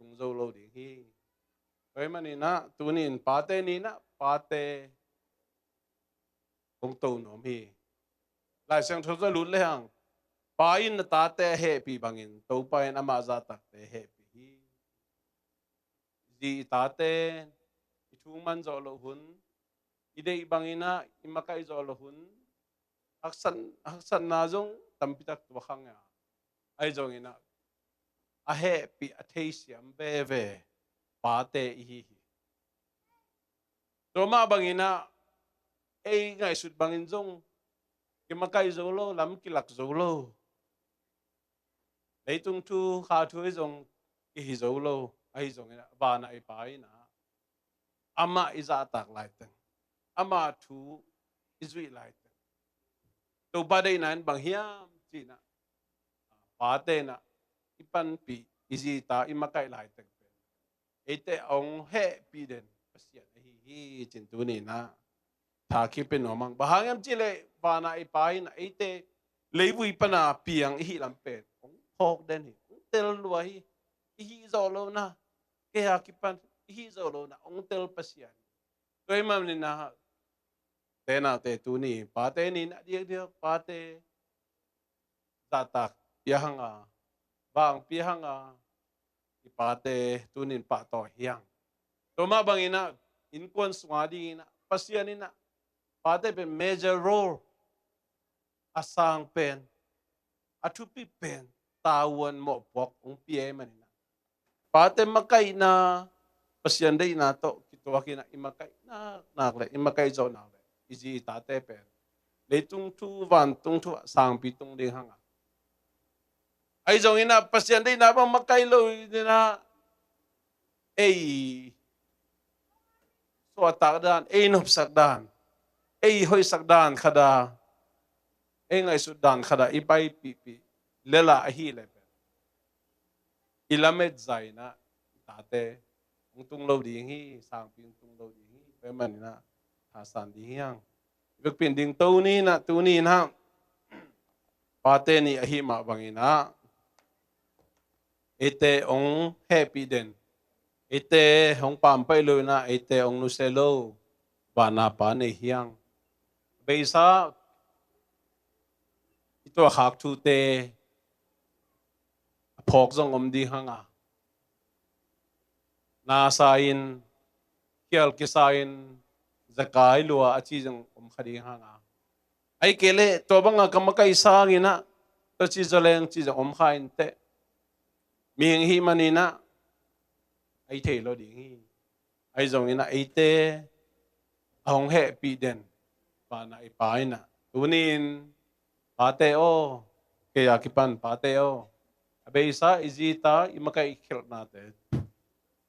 tung zo lo ding hi. Tua ahih maninah tuni in pate ni inah pate kong to nuam hi. Lai Siangtho tawh lut le hang, pa in a tate a hehpih bangin Topa in amah zahtakte hehpih hi. Zi i tate i thu man zawh loh hun, i deih bang inah i makaih zawh loh hun, haksat, haksatna zong tampitak tuak hang a, ahi zong inah a hehpih a theisiam veve pate i hi hi. Tua mah bang inah ei ngaihsut bangin zong kimakaih zo lo, lam kilak zo lo. Leitung thu, kha thu ahi zong kihi zo lo, ahi zong inah vana i pa inah amah i zahtak laiteng, ama thu i zuih laiteng, Topa deihna in bang hiam ci inah pate inah i panpih, i zi i ta i makaih laiteng pen eite a hong hehpih den Pasian ahi hi cih tuni inah tha kipia nuam hang. Bang hang hiam cih leh vana i pa inah eite leivui pana piang i hih lam pen hong phawk den hi, hong tel lua hi. I hih zawh lohna, kei a kipan i hih zawh lohna hong tel Pasian hi. Tua ahih maninah, te naute, tuni pate ni inah diakdiak pate zahtak pia hang a, vang pia hang a, i pate tuni in pahtawi hiang. Tua mah bang inah innkuan sunga ding inah Pasian inah pate pen major role, a sang pen, a thupi pen, tavuan mawhpuak hong pia ahih maninah pate makaihna, Pasian deihna tawh kituak inah i makaihna nak le i makaih zawh nak le i zi i tate pen leitung thu, vantung thu ah sangpi tung ding hang a, ahi zong inah Pasian deihna bang makaih lo inah ei suahtak dan, ei nopsak dan, ei hoihsak dan khat a, ei ngaihsut dan khat a i paipihpih lel a, ahi le pen i lamet zah inah i tate hong tung lo ding hi, sangpi hong tung lo ding hi. Tua ahih maninah thasan ding hi hang. I vekpi in dingto ni inah, tuni inah pate ni ahih mah bang inah eite hong hehpih den, eite hong pampaih lo inah eite hong nusia lo vana pa nei hi hang. Beisa i tuahkhak thute a phawk zong om ding hang a, na sa in, khial kisa in, zakai lua a ci zong om kha ding hang a, ahih kei leh tua banga ka makaih sang inah tua ci zaw leng ci zong om kha inteh. Mihing i hih maninah a i thei lo ding hi. Ahi zong inah eite a hong hehpih den vana i pa inah tuni in, pate aw, kei a kipan pate aw, a beisa i zi i ta i makaih khelhnate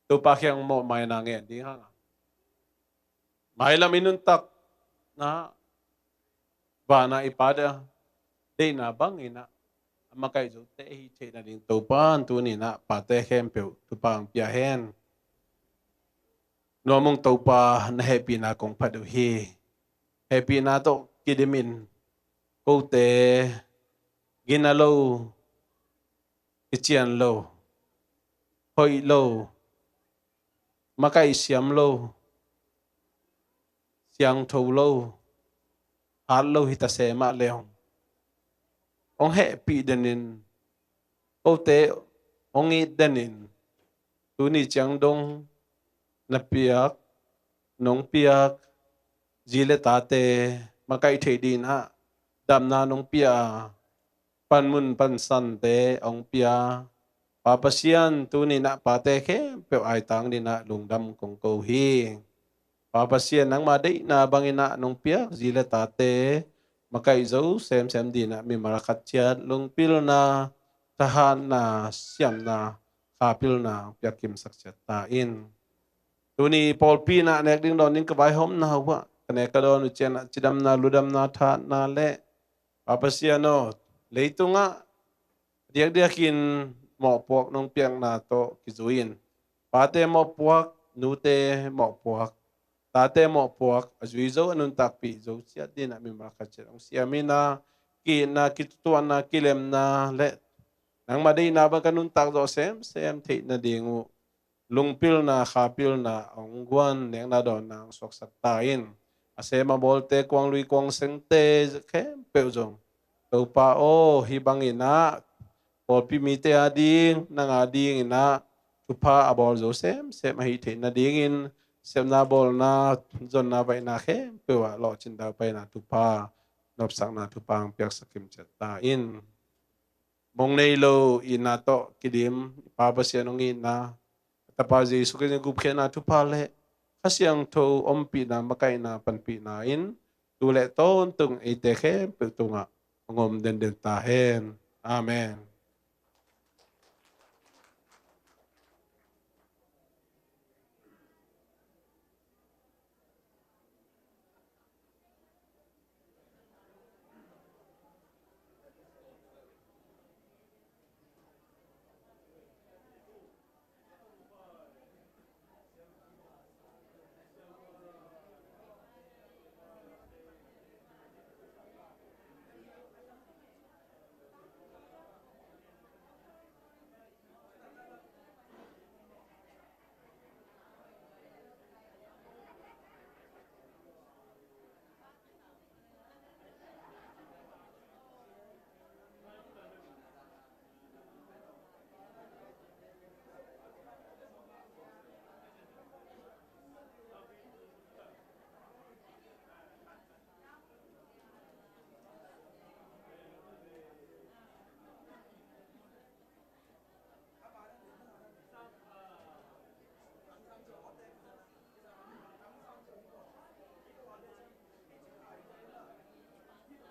Topa kiang mawhmaina ngen ding hang a, mailam i nuntakna vana i pa deihna bang inah a makaih zote hi theih nading Topa in tuni-in ah pate khempeuh thupha hong pia hen. Nuam ung Topa, na hehpihna kong phat uh hi. Hehpihna tawh kidimin kote gina lo, kician lo, hoih lo, makaih siam lo, siangtho lo, hat lo hi ta se mah leh hong hehpih denin, kote hong it denin, tuni ciang dong na piak, nong piak zi le tate makaih theih dingin ah damna nong pia a, panmun pansante hong pia. Pa Pasian, tuni-in ah pate khempeuh aitang dingin ah lungdam kong ko hi. Pa Pasian, nangma deihna bangin ah nong piak zi le tate makaih zo semsem dingin ah mimal khat ciat lungpilna, thahatna, siamna, khapilna piakkimsak ciat ta in. Tuni pawlpi in ah nek ding dawn ding ka vaihawmna uh ah ka nek ka dawn uh ciang ah cidamna, ludamna, thahatna le Pa Pasian aw, leitungah diakdiakin mawhpuak nong piakna tawh kizui-in, pate mawhpuak, nute mawhpuak, tate mawhpuak a zui zo, a nuntakpih zo ciat dingin ah mimal khat ciat hong siam in ah, ki-itna, kitutuahna, kilemna le nangma deihna bang ka nuntak zawh semsem theih nading uh lungpilna, khapilna hong guan, nekna dawnna hong suaksak ta in. A sem a bawlte, kuang lui kuang sengte khempeuh zong, Topa aw, hih bangin ah pawlpi mite ading, nang adingin ah thupha a bawl zo semsem ahi theih nadingin, sepna, bawlna, zonna, vaihna khempeuh ah lawhcin daupaina thupha, nopsakna thupha hong piaksak kim ciat ta in. Mong nei lo itna tawh kidim i Pa Pasian hong itna, a Tapa Jesu Khrist gupkhiatna thupha le Kha Siangtho ompihna, makaihna, panpihna in tu le tawntung eite khempeuh tungah hong om denden ta hen. Amen.